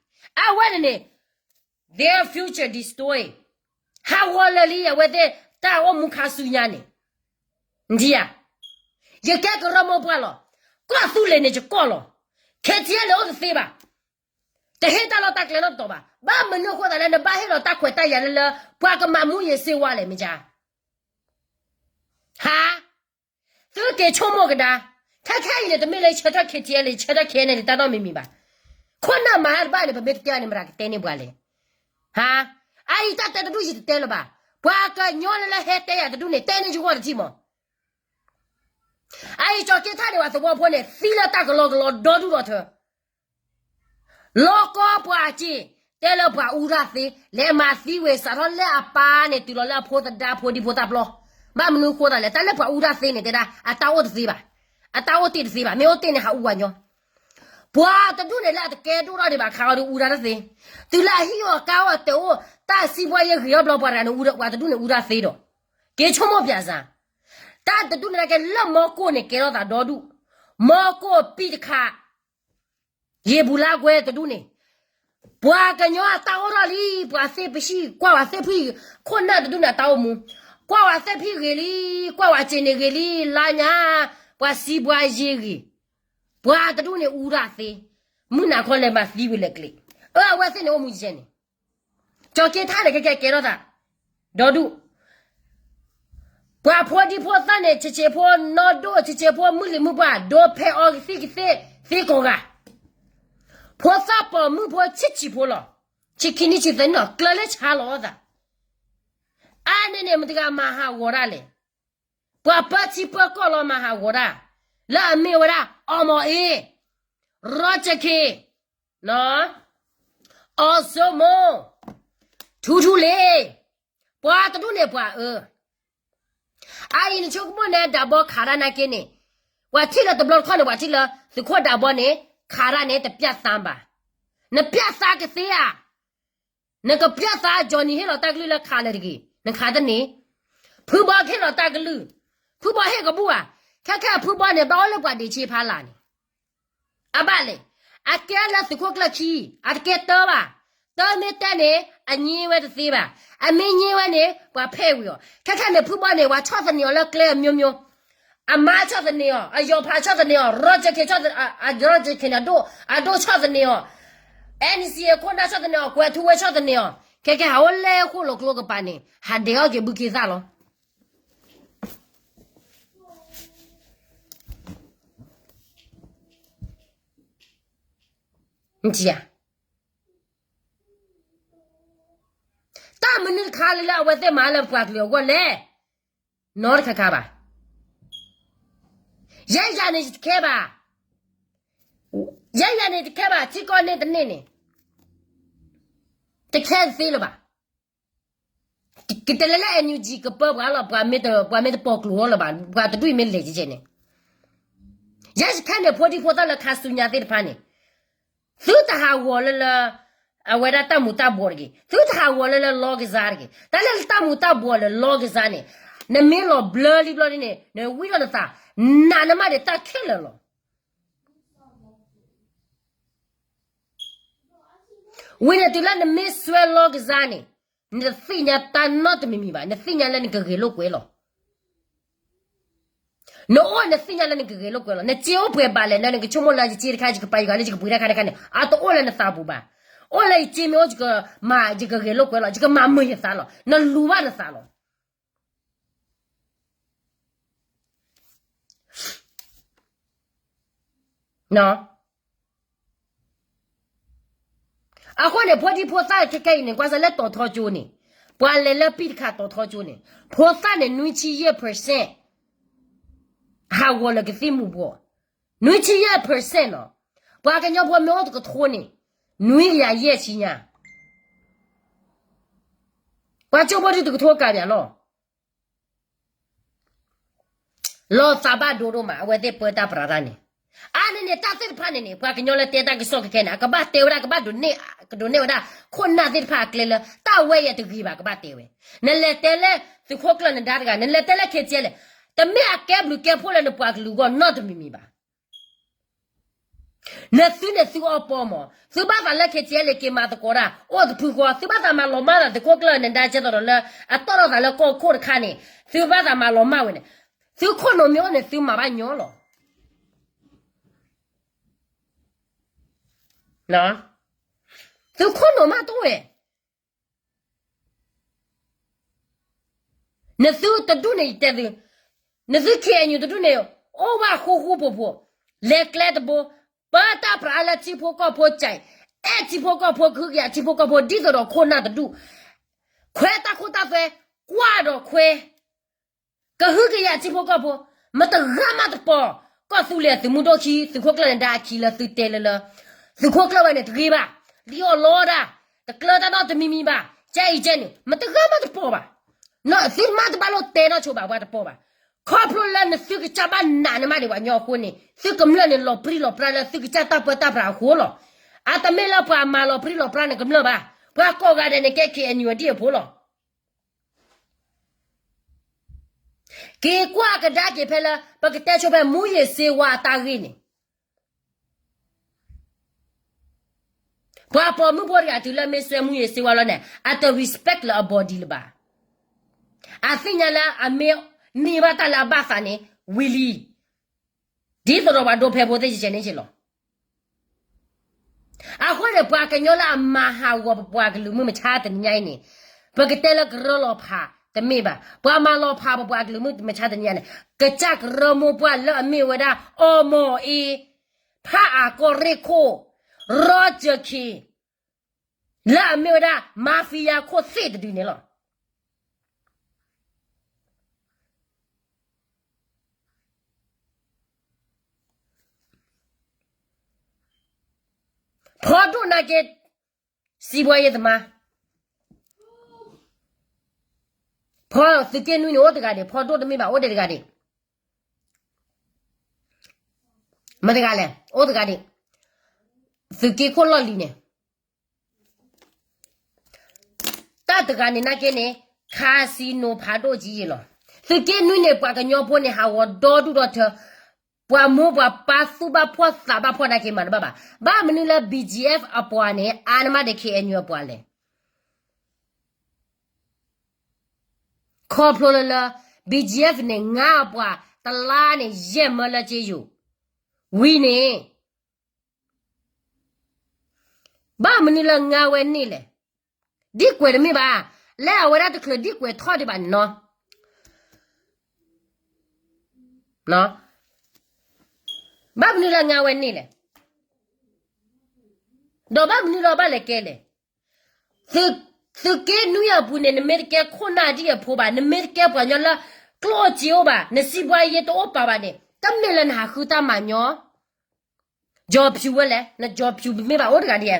အဝဲန့ၣ်န့ၣ် their future destroy, ဟးဂီၤလၢာ်လံ အဝဲသ့ၣ်တၢ်အိၣ်မူခါဆူညါန့ၣ်. ဧါ, ယကဲကရၢမိၢ်ပှၢ်လီၤ. ကီၢ်သူလ့ၤန့ၣ်ယကီၢ်လီၤ. ခဲထံအလံၤအိၣ်တသ့ဘၣ်. တဟ့ၣ်တၢ်လီၢ်တၢ်ကျဲနီတတီၤဘၣ်. ဘၣ်မနုၤအဃိသတးလဲၣ် နဘၣ်ဟ့ၣ်လီၤတၢ်ခွဲးတၢ်ယာ်လၢလၢ ပှၤကမၤမူယ့ၤစ့ဝါလဲၣ်မ့ၢ်ဧါ. ဟါ, သုက့ၤဆိကမိၣ်ကဒါ. ခဲခဲအံၤန့ၣ် တမ့ၢ်လၢယဆၢထၢၣ် ခဲထံအလံၤ ယဆၢထၢၣ် ခဲအံၤန့ၣ် တၢ်နီတမံၤမံၤဘၣ်. ခိၣ်နၢ်မၤတၢ်တဘၣ်န့ၣ် ပမ့ၢ်တတဲအီၤန့ၣ် မတၤကတဲန့ၢ်ပှၤလဲၣ်. ဟါ, အအံၤတၢ်တဲတဒူၣ်ယတတဲလၢၤဘၣ်. ပှၤကညီလၢလၢဟဲတဲယၤတဒူၣ်န့ၣ် တဲန့ၢ်ယဂီၢ်တထံၣ်မး. အအံၤကၠီၤက့ထၣ်န့ၣ် ပှၤသဝီဖိန့ၣ် သံလၢတၢ်ကလီကလီဒီဒူၣ်ဒီထၢ လီၤကီပှၤစ့ၢ်, တဲလၢပှၤအူတၢ်သ့, လဲၤမၤသံဝဲစးထီၣ်လၢအပၢ်န့ၣ် တုၤလီၤလၢအဖိသဒါဖိဒံဖိသၣ်ပျီ. ဘၣ်မနုၤဃိသတးလဲၣ်, တၢ်လၢပှၤအူတၢ်သ့န့ၣ် တဲဒၣ် အတၢ်အိၣ်တသ့ဘၣ်, အတၢ်အိၣ်တ့ၢ်တသ့ဘၣ်, မ့ၢ်အိၣ်တ့ၢ်န့ၣ် ဟးအူပှၤညီ. ပှၤတဒူၣ်န့ၣ်လၢအတကဲဒိၣ်ထီၣ်ဒံးဘၣ်ခါအီၤဒီးအူတၢ်တသ့, တုၤလၢအဟံၣ်အီၤကါအီၤတဲာ်အိၣ် တၢ်စံးဘှါယဲဂ့ၤအီၤဘျီ ပှၤတဂၤန့ၣ် ပှၤတဒူၣ်န့ၣ်အူတၢ်သ့ဒီး, က့ၤဆိကမိၣ်ပၠးစၢ်, တၢ်တဒူၣ်န့ၣ်ကဲလၢမီကိၣ်န့ၣ် ကဲထီၣ်သးဒီဒူၣ်, မီကိၣ်ပံၣ်တခါ ယံာ်ပူၤလၢကွဲတဒူၣ်န့ၣ်, ပှၤကညီအတၢ်အိၣ်ထီၣ်လံ, ပှၤသ့ၣ်ပဟံၣ်, ကွၢ်ဝဲသ့ၣ်ဖံ, ခိၣ်နၢ်တဒူၣ်န့ၣ်အတၢ်အိၣ်မူ, ကွၢ်ဝဲသ့ၣ်ဖံဂ့ၤလံ, ကွၢ်ဝဲစ့န့ၣ်ဂ့ၤလံ, လါညါ, ပှၤစံးဘှါယဲဂ့ၤ, ပှၤတဒူၣ်န့ၣ်အူတၢ်သ့, မုၢ်နၤခီလဲၤမၤသံဝံၤလဲၤကျဲး, အၢ အဝဲသ့ၣ်န့ၣ်အိၣ်မူယဲန့ၣ် ကၠီၤက့ထၣ်န့ၣ် ကဲကဲကဲထီၣ်သး, ဒီဒူၣ်, ပှၤဖိဒံဖိသၣ်န့ၣ် ဆံးဆံးဖိနီၢ်ဒိၣ် ဆံးဆံးဖိမုၣ်လံၤမုၣ်ပှၢ် ဒိးဖဲးအီၤကသံၣ်ကသ့ၣ်သ့ကိးဂၤ, ဖိသၣ်ပိာ်မုၣ်ဖိဆံးဆံးဖိလီၤ, ဆံးခံနံၣ်ဆံးသၢနံၣ်နီၤ ကျၢၤလၢဆါလီၤသး, အါန့ၢ်န့ၣ် မတၤတဂၤမၤဟးဂီၤတၢ်လဲၣ်, ပှၤပၢထံပၢကီၢ်လီၤမၤဟးဂီၤတၢ်, လၢအမ့ၢ်ဝဲဒၣ် အီမီၤအ့, ရီကၠၢခ့ အီစိမိၢ်, ထူထူလ့, ပှၤတဒူၣ်န့ၣ်ပှၤအၢ, အအံၤနဆိကမိၣ်န့ၣ် ဒးဘီခးတၢ်နာ်က့န့ၣ်, ပှၤထံၣ်လၢတဘျီတခီၣ်န့ၣ် ပှၤထံၣ်လၢသုးခိၣ်ဒးဘီန့ၣ် ခးတၢ်န့ၣ် တပျၢ်သါဘၣ်, နပျၢ်သါကသ့ဧါ, နကပျၢ်သါ Johnny ဟ့ၣ်လီၤတၢ်ကလုၢ်လၢခးလၢာ်တဂ့ၤ, နခးတန့ၢ်, ဖုဘီကဟ့ၣ်လီၤတၢ်ကလုၢ်, ဖုဘီဟ့ၣ်ကဘူၣ်ဧါ, ခဲခဲဖုဘီန့ၣ် ဘၣ်အိၣ်လၢပှၤဒ့ဆ့ဖးလာ်န့ၣ် အဘၣ်လဲၣ်, အကဲလၢသုးခိၣ်ကျၢၢ်ခံ, အတကဲတၢဘၣ်, တၢမ့ၢ်တဲန့ၣ် အငြင်းဝဲတသ့ဘၣ်, အမ့ၢ်ငြင်းဝဲန့ၣ် ပှၤဖဲးဝံၤအီၤ, ခဲခဲန့ၣ် ဖုဘီန့ၣ် ပှၤဆီၣ်သနံးအီၤလၢကျဲအမျိုးမျိုး, အမါဆီၣ်သနံးအီၤ, အယီၤဖးဆီၣ်သနံးအီၤ, ရီကၠၢခ့, ရီကၠၢခ့န့ၣ် အဒိၣ်ဆီၣ်သနံးအီၤ, NCA ခိၣ်နၢ်ဆီၣ်သနံးအီၤ, ကွဲၤထူဝဲဆီၣ်သနံးအီၤ, ခဲခဲဟးအိၣ်လဲၣ်ဃိၣ်လီၤကျိကပၤန့ၣ် ဟးဒဲးအီၣ်က့ၤဘုခ့သၣ်လီၤ. ဧါ, တၢ်မနုၤတခါလၢလၢအဝဲသ့ၣ်မၤလၢပှၤကလုာ်အဂီၢ်လဲၣ်, နီတခါခါဘၣ်, ယဲယၤန့ၣ်ယတခဲဘၣ်, ယဲယၤန့ၣ်တခဲဘၣ် ထံကီၢ်န့ၣ်တန့ၢ်န့ၣ်, တခဲသ့လၢၤဘၣ်. ကတဲလဲၤလၢ NUG ကပၢပှၤလီၤ, ပှၤမ့ၢ်တပိာ်ကျိၤအီၤလၢၤဘၣ်, ပှၤတဒူၣ်အံၤမ့ၢ်လဲၤကဲကဲန့ၣ်, ယဲယခဲန့ၣ်ဖိဒံဖိသၣ်လၢခါဆူညါသ့ၣ်တဖၣ်န့ၣ်, သုတဟးဂီၤလၢလၢ အဝဲဒၣ်တၢ်မူၤတၢ်ဘှီးတဂ့ၤ, သုတဟးဂီၤလၢလၢလီကစၢ်တဂ့ၤ, တၢ်လၢတၢ်မူၤတၢ်ဘှီးလၢလီကစၢ်န့ၣ်, နမ့ၢ်လီၤဘျၢလံဘျီဒ်န့ၣ် နဝံထီၣ်နသး, နာ်နမးဒံးတၢ်ခဲလၢာ်လီၤ. ဝံၤန့ၣ်တုၤလၢနမ့ၢ်စွဲလီကစၢ်န့ၣ်, နတသ့ၣ်ညါတၢ်နီတမံၤမံၤဘၣ်, နသ့ၣ်ညါလၢနကဂဲၤလိာ်ကွဲလီၤ. နအိၣ်နသ့ၣ်ညါလၢနကဂဲၤလိာ်ကွဲလီၤ, နစ့အိၣ်ပှဲၤဘၣ်လဲၣ်, လၢနကဆိကမိၣ်လၢယစ့တခါ ယကပာ်ယွၤလၢယကပှ့ၤတၢ်ခါတခါန့ၣ်, အတအိၣ်လၢနသးပူၤဘၣ်. အိၣ်လၢယစ့မ့ၢ်အိၣ်ယကမၤ, ယကဂဲၤလိာ်ကွဲလီၤ, ယကမၤမုာ်ယသးလီၤ, နလူၤဘၣ်နသးလီၤ. အဃိန့ၣ် ဖိဒံဖိသၣ်ခဲခဲအံၤန့ၣ် ကွၢ်စၢၤလၢတီၤထီကၠိန့ၣ်, ပှၤလဲၤလၢပံၣ်တခါတီၤထီကၠိန့ၣ်, ဖိသၣ်န့ၣ် နွံဆံယဲၢ် percent ဟးဂီၤလၢကသံၣ်မူၤဘှီး, နွံဆံယဲၢ် percent နီၤ, ပှၤကညီဖိမ့ၢ်အိၣ်တကထိန့ၣ်, နွံကယၤယဲၢ်ဆံညါ, ပှၤကၠိဖိဒုးတကထိကးပၠးလီၤ. လီၤသးဘၣ်ဒိဒိၣ်မး အဝဲသ့ၣ်ပၢတၢ်ပြးတၢ်န့ၣ်, အါန့ၢ်န့ၣ် တၢ်သ့ၣ်တဖၣ်န့ၣ်န့ၣ် ပှၤကညီလၢတဲတၢ်ကစီၣ်ခဲခဲန့ၣ် အကဘၣ်တဲဝဲဒၣ် ကဘၣ်ဒိးန့ၢ်, ကဒိးန့ၢ်ဝဲဒၣ် ခိၣ်နၢ်သ့ၣ်တဖၣ်အကျဲလၢ တၢ်ဝဲအံၤတဂ့ၤဘၣ် ကဘၣ်တဲဝဲ, နလဲၤတဲလၢသုးခိၣ်ကျၢၢ်နဒါတဂၤ, နလဲၤတဲလၢ KTLA လဲၣ်, တမ့ၢ်အကဲဘျုးကဲဖှိၣ်လၢနပှၤကလုာ်အဂီၢ်နီတမံၤမံၤဘၣ်. နသုန့ၣ်သုအီပီမး, သုဘၣ်သးလၢ K T L A က့ၤမၤသကိးတၢ် အိၣ်တဖုဃီ, သုဘၣ်သးမၤလီၤမၢ်သးသုးခိၣ်ကျၢၢ်နဒါကဲသိးဒီးလၢ အတီၢ်ထီၣ်သးလၢကီၢ်ခိၣ်တခါန့ၣ်, သုဘၣ်သးမၤလီၤမၢ်ဝဲန့ၣ်, သုခိၣ်နူာ်မ့ၢ်အိၣ်န့ၣ် သုမၤဘၣ်ညီလီၤ. သုခိၣ်နူာ်မးတအိၣ်ဝဲ နသုတဒူၣ်န့ၣ်ယတဲသု, နသု K N U တဒူၣ်န့ၣ် အိၣ်ဝဲဃူဃူဖိးဖိး, လဲၤကျဲတဘိ, ပၢတၢ်ပြးအါလၢထံဖိကီၢ်ဖိကၠဲး, အဲၣ်ထံဖိကီၢ်ဖိ ကဟုကယာ်ထံဖိကီၢ်ဖိ ဒ်သိးဒီးခိၣ်နၢ်တဒူၣ်, ခွဲတၢ်ခိၣ်တၢ်သွဲ, ကွၢ်ဒီးခွဲ ကဟုကယာ်ထံဖိကီၢ်ဖိ, မတဂၤမးတပိာ်, ကီၢ်သူလ့ၤအသုးမုၢ်ဒိၣ်ခံ သုးခိၣ်ကျၢၢ်နဒါအခံလၢသုတဲလၢလၢ, သုးခိၣ်ကျၢၢ်ဝဲန့ၣ်တဂ့ၤဘၣ်, လံၣ်အီၣ်လီတၢ်, တကျၢတၢ်နီတမံၤမံၤဘၣ်, ကဲအံၤကဲန့ၣ် မတဂၤမးတပိာ်ဘၣ်, နီၢ်သုမးတဘၣ်လိၣ်တဲနီၢ်ဆိဘၣ်ပှၤတပိာ်ဘၣ်, ခီဖျိလၢနသုကစၢ်ဘၣ်နာ်န့ၢ်မးဒံးပှၤကညီအဃိန့ၣ် သုကမျၢၢ်န့ၣ်လီၤပြံလီၤပြါလၢသုကစၢ်တၢ်ပၢတၢ်ပြးအဃိလီၤ. အတမ့ၢ်လၢပှၤမၤလီၤပြံလီၤပြါန့ၣ်ကမျၢၢ်ဘၣ်, ပှၤကိးဂၤဒဲးန့ၣ်ကဲ K N U အဒံၣ်အဖိလီၤ. က့ၤကွၢ်ကဒါက့ၤဖဲလၢ ပကတဲဆိဖဲ မူးယစ်ဆေးဝါး အတၢ်ဂ့ၢ်န့ၣ်, ပှၤပိာ်မုၣ်ဖိတဂၤတုၤလၢအမ့ၢ်စွဲမူးယစ်ဆေးဝါးလီၤန့ၣ် အတ respect လၢအ body လၢၤဘၣ်. အသ့ၣ်ညါလၢအမ့ၢ်န့ၢ်ဘၣ်တၢ်လၢအဘၣ်သးန့ၣ် ဝံၤလံ, ဒ်သိးဒီးပှၤဒိဖဲဖိသ့ၣ်ကဲန့ၣ်က့လီၤ. အဃိန့ၣ် ပှၤကညီလၢအမၤဟးဂီၤပပှၤကလုာ်မုၢ်မဆါတနံၤညါအံၤန့ၣ်, ပကတဲလၢကရၢလီၤဖးတမ့ၢ်ဘၣ်, ပှၤမၤလီၤဖးပပှၤကလုာ်မုၢ်မဆါတနံၤညါန့ၣ် ကစၢ်ကရၢမိၢ်ပှၢ်လၢအမ့ၢ်ဝဲဒၣ် အီမီၤအ့, ဖးအၤကီၢ်ရ့ၣ်ခိၣ်, ရီကၠၢၣ်ခ့ၣ်, လၢအမ့ၢ်ဝဲဒၣ် mafia ခိၣ်သ့ၣ်တဒုန့ၣ်လီၤ. ဖီဒိၣ်နာ်က့, စီးပွားရေးသမား, ဖီသုးက့နွံန့ၣ်အိၣ်တဂၤဒံး, ဖီဒိၣ်တမ့ၢ်ဘၣ် အိၣ်ဒံးတဂၤဒံး, မတဂၤလဲၣ်, အိၣ်တဂၤဒံး, သုးက့ခိၣ်လီၢ်လံၤန့ၣ် တၢ်တဂၤန့ၣ်နာ်က့န့ၣ် casino ဖးဒိၣ်ကံယ့လီၤ. သုးက့နွံန့ၣ် ပှၤကညီဖိန့ၣ် ဟးဂီၤဒီဒူၣ်ဒီထၢ, ပှၤမိၢ်ပှၤပၢ်သူၣ်ဘၣ်ဖှီၣ်သးဘၣ်ဖှီၣ်နာ်က့မၤတဘၣ်ဘၣ်. ဘၣ်မနုၤလၢ B G F အပှၤန့ၣ် အါန့ၢ်မးဒံး K N U အပှၤလဲၣ်. ခီဖျိလၢလၢ B G F န့ၣ် ငါအပှၤတလါန့ၣ် ယဲၢ်မၢလၢက့ယိာ်, ဝံၤန့ၣ် ဘၣ်မနုၤလၢငါဝဲန့ၣ်လဲၣ်. ဒံကွဲးတမ့ၢ်ဘၣ်, လၢအဝဲဒၣ်တချုးဒံကွဲးထီၣ်ဒံးဘၣ်န့ၣ်နီၤ. ဘၣ်မနုၤလၢငါဝဲန့ၣ်လဲၣ်. ဒီးဘၣ်မနုၤလၢဘၣ်လဲၤကဲလဲၣ်. သုးက့နွံအပူၤန့ၣ် နမ့ၢ်တကဲခိၣ်နၢ်ဒ်အဖိဘၣ်, နမ့ၢ်တကဲပှၤကညီလၢ ကျိၣ်စ့အိၣ်ဘၣ်, နစီးပွားရေးတအိၣ်ပာ်ဘၣ်န့ၣ် တမ့ၢ်လၢနဟးဃုတၢ်မၤညီ ကၠီၤဖၠူဝဲလဲၣ်, နကၠီၤဖၠူမ့ၢ်ဘၣ်အိၣ်တဂၤဒံးဧါ.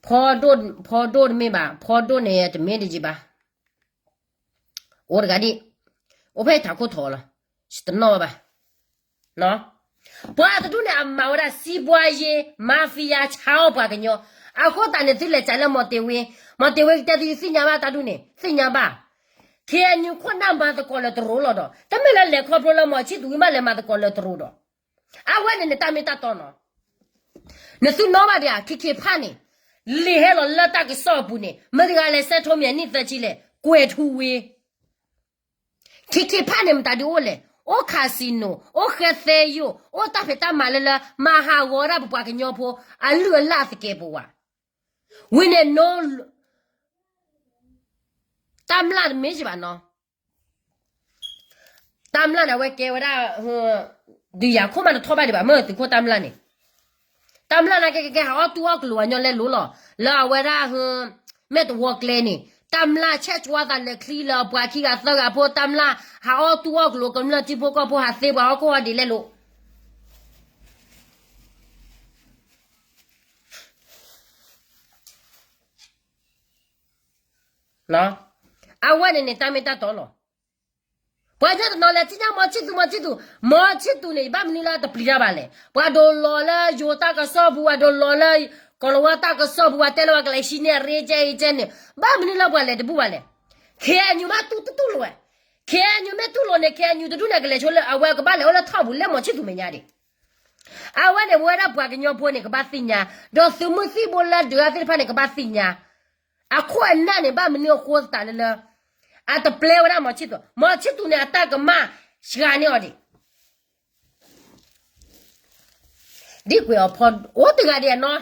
ဖီဒိၣ်တမ့ၢ်ဘၣ်, ဖီဒိၣ်န့ၣ်တမ့ၢ်တယံၤဘၣ်, အိၣ်တဂၤဒံး, အိၣ်ဖဲထးခိၣ်ထီလီၤ, တနီၣ်ဘၣ်. ပှၤတဒူၣ်န့ၣ် အမၤဝဲဒၣ် စီးပွားရေး mafia ဆါအီၣ်ပှၤကညီ, အဃိသတးန့ၣ် သုလဲၤကးလၢမီၤတ့ၤဝ့, မီၤတ့ၤဝ့ကတဲသုသ့ၣ်ညါဘၣ်တၢ်ဒူၣ်န့ၣ် သ့ၣ်ညါဘၣ်. K N U ခိၣ်နၢ်မၤသကိးလၢတရူးလီၤဒီး တမ့ၢ်လၢလဲၤခီဖျိလၢမီၤဆံၣ်သူၤဝံၤမးလဲၤမၤသကိးလၢတရူးဒီး အဝဲန့ၣ်န့ၣ်တၢ်မ့ၢ်တၢ်တီနီၤ. နသုနီၣ်ဘၣ်ဒံးဧါ, ခ့ခ့ဖးန့ၣ် လံာ်ဟဲလီၤလၢတၢ်ကစီၣ်အပူၤန့ၣ် မတၤတဂၤလဲၤဆဲးထိးမံၤအနံၣ်သၢဆံလဲၣ်, ကွဲၤထူဝ့. ခ့ခ့ဖးန့ၣ် မတၤဒုးအိၣ်လဲၣ်, အိၣ် casino, အိၣ်ဃဲသဲယိာ်, အိၣ်တၢ်ဖံးတၢ်မၤလၢလၢ မၤဟးဂီၤဒၣ်ပပှၤကညီဖိ အလုၢ်အလၢ်သကဲးပဝး. ဝံၤန့ၣ် တၢ်မျၢ်တမ့ၢ်ယဘၣ်နီၤ. တၢ်မျၢ်န့ၣ် အဝဲကဲဝဲဒၣ် ဒုးယၤခိၣ်မးတထီၣ်ဘၣ်ဒံးဘၣ် မ့ၢ်သုးခိၣ်တၢ်မျၢ်န့ၣ်, တၢ်မျၢ်န့ၣ်ကဲကဲကဲ ဟးအီၣ်တူၢ်အီၣ်ကလိာ်အညီလဲၤလိၤလီၤ. လၢအဝဲဒၣ် မ့ၢ်တဝီကျဲန့ၣ် တၢ်မျၢ်ဆဲးကဝါသးလဲၤချံလၢပှၤခံဂၤသၢဂၤဖိ တၢ်မျၢ်ဟးအီၣ်တူၢ်အီၣ်ကလိာ် ကမျၢၢ်ထံဖိကီၢ်ဖိဟးသ့ပှၤဟီၣ်ခိၣ်ဟီၣ်ဒံးလဲၤလိၤ အဝဲန့ၣ်န့ၣ် တၢ်မ့ၢ်တၢ်တီလီၤ. ပှၤကညီတနီၤလဲၤထံၣ်ညါ မီၤဆံၣ်သူၤ မီၤဆံၣ်သူၤ, မီၤဆံၣ်သူၤန့ၣ် ဘၣ်မနုၤလၢတပျံၤတၢ်ဘၣ်လဲၣ်. ပှၤဒိးလီၤလၢယိၤတၢ်ကစီၣ်ပူၤ, ပှၤဒိးလီၤလၢ ကီၤလၤဝါတၢ်ကစီၣ်ပူၤ, ပှၤတဲလၢပှၤကလဲၤဆံန့ၢ်အရ့ကဲအံၤကဲန့ၣ် ဘၣ်မနုၤလၢပှၤလဲၤတဘူၣ်ဘၣ်လဲၣ်. ခ့ၣ်အဲၣ်ယူၣ်မ့ၢ်တူၢ်တတူၢ်လိာ်ဝဲ, ခ့ၣ်အဲၣ်ယူၣ်မ့ၢ်တူၢ်လိာ်န့ၣ် ခ့ၣ်အဲၣ်ယူၣ်တဒူၣ်န့ၣ် ကလဲၤဆိလၢအဝဲကဘၣ်လဲၤအိၣ်လၢထီၣ်ပူၤလၢမီၤဆံၣ်သူၤမဲာ်ညါဒံး အဝဲန့ၣ် ပဝဲဒၣ်ပှၤကညီဖိန့ၣ် ကဘၣ်သ့ၣ်ညါ, ဒီးသုးမုၢ်သံၣ်ဘိလၢဒုးအါသ့ၣ်တဖၣ်န့ၣ် ကဘၣ်သ့ၣ်ညါ. အခိၣ်အနၢ်န့ၣ် ဘၣ်မနုၤအဃိသတးလၢလၢ အတပျဲဝဲဒၣ်မီၤဆံၣ်သူး, မီၤဆံၣ်သူးန့ၣ် အတၢ်ကမၣ်စှၤန့ၢ်အီၤဒံး ဒ်ကွဲးအီၤဖီအိၣ်တဂၤဒံးအနီၢ်.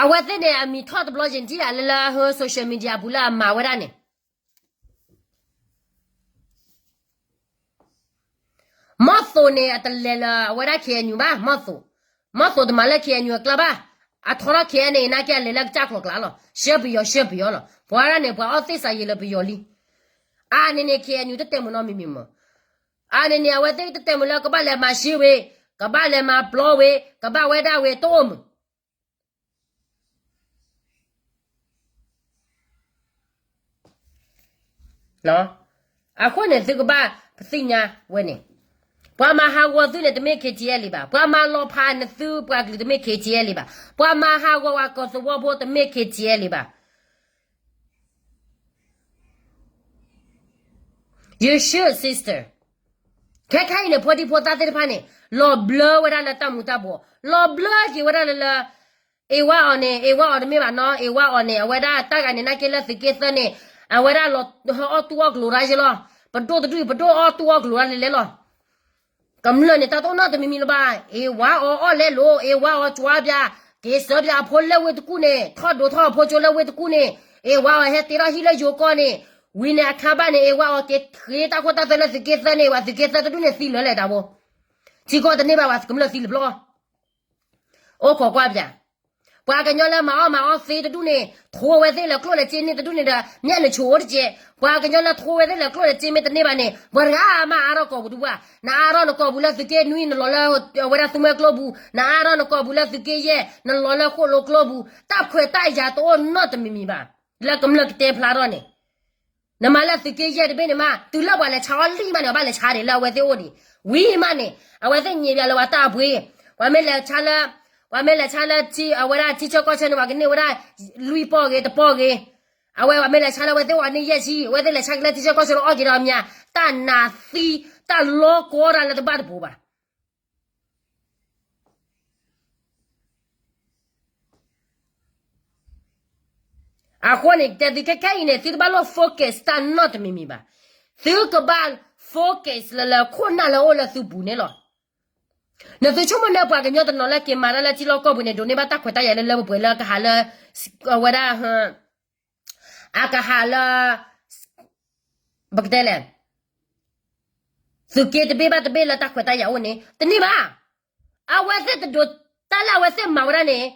အဝဲသ့ၣ်န့ၣ် အမံၤထီၣ်တဘျီယံၤထံၣ်ဒၣ်လၢလၢ social media အပူၤလၢအမၤဝဲဒၣ်န့ၣ် မီၢ်သိးန့ၣ် အတလဲၤလၢအဝဲဒၣ် K N U ဘၣ်, မီၢ်သိး, မီၢ်သိးတမၤလၢ K N U အကျါဘၣ်, အထီထီၣ် K N A နာ်က့ အလဲၤလၢကစၢ်ကျိၤကျါလီၤ, ရှၢပယီၤ ရှၢပယီၤလီၤ. ပှၤဒၣ်န့ၣ် ပှၤအီၣ်သ့ၣ်စးယံာ်လၢပယီၤလံ. အါန့ၣ်န့ၣ် K N U တတဲမုာ်နီတမံၤမံၤမး. အါန့ၣ်န့ၣ် အဝဲသ့ၣ်တတဲမုာ်လၢကဘၣ်လဲၤမၤရှ့ဝဲ, ကဘၣ်လဲၤမၤပျီဝဲ, ကဘၣ်ဝဲဒၣ်ဝဲတအိၣ်မုာ် အဃိန့ၣ် သုကဘၣ်ပသ့ၣ်ညါဝဲန့ၣ်, ပှၤမၤဟးဂီၤသုန့ၣ် တမ့ၢ် K T L ဘၣ်, ပှၤမၤလီၤဖးနသုပှၤကလုာ်တမ့ၢ် K T L ဘၣ်, ပှၤမၤဟးဂီၤပှၤကီၢ်သဝီဖိတမ့ၢ် K T L ဘၣ်. You should, sister. ခဲခဲအံၤန့ၣ် ဖိဒံဖိသၣ်သ့ၣ်တဖၣ်န့ၣ် လီၤဘျၢဝဲဒၣ်လၢတၢ်မူၤတၢ်ဘှီး, လီၤဘျၢက့ၤဝဲဒၣ်လၢလၢ အ့ဝါအီၤန့ၣ်, အ့ဝါအီၤတမ့ၢ်ဘၣ်နီၤ, အ့ဝါအီၤန့ၣ် အဝဲဒၣ်တၢ်ဂၤန့ၣ် နာ်က့လၢသုးက့သၢန့ၣ် အဝဲဒၣ်လီၤအီၣ်တူၢ်အီၣ်ကျိၤရၣ်ယဲလီၤ. ပဒိၣ်တဒူၣ်အံၤ ပဒိၣ်အီၣ်တူၢ်အီၣ်ကျိၤရၣ်လဲၤလဲၤလီၤ. ကမျၢၢ်န့ၣ် တၢ်တအိၣ်နီတမံၤမံၤလၢၤဘၣ်. အ့ဝါအီၤအီၣ်လဲလိာ်, အ့ဝါအီၤကွၢ်ပၠး, က့ၤစၢပၠးအဖိလၢဝ့ၢ်တကူၣ်န့ၣ်, ထီၣ်ဒိးထီၣ်အဖိကၠိလၢဝ့ၢ်တကူၣ်န့ၣ်, အ့ဝါအီၤဟဲတ့ထီၣ်ဟံၣ်လၢယိၤကီၢ်န့ၣ်, ဝံၤန့ၣ်အခါဘၣ်န့ၣ် အ့ဝါအီၤက့ၤဃ့တၢ်ခိတၢ်သွဲလၢသုးက့သၢန့ၣ်, ပှၤသုးက့သၢတဒူၣ်န့ၣ်သံလၢာ်လဲၣ်တၢ်ဘိ, ထံကီၢ်တန့ၢ်ဘၣ် ပှၤကမျၢၢ်သံလၢာ်ဘျီ အိၣ်ခိးကွၢ်ပၠး. ပှၤကညီလၢမၤအီၣ်မၤအီသ့တဒူၣ်န့ၣ်, ထိဝဲသ့ၣ်လၢကျိၣ်လၢစ့န့ၢ်တဒူၣ်န့ၣ်ဒီး မ့ၢ်နဆိးအိၣ်တက့ၢ်. ပှၤကညီလၢထိဝဲသ့ၣ်လၢကျိၣ်လၢစ့မ့ၢ်တန့ၢ်ဘၣ်န့ၣ်, ပှၤတဂၤမးအါထီၣ်ကိာ်ပူၤတပှၢ်. နအါထီၣ်နကိာ်ပူၤလၢသုးက့နွံ, နလီၤလၢအဝဲဒၣ်သူမွဲကျိပူၤ, နအါထီၣ်နကိာ်ပူၤလၢသုးက့ယဲၢ်, နလီၤလၢဃိၣ်လိကျိပူၤ, တၢ်ခွဲးတၢ်ယာ်တအိၣ်နီတမံၤမံၤဘၣ် လၢကမျၢၢ်ကတဲဖျါထီၣ်န့ၣ် နမၤလၢသုးက့ယဲၢ်တဘ့ၣ်န့ၣ်မး, တုၤလၢပှၤလဲၤဆါအီၤလံမးန့ၣ်, အဘၣ်လဲၤဆါဒံးလၢအဝဲသ့ၣ်အိၣ်ဒံး. ဝံၤမးန့ၣ် အဝဲသ့ၣ်ညံးပၠးလၢပှၤတၢ်အပှ့ၤ, ပှၤမ့ၢ်လဲၤဆါလၢ, ပှၤမ့ၢ်လဲၤဆါလၢအဝဲဒၣ်ထံဆၢကီၢ်ဆၢန့ၣ် ပှၤကန့ၢ်ဝဲဒၣ် လွံၢ်ပီၢ်ဂ့ၤ တပီၢ်ဂ့ၤ, အဝဲပှၤမ့ၢ်လဲၤဆါလၢအဝဲသ့ၣ်အိၣ်န့ၣ်ယဲၢ်ဆံ, အဝဲသ့ၣ်လဲၤဆါက့ၤလၢထံဆၢကီၢ်ဆၢလၢအီၣ်က့ၤဒီးအမါ, တၢ်နးသံ, တၢ်လီၤကီတၢ်လၢတဘၣ်တပူၤဘၣ်. အဃိန့ၣ် တဲသုခဲခဲအံၤန့ၣ် သုတဘၣ်လိၣ် focus တၢ်နီတမံၤမံၤဘၣ်. သုကဘၣ် focus လၢလၢခိၣ်နၢ်လၢအအိၣ်လၢသုပူၤန့ၣ်လီၤ. နသုဆိကမိၣ်လၢပှၤကညီတနီၤလၢက့ၤမၤတၢ်လၢထံလီၢ်ကီၢ်ပူၤန့ၣ် ဒိးန့ၢ်ဘၣ်တၢ်ခွဲးတၢ်ယာ်လၢလၢပှဲၤပှဲၤလၢကဟးလၢ, အဝဲဒၣ် အကဟးလၢ ပကတဲလဲၣ်, သုးက့တဘ့ၣ်ဘၣ်တဘ့ၣ်လၢတၢ်ခွဲးတၢ်ယာ်အိၣ်န့ၣ် တန့ၢ်ဘၣ်. အဝဲသ့ၣ်တဒိး, တၢ်လၢအဝဲသ့ၣ်မၤဝဲဒၣ်န့ၣ်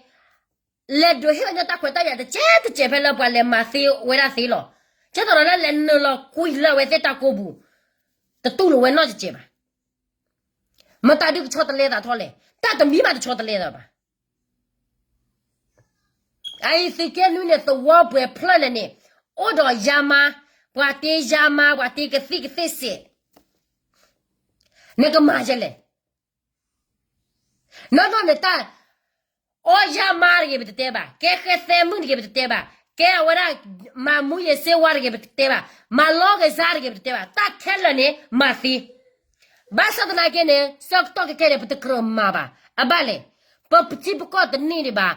လဲၤဒိးဟ့ၣ်ဝဲဒၣ်တၢ်ခွဲးတၢ်ယာ်တကဲးတကဲးဖဲလၢပှၤလဲၤမၤသ့ဝဲဒၣ်သ့လီၤ. ကဲသိးဒီးလၢလဲၤနုာ်လီၤကွံာ်လၢအဝဲသ့ၣ်တၢ်ကိးပူၤ, တတူၢ်လိာ်ဝဲနီတကဲးဘၣ်. မတၤဒုးကဆီတလဲသးထီၣ်လဲၣ်, တၢ်တမံၤမးတဆီတလဲသးဘၣ်. အအံၤသုးက့နွံန့ၣ် သဝီပှဲၤဖျၢၣ်လၢာ်န့ၣ်, အိၣ်ဒီးယါမါ, ပှၤတ့ယါမါ, ပှၤတ့ကသံၣ်ကသ့ၣ်စဲး, နကမၤယဲလဲၣ်. နီၢ်နီၢ်န့ၣ်တၢ်, အီၣ်ယါမါတဂ့ၤပတတဲဘၣ်, ကဲဃဲသဲမုၣ်တဂ့ၤပတတဲဘၣ်, ကဲအဝဲဒၣ် မၤမူယ့ၤစ့ဝါတဂ့ၤပတတဲဘၣ်, မၤလီကစၢ်တဂ့ၤပတတဲဘၣ်, တၢ်ခဲလၢာ်န့ၣ် မၤသ့. ဘၣ်ဆၣ်သနာ်က့န့ၣ် ဆၢကတီၢ်ခဲကဲန့ၣ် ပတကြၢးမၤဘၣ်. အဘၣ်လဲၣ်, ပထံပကီၢ်တန့ၢ်ဒံးဘၣ်,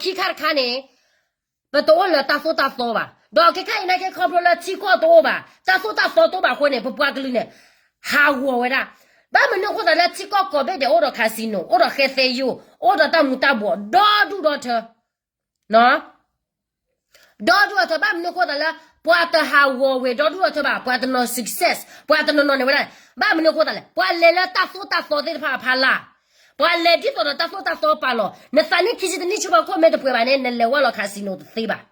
ဒီးခံခါတခါန့ၣ် ပတအိၣ်လၢတၢ်သိၣ်တၢ်သီဘၣ်. ဒီးခဲခါအံၤနာ်က့ ခီဖျိလၢထံကီၢ်တအိၣ်ဘၣ်, တၢ်သိၣ်တၢ်သီတအိၣ်ဘၣ်အဃိန့ၣ် ပပှၤကလုာ်န့ၣ် ဟးဂီၤဝဲဒၣ်. ဘၣ်မနုၤအဃိသတးလၢထံကီၢ်ကိးဘ့ၣ်ဒဲး အိၣ်ဒီး casino, အိၣ်ဒီးဃဲသဲယိာ်, အိၣ်ဒီးတၢ်မူၤတၢ်ဘှီး ဒီဒူၣ်ဒီထၢ ဒီဒူၣ်ဒီထၢ ဘၣ်မနုၤအဃိသတးလၢ ပှၤတဟးဂီၤဝဲဒီဒူၣ်ဒီထၢဘၣ်, ပှၤတနီၤ success, ပှၤတနီၤနီၤန့ၣ်ဝဲဒၣ်. ဘၣ်မနုၤအဃိသတးလဲၣ်, ပှၤလဲၤလၢတၢ်သိၣ်တၢ်သီသ့ၣ်တဖၣ်အဖီလာ်, ပှၤလဲၤဒ်သိးဒီးတၢ်သိၣ်တၢ်သီပာ်လီၤ. နသးန့ၢ်ခံဆံတနံၣ်ဆူဖီခိၣ်မ့ၢ်တပှဲၤဘၣ်န့ၣ် နလဲၤဝဲလီၤ casino တသ့ဘၣ်.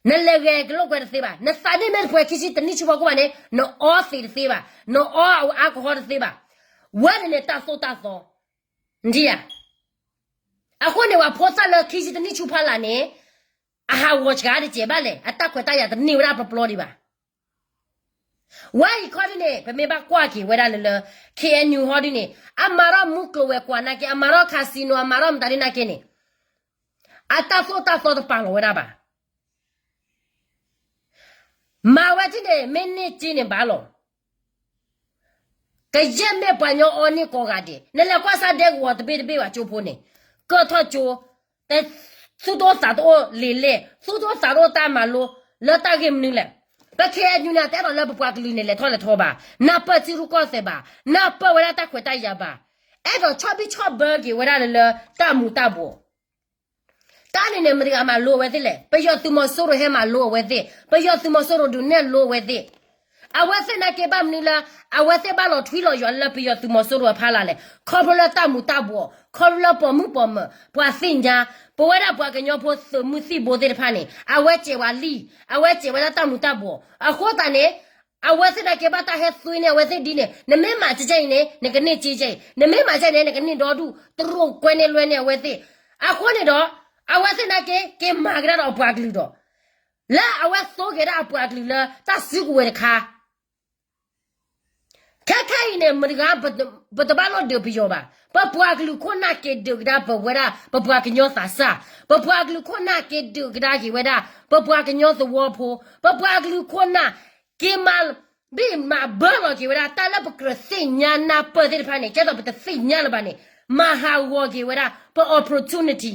နလဲၤဂဲၤကလိာ်ကွဲတသ့ဘၣ်. နသးန့ၢ်မ့ၢ်တပှဲၤခံဆံတနံၣ်ဆူဖီခိၣ်ဘၣ်န့ၣ် နအီသံးတသ့ဘၣ်, နအီ alcohol တသ့ဘၣ်. ဝဲန့ၣ်န့ၣ်တၢ်သိၣ်တၢ်သီ, နထံၣ်ဧါ. အဃိန့ၣ် ပှၤဖိသၣ်လၢခံဆံတနံၣ်ဆူဖီလာ်န့ၣ် အဟးဂီၤစှၤတကဲးဘၣ်လဲၣ်, အတၢ်ခွဲးတၢ်ယာ်တန့ၢ်ဝဲဒၣ်ပျီပျီဒံးဘၣ်. ဝဲအံၤခီဒ်န့ၣ် ပမ့ၢ်ဘၣ်ကွၢ်က့ၤဝဲဒၣ်လၢလၢ K N U ဟီဒ်န့ၣ် အမၤထီၣ်မူကျိၤဝဲၤကွာ်နာ်က့, အမၤထီၣ် casino, အမၤထီၣ်မတၤဒ်နာ်က့န့ၣ် အတၢ်သိၣ်တၢ်သီတပာ်လီၤဝဲဒၣ်ဘၣ်. မၤဝဲဒ်န့ၣ် မ့ၢ်န့ၢ်စ့န့ၣ်ဘၣ်လီၤ. ကယဲၢ်မ့ၢ်ပှၤကညီအီၣ်န့ၢ်ကိးဂၤဒဲး, နလဲၤကွၢ်စၢ်ဒဲကဝီၤတဘ့ၣ်တဘ့ၣ်ဘၣ်ကၠိဖိန့ၣ်, ကၢၢ်ထီၣ်ကၠိ, သူၣ်တအိၣ်သးတအိၣ်လံာ်လဲၢ်, သူၣ်တအိၣ်သးတအိၣ်တၢ်မၤလိ, လၢတၢ်ဂ့ၢ်မနုၤလဲၣ်. ပ ခ့ၣ်အဲၣ်ယူၣ်န့ၣ် တအဲၣ်ဒိးလၢပပှၤကလုာ်န့ၣ် လဲၤထီၣ်လဲၤထီဘၣ်, နၢ်ပၢၢ်ထံရူၢ်ကီၢ်သဲးဘၣ်, နၢ်ပၢၢ်ဝဲဒၣ်တၢ်ခွဲးတၢ်ယာ်ဘၣ်, အဲၣ်ဒိးဆီၣ်ဘံၣ်ဆီၣ်ဘၢက့ၤဝဲဒၣ်လၢတၢ်မူၤတၢ်ဘှီး တၢ်န့ၣ်န့ၣ် မတၤတဂၤမၤလိအဝဲသ့ၣ်လဲၣ်. ပယီၤသုးမီၤစိရိၤဟဲမၤလိအဝဲသ့ၣ်, ပယီၤသုးမီၤစိရိၤဒုးနဲၣ်လိအဝဲသ့ၣ်. အဝဲသ့ၣ်နာ်က့ဘၣ်မနုၤလၢ အဝဲသ့ၣ်ဘၣ်လီၤထွံလီၤယွၤလၢပယီၤသုးမီၤစိရိၤအဖီလာ်လဲၣ်. ခီဖျိလၢတၢ်မူၤတၢ်ဘှီး, ခီဖျိလၢပိာ်မုၣ်ပိာ်မၢၤ, ပှၤသ့ၣ်ညါ, ပဝဲဒၣ်ပှၤကညီဖိသုးမုၢ်သံၣ်ဘိသ့ၣ်တဖၣ်န့ၣ် အဝဲစဲးဝဲလံာ်, အဝဲစဲးဝဲဒၣ်တၢ်မူၤတၢ်ဘှီး. အဃိသတးန့ၣ် အဝဲသ့ၣ်နာ်က့ဘၣ်တၢ်ဟဲသွံန့ၢ်အဝဲသ့ၣ်ဒ်န့ၣ်, နမ့ၢ်မၤကဲကဲအံၤန့ၣ် နကန့ၢ်ကဲကဲအံၤ, နမ့ၢ်မၤကဲန့ၣ် နကန့ၢ်ဒီဒူၣ်, တရူးကွဲန့ၢ်လွဲန့ၢ်အဝဲသ့ၣ်. အဃိန့ၣ်ဒီး အဝဲသ့ၣ်နာ်က့ က့ၤမၤကဒါဒီးအပှၤကလုာ်ဒီး လၢအဝဲသိက့ၤဒၣ်အပှၤကလုာ်လၢတၢ်စုကဝဲၤတခါ ခဲခဲအံၤန့ၣ် မတၤတဂၤ ပတဘၣ်လိၣ်ဒုးပယီၤဘၣ်. ပပှၤကလုာ်ခိၣ်နၢ်က့ၤဒုးကဒါပဝဲဒၣ် ပပှၤကညီသးစၢ်, ပပှၤကလုာ်ခိၣ်နၢ်က့ၤဒုးကဒါက့ၤဝဲဒၣ် ပပှၤကညီသဝီဖိ, ပပှၤကလုာ်ခိၣ်နၢ် က့ၤမၤဘံၣ်မၤဘၢလီၤက့ၤဝဲဒၣ် တၢ်လၢပကြၢးသ့ၣ်ညါနၢ်ပၢၢ်သ့ၣ်တဖၣ်န့ၣ် ကဲသိးပတသ့ၣ်ညါလၢၤဘၣ်န့ၣ် မၤဟးဂီၤက့ၤဝဲဒၣ် ပ opportunity,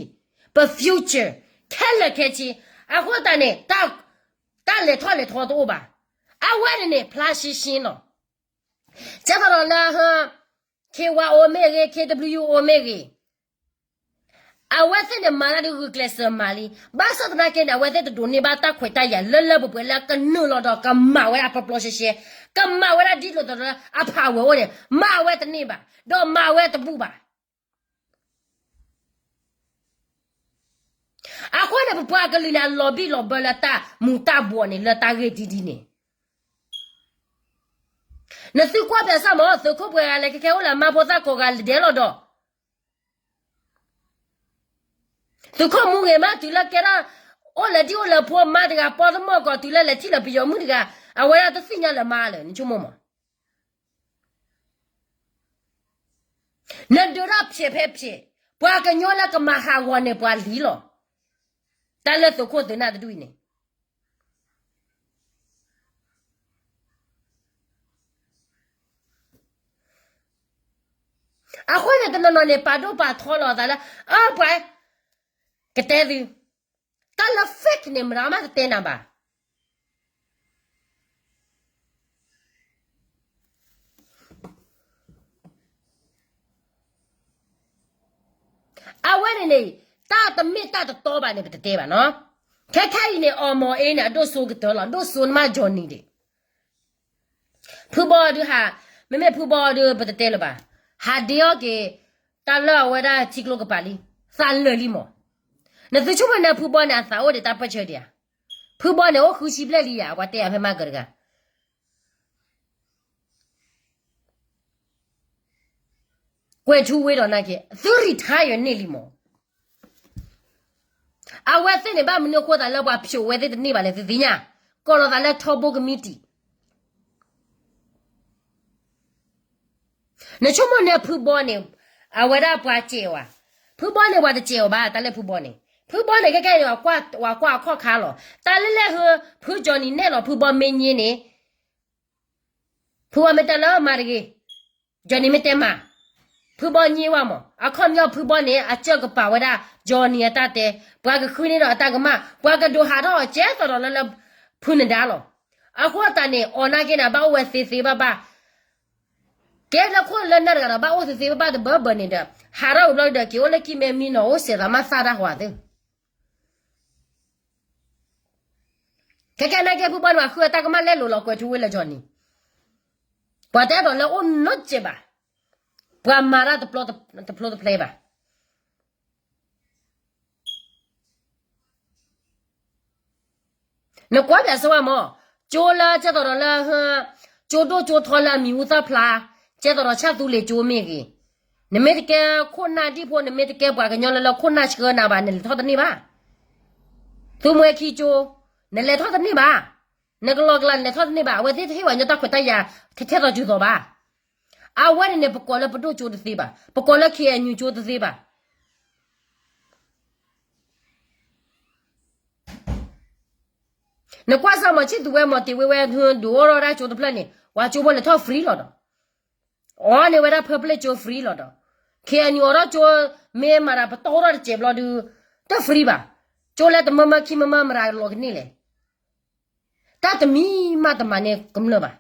ပ future ခဲလၢာ်ခဲဆ့. အဃိသတးန့ၣ် တၢ်လဲၤထီၣ်လဲၤထီတအိၣ်ဘၣ်. အဝဲန့ၣ်န့ၣ် ဖျါရှင်းရှင်းလီၤ. ကဲသိးဒီးလၢ ခ့ဝါအိၣ်မ့ၢ်ဂ့ၤ, ခ့တဘျုးယူၣ်အိၣ်မ့ၢ်ဂ့ၤ, အဝဲသ့ၣ်န့ၣ်မၤတၢ်ဒ်ဂုာ်ကျဲးစၢးမၤလံ. ဘၣ်ဆၣ်သနာ်က့န့ၣ် အဝဲသ့ၣ်တဒိးန့ၢ်ဘၣ်တၢ်ခွဲးတၢ်ယာ်လၢလၢပှဲၤပှဲၤလၢကနုာ်လီၤဒီးကမၤဝဲဒၣ်ပျီပျီရှဲရှဲ, ကမၤဝဲဒၣ်ဒ်သိးသိးလၢအဖးဝဲအိၣ်န့ၣ် မၤဝဲတန့ၢ်ဘၣ်, ဒီးမၤဝဲတဘူၣ်ဘၣ်. အဃိန့ၣ် ပပှၤကလုာ်န့ၣ် အလီၤဘံၣ်လီၤဘၢလၢတၢ်မူၤတၢ်ဘှီးန့ၣ် လၢတၢ်ဂ့ၢ်ဒ်ဒ်န့ၣ် နသုကွၢ်ဖဲစၢ်မး သုးခိၣ်ပှဲၤဂၤလဲၤခဲခဲအိၣ်လၢအမါဖိသၣ်ကိးဂၤဒဲးလီၤဒီး သုးခိၣ်မူဂ့ၤမး တုၤလၢကဲထီၣ် အိၣ်လၢဒံၣ်အိၣ်လၢဖိ မါတဂၤပီၢ်သမီၢ်ကီး တုၤလၢလဲၤထံၣ်လၢပယီၤမုၣ်တဂၤ အဝဲဒၣ်တသ့ၣ်ညါလၢၤမါလၢၤ နဆိကမိၣ်မး. နဒုးတၢ်ဖျဲးဖဲဖျဲး, ပှၤကညီလၢကမၤဟးဂီၤန့ၢ်ပှၤလံလီၤ. တၢ်လၢသုးခိၣ်သုးနၢ်တဒူၣ်အံၤန့ၣ် အဃိန့ၣ် တနီၤနီၤန့ၣ် ပာ်ဒိၣ်ပာ်ထီလီၤအသးလၢ အပှၤ ကတဲသု, တၢ်လၢ fake န့ၣ် မတၤမးတတဲနၤဘၣ်. အဝဲန့ၣ်န့ၣ် တၢ်တမ့ၢ်တၢ်တတီဘၣ်န့ၣ် ပတတဲဘၣ်နီၤ. ခဲခဲအံၤန့ၣ် အီၣ်မီၤအ့န့ၣ် အဒိၣ်စိကတၢၢ်လီၤ, ဒိၣ်စိနမး Johnny ဒံး ဖုဘီဒုးဟး, မ့မ့ၢ်ဖုဘီဒုး ပတတဲလၢၤဘၣ်, ဟးဒ့အီၣ်က့ၤ တၢ်လၢအဝဲဒၣ်ထံကျိကပၤလံ, သးလၢာ်လံမး. နသုဆိကမိၣ်န့ၣ် ဖုဘီန့ၣ် အသးအိၣ်ဒံးတၢ်ပၢၢ်ဆၢဒံးဧါ. ဖုဘီန့ၣ် အိၣ်ဃုဆံဘျဲၣ်လံယၤ, ပှၤတဲယၤဖဲမၤကၢၤတဂၤ ကွဲၤထူဝ့ဒီးနာ်က့ သု retire န့ၢ်လံမး. အဝဲသ့ၣ်န့ၣ် ဘၣ်မနုၤအဃိသးလၢပှၤဖျိးဝဲသ့ၣ်တန့ၢ်ဘၣ်လဲၣ် သုသ့ၣ်ညါ, ကိးလီၤသးလၢထီဘိကမံးတံာ် နဆိကမိၣ်န့ၣ် ဖုဘီန့ၣ် အဝဲဒၣ်ပှၤစဲးအီၤဧါ. ဖုဘီန့ၣ် ပှၤတစဲးအီၤဘၣ်, တၢ်လၢဖုဘီန့ၣ်, ဖုဘီန့ၣ် ခဲခဲန့ၣ် ပှၤကွၢ်အခီၣ်ခါလီၤ. တၢ်လၢလဲၣ်ဟၢ ဖု Johnny နဲၣ်လီၤ ဖုဘီမ့ၢ်ညံန့ၣ် ဖုဘီမ့ၢ်တဲလၢမၤတဂ့ၤ, Johnny မ့ၢ်တဲမၤ, ဖုဘီညံဝဲမး. အခီပညီဖုဘီန့ၣ် အစၢၢ်ကပာ်ဝဲဒၣ် Johnny အတၢ်တဲ, ပှၤကဃုန့ၢ်ဒီးအတၢ်ကမၣ်, ပှၤကဒိးဟးထီၣ်အီၤကဲသိးဒီးလၢလၢ ဖုနဒါလီၤ. အဃိသတးန့ၣ် အီၤနာ်က့န့ၣ် ဘၣ်အိၣ်ဝဲသ့သ့ဘၣ်ဘၣ် ကဲလၢခိၣ်လၢနၢ်တဂၤဒီး ဘၣ်အိၣ်သ့သ့ဘၣ်ဘၣ်တဘၢဘၢန့ၣ်ဒီး ဟးထီၣ်ဝံၤဘျီဒီး က့ၤအိၣ်လၢကံၢ်မဲမံနီၤ အိၣ်စဲးသးမၤသၣ်တၢ်ဟးသု ခဲခဲနာ်က့ ဖုဘီန့ၣ် ပှၤဃုအတၢ်ကမၣ်လဲလိာ်လီၤကွဲၤထူဝ့လၢ Johnny, ပှၤတအဲၣ်ဒိးလၢအိၣ်နီတစဲးဘၣ်, ပှၤမၤတၢ်တဖျိတဖျဲဘၣ်. နကွၢ်ပၠးစၢၤဝဲမး, ကၠိလၢကဲသိးဒီးလၢ ကၠိဒိၣ်ကၠိထီလၢအမံၤဟူသၣ်ဖျါ, ကဲသိးဒီးဆၣ်သူလ့ၤကၠိမ့ၢ်ဂ့ၤ, နမ့ၢ်တကဲခိၣ်နၢ်ဒံၣ်ဖိ နမ့ၢ်တကဲပှၤကညီလၢလၢခိၣ်နၢ်ဆှၢနၤဘၣ် နလဲၤထီၣ်တန့ၢ်ဘၣ်. သူမှဲခံကၠိ, နလဲၤထီၣ်တန့ၢ်ဘၣ်. နကလီကလးနလဲၤထီၣ်တန့ၢ်ဘၣ်. အဝဲသ့ၣ်တဟ့ၣ်ပှၤကညီတၢ်ခွဲးတၢ်ယာ် ထဲထဲသိးတုၤသိးဘၣ်. အဝဲန့ၣ်န့ၣ် ပကိးလၢပဒိၣ်ကၠိတသ့ဘၣ်, ပကိးလၢ ခ့ၣ်အဲၣ်ယူၣ် ကၠိတသ့ဘၣ်. နကွၢ်စၢၤမး ဆံၣ်သူးဝဲမး တ့ၢ်ဝဲဝဲ ဒုးအိၣ်ထီၣ်ဒၣ်ကၠိတဖျၢၣ်န့ၣ် ပှၤကၠိဖိလဲၤထီၣ် free လီၤဒီး အီၣ်န့ၢ်ဝဲဒၣ် public ကၠိ free လီၤဒီး ခ့ၣ်အဲၣ်ယူၣ် အီၣ်ထီၣ်ကၠိ မ့ၢ်မၤတၢ်ပတီၢ်ထီၣ်တစဲးဘျီဒုး တ free ဘၣ်. ကၠိလဲတမၢမၢခံမၢမၢ မတၤလီၤကန့ၢ်လဲၣ်. တၢ်တမံၤမးတမၤန့ၢ်ကမျၢၢ်ဘၣ်.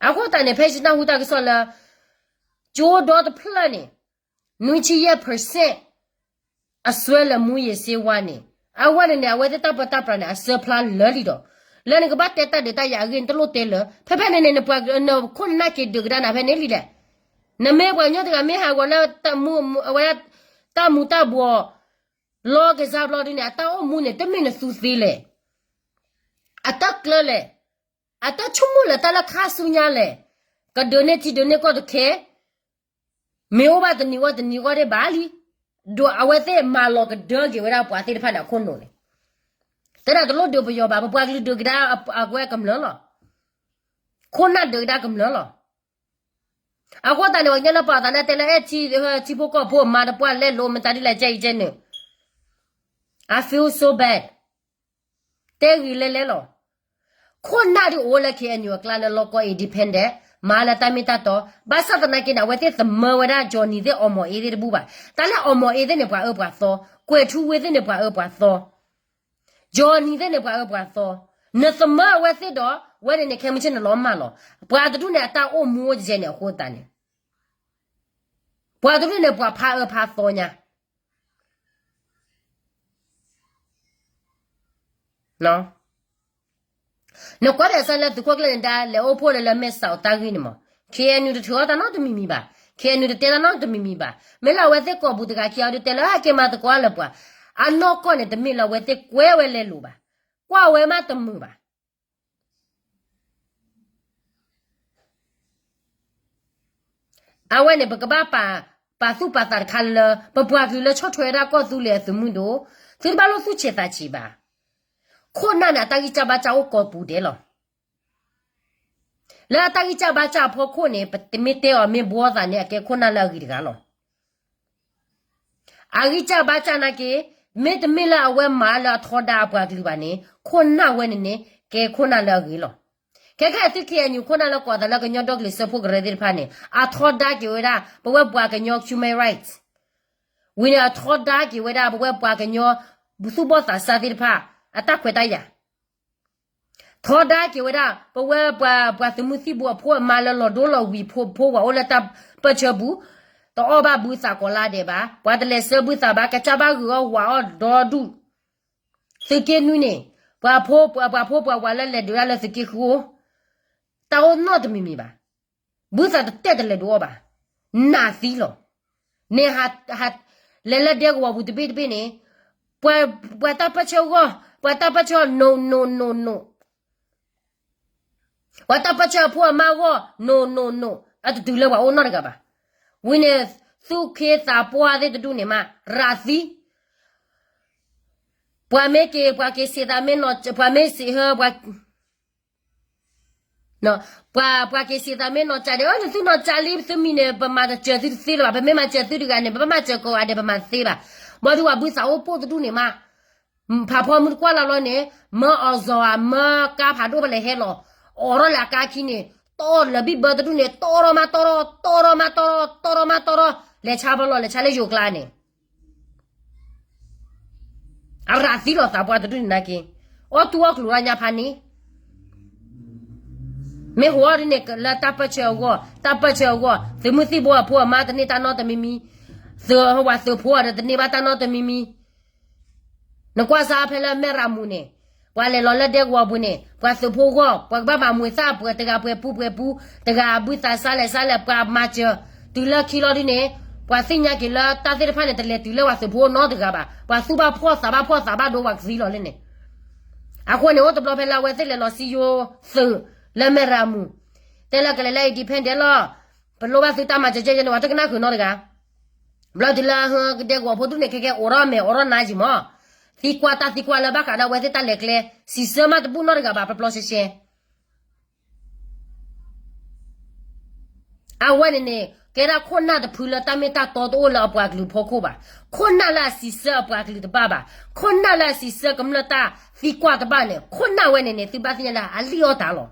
အဃိသတးန့ၣ် ဖဲယနၢ်ဟူတၢ်ကစီၣ်လၢ ကၠိဒီတဖျၢၣ်န့ၣ် နွံဆံယဲၢ် percent အစွဲလၢ မူးယစ်ဆေးဝါး န့ၣ် အဝဲန့ၣ်န့ၣ် အဝဲသ့ၣ်တၢ်ပၢတၢ်ပြးန့ၣ် အစၢဖျါလၢာ်လံဒီး လၢနကဘၣ်တဲတၢ်ဒုးတၢ်ယၤအဂ့ၢ်န့ၣ် တလိၣ်တဲလၢ ဖဲဖဲန့ၣ်န့ၣ် နပှၤနခိၣ်နၢ်က့ၤဒုးကဒါနၤဖဲန့ၣ်လံလဲၣ်. နမ့ၢ်ပှၤကညီတဂၤမ့ၢ်ဟးဂီၤလၢ အဝဲဒၣ် တၢ်မူၤတၢ်ဘှီး လီၤကစၢ်ဘျီဒုန့ၣ် အတၢ်အိၣ်မူန့ၣ် တမ့ၢ်နသူသ့လဲၣ်. အတၢ်ကျၢၤလဲၣ်. အတၢ်ဆိကမိၣ်လၢတၢ်လၢခါဆူညါလဲၣ်. ကဒုးန့ၢ်ထံဒုးန့ၢ်ကီၢ်တခဲ မ့ၢ်အိၣ်ဘၣ်တနံၤဂီၢ်တနံၤဂီၢ်ဒၣ်ဘၣ်လံ. ဒီးအဝဲသ့ၣ်မၤလီၤကဒၢက့ၤဝဲဒၣ်ပှၤသ့ၣ်တဖၣ်န့ၣ်အခိၣ်နူာ်န့ၣ် တဲဒၣ်တလိၣ်ဒုးပယီၤဘၣ်, ပပှၤကလုာ်ဒုးကဒါအဝဲကမျၢၢ်လီၤ. ခိၣ်နၢ်ဒုးကဒါကမျၢၢ်လီၤ. အဃိသတးန့ၣ် ပှၤကညီလၢပာ်သးန့ၣ်တဲလၢ အဲၣ်ထံဖိကီၢ်ဖိအမါတပှၢ်လဲလိာ်မတၤဒ်လဲၣ်ကဲအံၤကဲန့ၣ် I feel so bad. တဲဂ့ၤလဲလဲလီၤ. ခိၣ်နၢ်ဒုးအိၣ်လၢ ခ့ၣ်အဲၣ်ယူၣ် အကျါလၢလီၢ်ကီၢ် independent မၤလၢတၢ်မ့ၢ်တၢ်တီ, ဘၣ်ဆၣ်သနာ်က့န့ၣ် အဝဲသ့ၣ်သမၢဝဲဒၣ် Johnny သ့ၣ် အီၣ်မီၣ်အ့သ့ၣ်တဘူၣ်ဘၣ်. တၢ်လၢအီၣ်မီၣ်အ့သ့ၣ်န့ၣ် ပှၤအၢပှၤသီ, ကွဲၤထူဝ့သ့ၣ်န့ၣ် ပှၤအၢပှၤသီ, Johnny သ့ၣ်န့ၣ် ပှၤအၢပှၤသီ, နသမၢအဝဲသ့ၣ်ဒီး ဝဲန့ၣ်န့ၣ် ခဲမုၢ်ဆ့ၣ်န့ၣ်လီၤမၢ်လီၤ. ပှၤတဒူၣ်န့ၣ် အတၢ်အိၣ်မူအိၣ်တယဲၢ်န့ၣ် အဃိသတးန့ၣ် ပှၤတဒူၣ်န့ၣ် ပှၤဖးအၢဖးသီညါ နကွၢ်ဖဲအဆၢလၢသုးခိၣ်ကျၢၢ်နဒါ လဲၤအိၣ်ဖှိၣ်လၢလၢမဲာ်ဆှးအတၢ်ဂ့ၢ်န့ၣ်မး, ခ့ၣ်အဲၣ်ယူၣ် တထုးအီၣ်တၢ်နီတမံၤမံၤဘၣ်, ခ့ၣ်အဲၣ်ယူၣ် တတဲတၢ်နီတမံၤမံၤဘၣ်. မ့ၢ်လၢအဝဲသ့ၣ်ကိာ်ပူၤတဂၤခံဂၤဒုးတဲလၢ ဟဲက့ၤမၤသကိးလၢပှၤ, အနီၢ်ကီၢ်န့ၣ် တမ့ၢ်လၢအဝဲသ့ၣ်ကွဲဝဲလဲလိာ်ဘၣ်, ကွၢ်ဝဲမးတမုာ်ဘၣ်. အဝဲန့ၣ် ပကဘၣ်ပာ်သူၣ်ပာ်သးတခါလၢ ပပှၤကလုာ်လၢဆီၣ်ထွဲဝဲဒၣ်ကီၢ်သူလ့ၤအသုးမုၢ်ဒိၣ်, သုတဘၣ်လိၣ်သူၣ်ဆံးသးဆံးဘၣ်. ခိၣ်နၢ်န့ၣ် အတၢ်ဂံၢ်စၢ်ဘါစၢ်အိၣ်ကိာ်ပူၤဒဲးလီၤ. လၢအတၢ်ဂံၢ်စၢ်ဘါစၢ်အဖီခိၣ်န့ၣ် ပတမ့ၢ်တဲအီၤမ့ၢ်ဘှီသးန့ၣ် အကဲခိၣ်နၢ်လၢအဂ့ၤတဂၤလီၤ. အဂံၢ်စၢ်ဘါစၢ်နာ်က့, မ့တမ့ၢ်လၢအဝဲမၤလၢအထီဒါအပှၤကလုာ်ဘၣ်န့ၣ် ခိၣ်နၢ်ဝဲန့ၣ်န့ၣ် ကဲခိၣ်နၢ်လၢအဂ့ၤလီၤ. ခဲခဲအံၤသုး ခ့ၣ်အဲၣ်ယူၣ် ခိၣ်နၢ်လၢကိးသးလၢကညီဒီကလုာ်စၢဖှိၣ်ကရၢသ့ၣ်တဖၣ်န့ၣ် အထီဒါက့ၤဝဲဒၣ် ပဝဲပှၤကညီ human rights, ဝံၤန့ၣ် အထီဒါက့ၤဝဲဒၣ် ပဝဲပှၤကညီ သူၣ်ဘီၣ်သးစၢ်သ့ၣ်တဖၣ် အတၢ်ခွဲးတၢ်ယာ် ထီဒါက့ၤဝဲဒၣ် ပဝဲပှၤ ပှၤသုးမုၢ်သံၣ်ဘိအဖိအမါလၢလီၤဒိလီၤဝံၤဖိ ဖိဝဲအိၣ်လၢတၢ်ပၢၢ်ဆၢပူၤ, တအီၣ်ဘၣ်ဘုသးကိးလါဒဲးဘၣ်, ပှၤတလဲၤဆှၢဘုသးဘၣ်, ကစၢ်ဘၣ်ဂုာ်အီၣ်ဝးအီၣ်ဒီဒူၣ်, သုးက့နွံန့ၣ် ပှၤဖိ ပှၤဖိပှၤဝၤလၢလဲၤဒုးတၢ်လၢသုးက့ဃုအိၣ်, တၢ်အိၣ်နီတမံၤမံၤဘၣ်. ဘုသးတတဲတလဲၤဒုးအီၣ်ဘၣ်, နးသံလီၤ. န့ၣ် လဲၤလၢဒဲကဝီၤပူၤတဘ့ၣ်တဘ့ၣ်န့ၣ် ပှၤတၢ်ပၢၢ်ဆၢဂီၢ်, ပှၤတၢ်ပၢၢ်ဆၢ no no no no, ပှၤတၢ်ပၢၢ်ဆၢအဖိအမါဂီၢ် no no no, အတတုၤလၢပှၤအိၣ်နီတဂၤဘၣ်. ဝံၤန့ၣ် သူၣ်က့သးပှၢ်သ့ၣ်တဒူၣ်န့ၣ်မး ရးသံ, ပှၤမ့ၢ်က့ၤ ပှၤက့ၤစံးသးမ့ၢ်နီၢ် ပှၤမ့ၢ်စံးဟၢ ပှၤ ပှၤ ပှၤက့ၤစံးသးမ့ၢ်နီၢ်ကၠးဒဲး အၢ နသုနီၢ်ကၠးလံ သုမံၤန့ၣ် ပမၤတစၢၤသုတသ့လၢၤဘၣ်, ပမ့ၢ်မၤစၢၤသုတဂၤန့ၣ် ပဘၣ်မၤစၢၤကိးဂၤဒဲး ပမၤတသ့ဘၣ်. ဘၣ်ဒီးပှၤဘုသးအိၣ်ပိၢ်တဒူၣ်န့ၣ်မး ဖးဖီမုၢ်တကွၢ်လၢ်လီၤန့ၣ် မၢအီၤစီၤဧါ မၢကါဖးဒိၣ်ဖဲလဲၣ်ဟဲလီၤ, အိးထီၣ်လၢအကါခံန့ၣ် တီၢ်လၢဘံၣ်ဘၢတဒူၣ်န့ၣ် တီၢ်ထီၣ်မးတီၢ်ထီၣ် တီၢ်ထီၣ်မးတီၢ်ထီၣ် တီၢ်ထီၣ်မးတီၢ်ထီၣ် လဲၤဆါဖဲလီၤ လဲၤဆါလၢယိၤကျါန့ၣ် အရးသံလီၤသးပှၢ်တဒူၣ်န့ၣ်နာ်က့, အီၣ်တူၢ်အီၣ်ကျိၤလၢညါဖးန့ၣ်, မ့ၢ်ဟူအီၤဒ်န့ၣ် လၢတၢ်ပၢၢ်ဆၢအဂီၢ်, တၢ်ပၢၢ်ဆၢအဂီၢ် သုးမုၢ်သံၣ်ဘိအဖိအမါတန့ၢ်တၢ်နီတမံၤမံၤ, သုးဝၤသုးဖိအဒီးတန့ၢ်ဘၣ်တၢ်နီတမံၤမံၤ, နကွၢ်စၢ်ဖဲလၢမဲၢ်ရမူန့ၣ်, ပှၤလဲၤလီၤလၢဒဲကဝီၤပူၤန့ၣ် ပှၤသုးဖိဂီၢ် ပှၤကဘၣ်မၤမွဲၤသၣ်ပှဲၤ တဂၤပှဲၤပူၤပှဲၤပူၤ တဂၤဘုသးစၢ်လဲၤစၢ်လဲၤ ပှၤမၤစၢၤ, တုၤလၢခံလီၤဒ်န့ၣ်, ပှၤသ့ၣ်ညါက့ၤလၢတၢ်သ့ၣ်တဖၣ်န့ၣ် တလဲၤတုၤလၢပှၤသုးဖိနီတဂၤဘၣ်, ပှၤသူၣ်ဘၣ်ဖှီၣ်သးဘၣ်ဖှီၣ်သးဘၣ်ဒိပှၤကသံလီၤလၢန့ၣ်, အဃိန့ၣ် အိၣ်တဘျီဖဲလၢအဝဲသ့ၣ်လဲၤလီၤစံယိၤသုးလၢမဲၢ်ရမူ, တဲလၢကလဲၤလၢ independent လီၤ, ပလိၣ်ဘၣ်သုတၢ်မၤစၢၤကဲန့ၣ် ပှၤတကနၣ်ဃုာ်နီတဂၤ ဘျီတုၤလၢဒဲကဝီၤဖိဒူၣ်န့ၣ် ခဲကဲအိးထီၣ်မဲာ်အိးထီၣ်နါယံၤမး, သံကွၢ်တၢ်သံကွၢ်လၢဘၣ်ဃးဒီးအဝဲသ့ၣ်တၢ်လဲၤကျဲ, စံးဆၢမးတဘူၣ်နီတဂၤဘၣ် ပျီပျီရှဲရှဲ. အဝဲန့ၣ်န့ၣ် ကဲဒၣ်ခိၣ်နၢ်တဖုလၢတၢ်မ့ၢ်တၢ်တီတအိၣ်လၢအပှၤကလုာ်ဖီခိၣ်ဘၣ်, ခိၣ်နၢ်လၢအစံးဆၢအပှၤကလုာ်တဘၣ်ဘၣ်, ခိၣ်နၢ်လၢအစံးဆၢကမျၢၢ်တၢ်သံကွၢ်တဘၣ်န့ၣ် ခိၣ်နၢ်ဝဲန့ၣ်န့ၣ် သုဘၣ်သ့ၣ်ညါလၢအလံၣ်အီၣ်တၢ်လီၤ.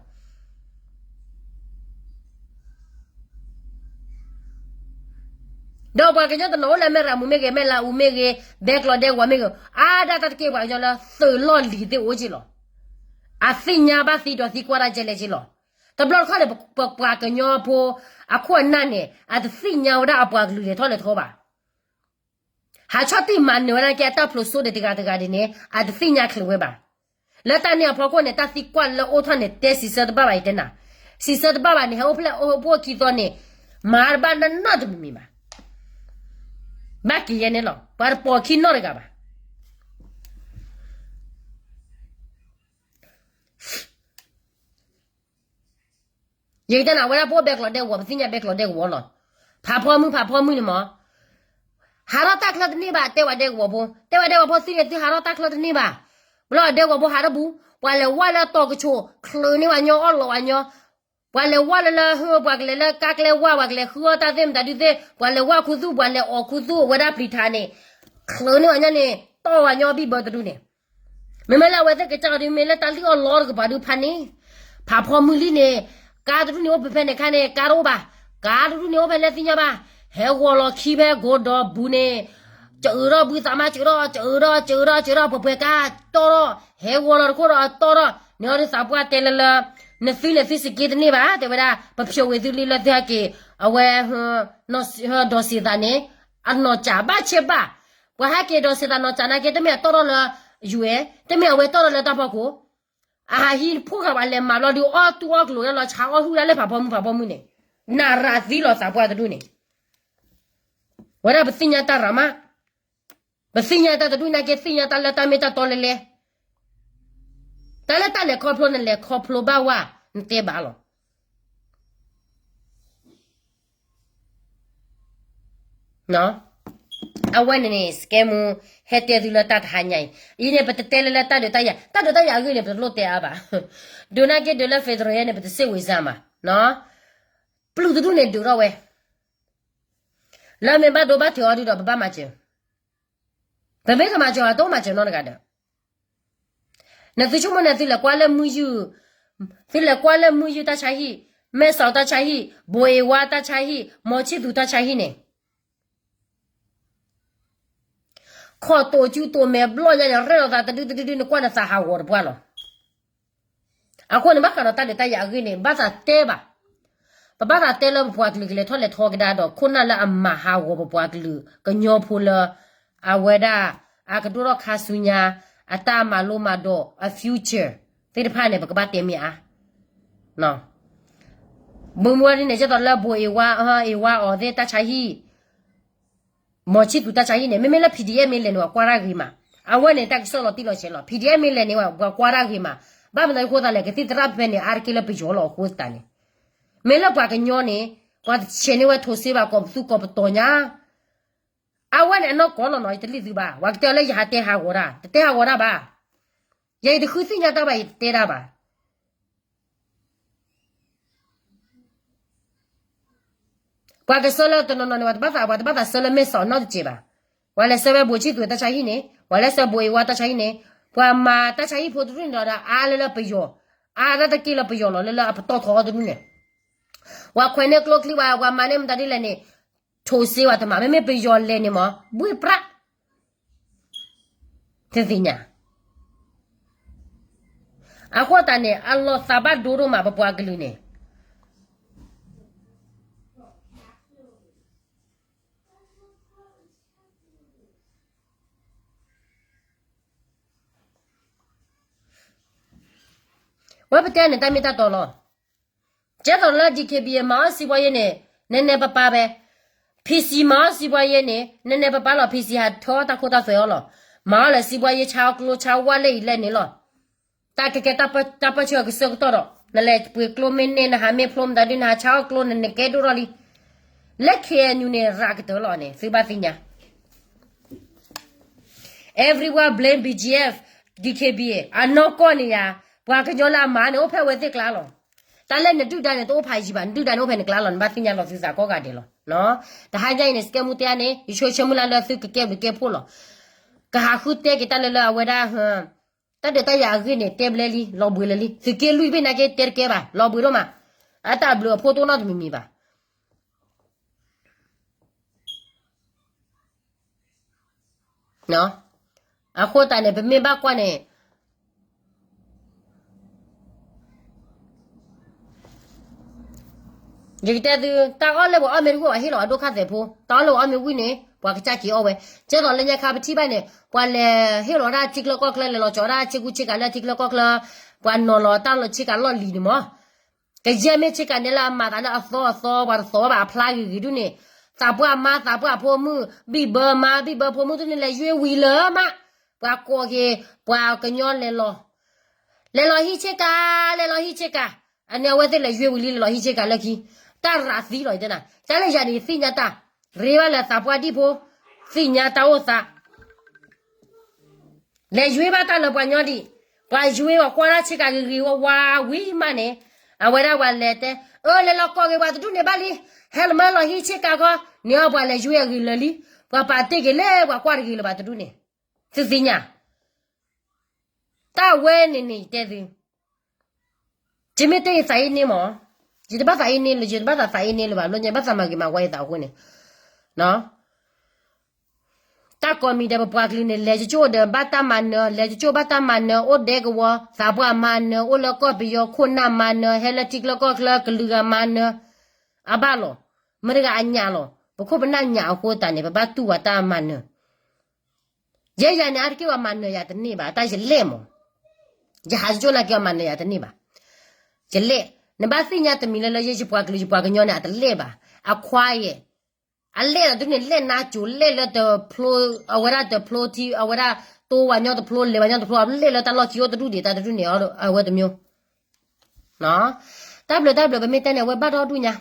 ဒီးပှၤကညီတနီၤအိၣ်လၢမဲၢ်ရၤမူးမ့ၢ်ဂ့ၤ, မဲၢ်လးအူမ့ၢ်ဂ့ၤ, ဘဲကျိးဒဲကဝီၤမ့ၢ်ဂ့ၤ, အါဒၣ်တၢ်တက့ၢ် ပှၤကညီလၢသုးလီၢ်လံၤသ့ၣ်အိၣ်က့လီၤ. အသ့ၣ်ညါဘၣ်သံဒီးသံကွၢ်တၢ်ကဲလဲၣ်က့လီၤ. တဘျီတခီၣ်န့ၣ် ပပှၤကညီဖိအခိၣ်အနၢ်န့ၣ် အတသ့ၣ်ညါဝဲဒၣ်အပှၤကလုာ်လဲၤထီၣ်လဲၤထီဘၣ်. ဟးဆီၣ်တံၢ်မၤနၢၤဝဲဒၣ်က့အတၢ်ဖျိးစိဒံးတဂၤတဂၤဒ်န့ၣ် အတသ့ၣ်ညါချုးဝဲဘၣ်. လၢတၢ်န့ၣ်အဖီခိၣ်န့ၣ် တၢ်သံကွၢ်လၢအိၣ်ထီၣ်န့ၣ် တဲစံးဆၢတဘၣ်ဘၣ် ယတဲနၤ, စံးဆၢတဘၣ်ဘၣ်န့ၣ် ဟဲအိၣ်ဖျဲၣ်အိၣ်ဖှိၣ်ခံသီန့ၣ် မၤတဘၣ်နီတမံၤမံၤဘၣ်. ဘၣ်က့ၤယဲန့ၣ်လီၤ, ပှၤတပိာ်ခံနီတဂၤဘၣ်. ယကတဲနၤ အဝဲဒၣ်ပအိၣ်ဘဲကျိးဒဲကဝီၤ ပသ့ၣ်ညါဘဲကျိးဒဲကဝီၤလီၤ. ဖးဖီမုၢ် ဖးဖီမုၢ်န့ၣ်မး ဟးထီၣ်တၢ်ချၢတန့ၢ်ဘၣ် တဲဝဲဒဲကဝီၤဖိ, တဲဝဲဒဲကဝီၤဖိသံန့ၣ် သုဟးထီၣ်တၢ်ချၢတန့ၢ်ဘၣ်. ဘျီဒဲကဝီၤဖိဟးထီၣ်ဘူး, ပှၤလဲၤဝါလၢတီၤကဆိး ချုးန့ၢ်ဝဲညီ အီၣ်လီၤဝဲညီ, ပှၤလဲၤဝါလၢလၢဟၢ ပှၤကလဲၤလၢကါကျဲဝါ ပှၤကလဲၤဃုအီၣ်တၢ်သ့ၣ်မတၤဒုသ့ၣ် ပှၤလဲၤဝါခူသူၣ် ပှၤလဲၤအီၣ်ခူသူၣ် အဝဲဒၣ်ပျံၤထးန့ၣ် ချုးန့ၢ်ဝဲညီန့ၣ် တီၢ်ဝဲညီဘံၣ်ဘၢတဒုန့ၣ် မ့မ့ၢ်လၢအဝဲသ့ၣ်ကစၢ်ဒု မ့ၢ်လၢတၢ်လံၣ်အီၣ်လီတကပၤဒုဖးန့ၣ်, ဖးဖီမုၢ်လံန့ၣ်, ကါတဒုန့ၣ်အိၣ်ဖဲဖဲန့ၣ်ခါန့ၣ် ကါတအိၣ်ဘၣ်, ကါတဒုန့ၣ်အိၣ်ဖဲလၢသ့ၣ်ညါဘၣ်, ဟဲဂီၤလီၤခံဖဲကိးဒီးဘူးန့ၣ်, စအုးထီၣ်ဘုသးမါ စအုးထီၣ် စအုးထီၣ် စအုးထီၣ် စအုးထီၣ် ပှဲၤပှဲၤကါတီၢ်ထီၣ်, ဟဲဂီၤလီၤတခိၣ်ဒီးတီၢ်ထီၣ်, န့ၣ်အီၤဒုသးပှၢ်တဲလၢလၢ, နသုလဲၤသုစက့တန့ၢ်ဘၣ် တဲဝဲဒၣ် ပဖျိးဝံၤသုလံလၢသုဟဲက့ၤ, အဝဲ ဒီးစံးသးန့ၣ်, အနီၢ်ကၠးဘၣ်ဆဲးဘၣ်, ပှၤဟဲက့ၤဒီးစံးသးနီၢ်ကၠးနာ်က့ တမ့ၢ်အတီၢ်ထီၣ်လၢ ယူၢ်အဲၣ်, တမ့ၢ်အဝဲတီၢ်ထီၣ်လၢတၢ်ဖီခိၣ်, အဟးဟံးဖိဃာ်ပှၤလဲၤမၤဘျီဒု အီၣ်တူၢ်အီၣ်ကျိၤဒၣ်လီၤ ဆါအီၣ်ဟုၣ်ဒၣ်လၢဖးဖီမုၢ်ဖးဖီမုၢ်န့ၣ်, နၢ်ရၤသံလီၤသးပှၢ်တဒူၣ်န့ၣ်, ဝဲဒၣ်ပသ့ၣ်ညါတၢ်ရၤမး, ပသ့ၣ်ညါတၢ်တဒူၣ်နာ်က့ သ့ၣ်ညါတၢ်လၢတၢ်မ့ၢ်တၢ်တီလဲၤလဲၤ, တၢ်လၢတၢ်လဲၤခီဖျိ နလဲၤခီဖျိဘၣ်ဝဲ, နတဲဘၣ်လီၤ. အဝဲန့ၣ်န့ၣ် စကဲမူ ဟဲတဲသုလၢတၢ်တဟါညါအံၤ, အံၤန့ၣ် ပတတဲလၢလၢတၢ်ဒုးတၢ်ယၤ, တၢ်ဒုးတၢ်ယၤအဂ့ၢ်န့ၣ် ပတလိၣ်တဲအါဘၣ်. ဒုးနာ်က့ဒုးလၢ federal ယဲန့ၣ် ပတစ့ၣ်ဝံၤစၢ်မး, ပျုၢ်တဒူၣ်န့ၣ်ဒုးထီၣ်ဝဲ, လၢမ့ၢ်ဘၣ်ဒိဘၣ်ထံးအီၤဒုးဒီး ပဘၣ်မၤစၢၤ, ပမ့ၢ်တမၤစၢၤအီၤ တအိၣ်မၤစၢၤနီတဂၤဒီး နသုဆိကမိၣ်န့ၣ် သုလဲၤကွၢ်လၢမုၢ်ယုၢ်, သုလဲၤကွၢ်လၢမုၢ်ယုၢ်တၢ်ဆါဟံၣ်, မဲၢ်စီၤတၢ်ဆါဟံၣ်, ဘိးအ့ဝါတၢ်ဆါဟံၣ်, မီၤဆံၣ်သူတၢ်ဆါဟံၣ်န့ၣ်, ခီၣ်တိာ်စုတိာ်မဲာ်ဘျီၣ်ညါန့ၣ် ရဲၣ်လီၤသးတဒုတဒုဒု နကွၢ်နသးဟးဂီၤတပှၢ်လီၤ. အဃိန့ၣ် ဘၣ်ဃးဒီးတၢ်ဒုးတၢ်ယၤအဂ့ၢ်န့ၣ် ဘၣ်သးတဲဘၣ်, ပဘၣ်သးတဲလၢပပှၤကလုာ်ကလဲၤထီၣ်လဲၤထီကဒါဒီး ခိၣ်နၢ်လၢအမၤဟးဂီၤပပှၤကလုာ်ကညီဖိလၢ အဝဲဒၣ် အကဒိၣ်ထီၣ်ခါဆူညါ အတၢ်မၤလိမၤဒိး အ future သ့ၣ်တဖၣ်န့ၣ် ပကဘၣ်တဲမ့ၢ်အါ ဘိမူဝဲဒ်န့ၣ် ကဲသိးလၢဘိးအ့ဝါ အ့ဝါအီၤသ့ၣ်တၢ်ဆါဟံၣ်, မီၤဆံၣ်သူတၢ်ဆါဟံၣ်န့ၣ် မ့မ့ၢ်လၢ P D F မ့ၢ်လဲၤန့ၣ် ပှၤကွၢ်တၢ်ဂ့ၤမး, အဝဲန့ၣ် တၢ်ကစီၣ်လီၤတံၢ်လီၤဆဲးလီၤ. P D F မ့ၢ်လဲၤန့ၣ် ပှၤကွၢ်တၢ်ဂ့ၤမး, ဘၣ်မနုၤအဃိသတးလဲၣ် ကသံၣ်သရၣ်ဖဲန့ၣ် အါတက့ၢ်လၢပယီၤလီၤအဃိသတးန့ၣ်, မ့ၢ်လၢပှၤကညီန့ၣ် ပှၤတဆဲးန့ၢ်ဝဲထိးစ့ဘၣ် ကိးပသူကိးပတီၤညါ အဝဲန့ၣ် အနီၢ်ကီၢ်လီၤနီၤ ယတလံၣ်သုဘၣ်, ပှၤကတဲလၢယဟးတဲဟးဂီၤတၢ် တတဲဟးဂီၤတၢ်ဘၣ်, ယၤယတဃုသ့ၣ်ညါတၢ်ဘၣ် ယတတဲတၢ်ဘၣ်. ပှၤကဆှၢလၢတနီၤနီၤန့ၣ် ပှၤတဘၣ်သး ပှၤတဘၣ်သးဆှၢလၢမဲၢ်စီးနီတစဲးဘၣ်, ပှၤလဲၤဆှၢဝဲဘိးဆံၣ်သူးတၢ်ဆါဟံၣ်န့ၣ် ပှၤလဲၤဆှၢဘိးအ့ဝါတၢ်ဆါဟံၣ်န့ၣ်, ပှၤမၤတၢ်ဆါဟံၣ်ဖိတဒူၣ်န့ၣ်ဒီး အါလၢလၢပယီၤ, အါတက့ၢ်လၢပယီၤလီၤ လၢလၢအပတီၢ်ထီအီၤတဒူၣ်န့ၣ် ပှၤခွဲးန့ၢ်ကျိချံဝဲ ပှၤမၤန့ၢ်မတၤဒ်လဲၣ်န့ၣ်, ထိးစ့ဝဲတမၤ မ့မ့ၢ်ပယီၤလဲၤန့ၣ်မး ဘှ့ၣ်ပြး, တသ့ၣ်ညါ. အဃိသတးန့ၣ် အလီၤသးဘၣ်ဒိဒိၣ်မး ပပှၤကလုာ်န့ၣ် ဝဲပတဲန့ၣ် တၢ်မ့ၢ်တၢ်တီလီၤ. ကဲသိးလၢ D K B A မၤအီၣ်စံးဘှါယ့န့ၣ် နဲနဲပၢ်ပၢ်ဖဲ, P C မၤအီၣ်စံးဘှါယ့န့ၣ် နဲနဲပၢ်ပၢ်လီၤ. P C ဟးထၢတၢ်ခိတၢ်သွဲအီၤလီၤ. မၤအီၣ်လၢစံးဘှါယ့ ဆါအီၣ်ကျိဆါဝါလၢအံၤလဲၣ်န့ၣ်လီၤ. တၢ်ကကဲတၢ်ပၢဆှၢကစၢၢ်ကတီၢ်ဒီး နလဲၤပှ့ၤကျိမ့ၢ်န့ၢ် နဟးမ့ၢ်ဖျိမတၤဒု နဟးဆါအီၣ်ကျိ နနကဲဒိၣ်ထီၣ်လံ. လၢ K N U န့ၣ် ရးကတၢၢ်လီၤန့ၣ် သုဘၣ်သ့ၣ်ညါ Everyone blame B G F, D K B A အနီၢ်ကီၢ်န့ၣ်ယါ, ပှၤကညီလၢအမၤန့ၣ် အိၣ်ဖဲအဝဲသ့ၣ်ကျါလီၤ. တၢ်လၢနဒုၣ်ဒါန့ၣ် တအိၣ်ဖးယံၤဘၣ်, နဒုၣ်ဒါန့ၣ်အိၣ်ဖဲနကျါလီၤ. နဘၣ်သ့ၣ်ညါလီၤသုသးကိးဂၤဒဲးလီၤ. တဟါညါအံၤန့ၣ် စကဲမူတဲအါန့ၣ် ယဆိကမိၣ်လၢသုကကဲဘျုးကဲဖှိၣ်လီၤ. ကဟးဃုတဲက့ၤတၢ်လၢလၢအဝဲဒၣ် တၢ်ဒုးတၢ်ယၤအဂ့ၢ်န့ၣ် တဲဘျဲလံ လီၤဘှံးလၢာ်လံ. သုးက့လွံၢ်ဘ့ၣ်နာ်က့တဲတကဲဘၣ် လီၤဘှံးဒိၣ်မး. အတၢ်ဘျုးအဖှိၣ်တအိၣ်နီတမံၤမံၤဘၣ်. အဃိသတးန့ၣ် ပမ့ၢ်ဘၣ်ကွၢ်န့ၣ် ယကတဲသု တၢ်အီၣ်လၢပှၤအီၣ်မ့ၢ်တဝံၣ် ပှၤဟ့ၣ်လီၤအဒိၣ်ခါသဲးဖိ, တၢ်အီၣ်လၢပှၤအီၣ်မ့ၢ်ဝံၣ်န့ၣ် ပှၤကစၢ်က့ၤအီၣ်ဝဲ. ကဲသိးလၢညါခါပထံၣ်ဘၣ်န့ၣ် ပှၤလဲၤဟ့ၣ်လီၤတၢ်ထံချၢကီၢ်ချၢ လဲၤလီၤကၠီတၢ်ထံကူထံကၤလၢထံချၢကီၢ်ချၢ, ပှၤနီၤလီၤတၢ်လီၤဆ့ကၤလီၢ်လံၤန့ၣ်မး ကယဲၢ်မ့ၢ်ဆ့ကၤန့ၣ်လၢအမၤသးလၢအသီအသီ ပှၤတသီၣ်ဘၣ်အဖျါဂ့ၤဂ့ၤဒုန့ၣ်, သးပှၢ်မါသးပှၢ်ဖိမုၣ် ဘံၣ်ဘၢမါ ဘံၣ်ဘၢဖိမုၣ်ဒုန့ၣ် လဲၤယွ့ဝံၤလၢမး, ပှၤကိးက့ၤ ပှၤကညီလဲၤလီၤ လဲၤလီၤဟံးဆ့ကၤ, လဲၤလီၤဟံးဆ့ကၤ, အန့ၣ်အဝဲသ့ၣ်လဲၤယွ့ဝံၤလံ လဲၤလီၤဟံးဆ့ကၤလၢခံ, တၢ်ရးသံလီၤယတဲနၤ, တၢ်လၢယၤန့ၣ်သ့ၣ်ညါတၢ်, ရ့ဘၣ်လၢသးပှၢ်ဒံၣ်ဖိ, သ့ၣ်ညါတၢ်အိၣ်သး လဲၤယွ့ဘၣ်တၢ်လၢပှၤညီဒံး, ပှၤယွ့အီၤကွၢ်တၢ်ဆ့ကၤဂ့ၤဂ့ၤဝါဝါဝံၤမးန့ၣ်, အဝဲဒၣ်ပှၤလဲၤတဲ, အၢ လဲၤလီၤကိးက့ၤပှၤတဒူၣ်န့ၣ်ဘၣ်လံ, ဟဲလီၤမၢလီၤဟံးဆ့ကၤခီ, န့ၣ်အီၤပှၤလဲၤယွ့အဂ့ၤလၢာ်လံ, ပှၤပာ်တ့ၢ်က့ၤလၢပှၤကွၢ်တဂ့ၤလၢၤဘၣ်တဒူၣ်န့ၣ်, သုသ့ၣ်ညါ တၢ်ဝဲန့ၣ်န့ၣ်ယတဲသု, ယမ့ၢ်တဲယသးအ့န့မး, ယတဘၣ်သးအ့န့လၢၤ ယတဘၣ်သးသးအ့န့လၢၤဘၣ် ဘျီညါဘၣ်သးမၤဂ့ၤမၤဝါယသးအဃိန့ၣ်, တၢ်ကိးမံၤဒဲး ပပှၤကလုာ်န့ၣ် လဲၤကၠိၣ်ဒီးဘၣ်တၢ်မၤနၢၤ, လဲၤကၠိၣ်ဘၣ်တၢ်မၤနၢၤ, အိၣ်ဒဲကဝီၤ သးပှၢ်မၤနၢၤ, အိၣ်လၢကီၢ်ပယီၤခိၣ်နၢ်မၤနၢၤ, ဟဲလၢထံချၢကီၢ်ချၢကလုာ်ဂၤမၤနၢၤ, အဘၣ်လီၤ, မတၤတဂၤအညၣ်လီၤ, ပခိၣ်ပနၢ်ညၣ်အဃိသတးန့ၣ် ပဘၣ်တူၢ်ဝဲတၢ်မၤနၢၤ ယဲယၤန့ၣ် အါတက့ၢ်ဝဲမၤနၢၤယၤတန့ၢ်ဘၣ်, တၢ်ယလဲၣ်မး, ယဟးကၠိၣ်နာ်က့ၤအီၤမၤနၢၤယၤတန့ၢ်ဘၣ်, ယလဲၣ်, နဘၣ်သ့ၣ်ညါတမံၤလၢလၢယဲယပှၤကလုာ်ယပှၤကညီန့ၣ် အတလဲၣ်ဘၣ်, အခွါယဲၢ်, အလဲၣ်ဒီးဒုန့ၣ် လဲၣ်နါစိၤ လဲၣ်လၢတဖျိ, အဝဲဒၣ်တဖျိထံ အဝဲဒၣ်တိဝဲညီတဖျိ လဲၤဝဲညီတဖျိ အလဲၣ်လၢတၢ်လီၢ်ခံအိၣ်တဒူၣ်ဒံး တၢ်တဒူၣ်န့ၣ် အဝဲတမျိုး တၢ်ဘျုးတၢ်ဘျုး ပမ့ၢ်တဲန့ၣ် အဝဲဘၣ်ဒီဒူၣ်ညါ,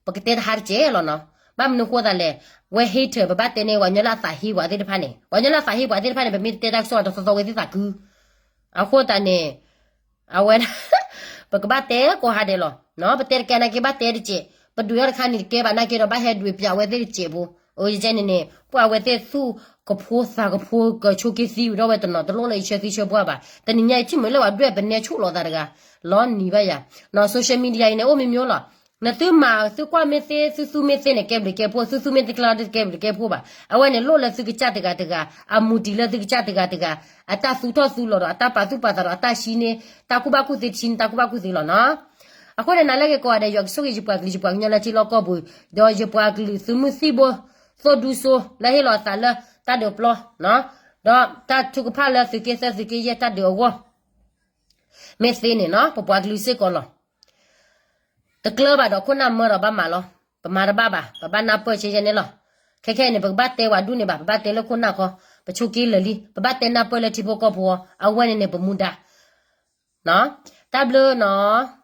ပကတဲတဟါတစဲးလီၤနီၤ, ဘၣ်မနုၤဃိသးလဲၣ်, ဝဲ hater ပဘၣ်တဲန့ၣ် ပှၤကညီလၢအသးဟ့ပှၤသ့ၣ်တဖၣ်န့ၣ်, ပှၤကညီလၢအသးဟ့ပှၤသ့ၣ်တဖၣ်န့ၣ် ပမ့ၢ်တတဲတၢ်ကစီၣ်တသီသီဝဲသ့ၣ်သးကု, အဃိသတးန့ၣ်, အဝဲဒၣ် ပကဘၣ်တဲကိးဟါဒဲးလီၤ, ပတဲတကဲနာ်က့ဘၣ်တဲတစဲး, ပဒွးထီၣ်တခါန့ၣ်တကဲဘၣ်နာ်က့ဒီး ဘၣ်ဟဲဒွးပၠးဝဲသ့ၣ်တစဲးဖိ, အယကဲန့ၣ်န့ၣ် ပှၤဝဲသ့ၣ်သူၣ်ကဖိသးကဖိကဆိးက့သံဝံၤဒီးဝဲတနီၤ တလိၣ်လၢယဆၢသံဆၢပှၢ်ဘၣ်, တနံၤညါယထံၣ်မုာ်လၢပှၤဒွဲၣ် ပနဲဆိၣ်လီၤသးတဂၤ, လီၤနံၤဘၣ်ယၤ, social media အံၤန့ၣ် အိၣ်မ့ၢ်မ့ၢ်လီၤ, နသုမၤသုကွၢ်မ့ၢ်သ့ သုသူမ့ၢ်သ့န့ၣ် ကဲဘျုးကဲဖှိၣ်, သုသူမ့ၢ်သ့ကျါတကဲဘျုးကဲဖှိၣ်ဘၣ်, အဝဲန့ၣ်လိၣ်လၢသုကစၢ်တဂၤတဂၤ, အမူတံၤလၢသုကစၢ်တဂၤတဂၤ, အတၢ်သူၣ်ထီၣ်သူလီၤဒီး အတၢ်ပာ်သူၣ်ပာ်သးဒီး အတၢ်ရှံန့ၣ် တၢ်ကူၣ်ဘၣ်ကူၣ်သ့တရှံန့ၣ် တၢ်ကူၣ်ဘၣ်ကူၣ်သ့လီၤနီၤ. အဃိန့ၣ် နၤလၢက့ၤကိးဂၤဒဲး ယွၤကဆိၣ်ဂ့ၤယပှၤကလုာ်ယပှၤကညီလၢထံလီၢ်ကီၢ်ပူၤ, ဒီးယပှၤကလုာ်သုးမုၢ်သံၣ်ဘိ သိၣ်ဒူစိ လၢဟ့ၣ်လီၤအသးလၢတၢ်ဒုးပျီ, ဒီးတၢ်ထုကဖၣ်လၢသုးက့သၢသုးက့ယဲၢ်တၢ်ဒုးအဂီၢ် မ့ၢ်သ့န့ၣ်နီၤ ပပှၤကလုာ်စ့ၢ်ကီးလီၤ. တကျၢၤဘၣ်ဒီးခိၣ်နၢ်မၢဒီးဘၣ်မးလီၤ. ပမၤတဘၣ်ဘၣ်, ပဘၣ်နၢ်ပၢၢ်ဆၢယဲၢ်န့ၣ်လီၤ. ခဲခဲအံၤန့ၣ် ပကဘၣ်တဲဝဲဒူၣ်န့ၣ်ဘၣ်, ပဘၣ်တဲလၢခိၣ်နၢ်ခီ, ပဆိးက့လၢာ်လံ, ပဘၣ်တဲနၢ်ပၢၢ်လၢထံဖိကီၢ်ဖိအီၤ, အဝဲန့ၣ်န့ၣ် ပမူဒါ တၢ်ဘျုးနီၤ.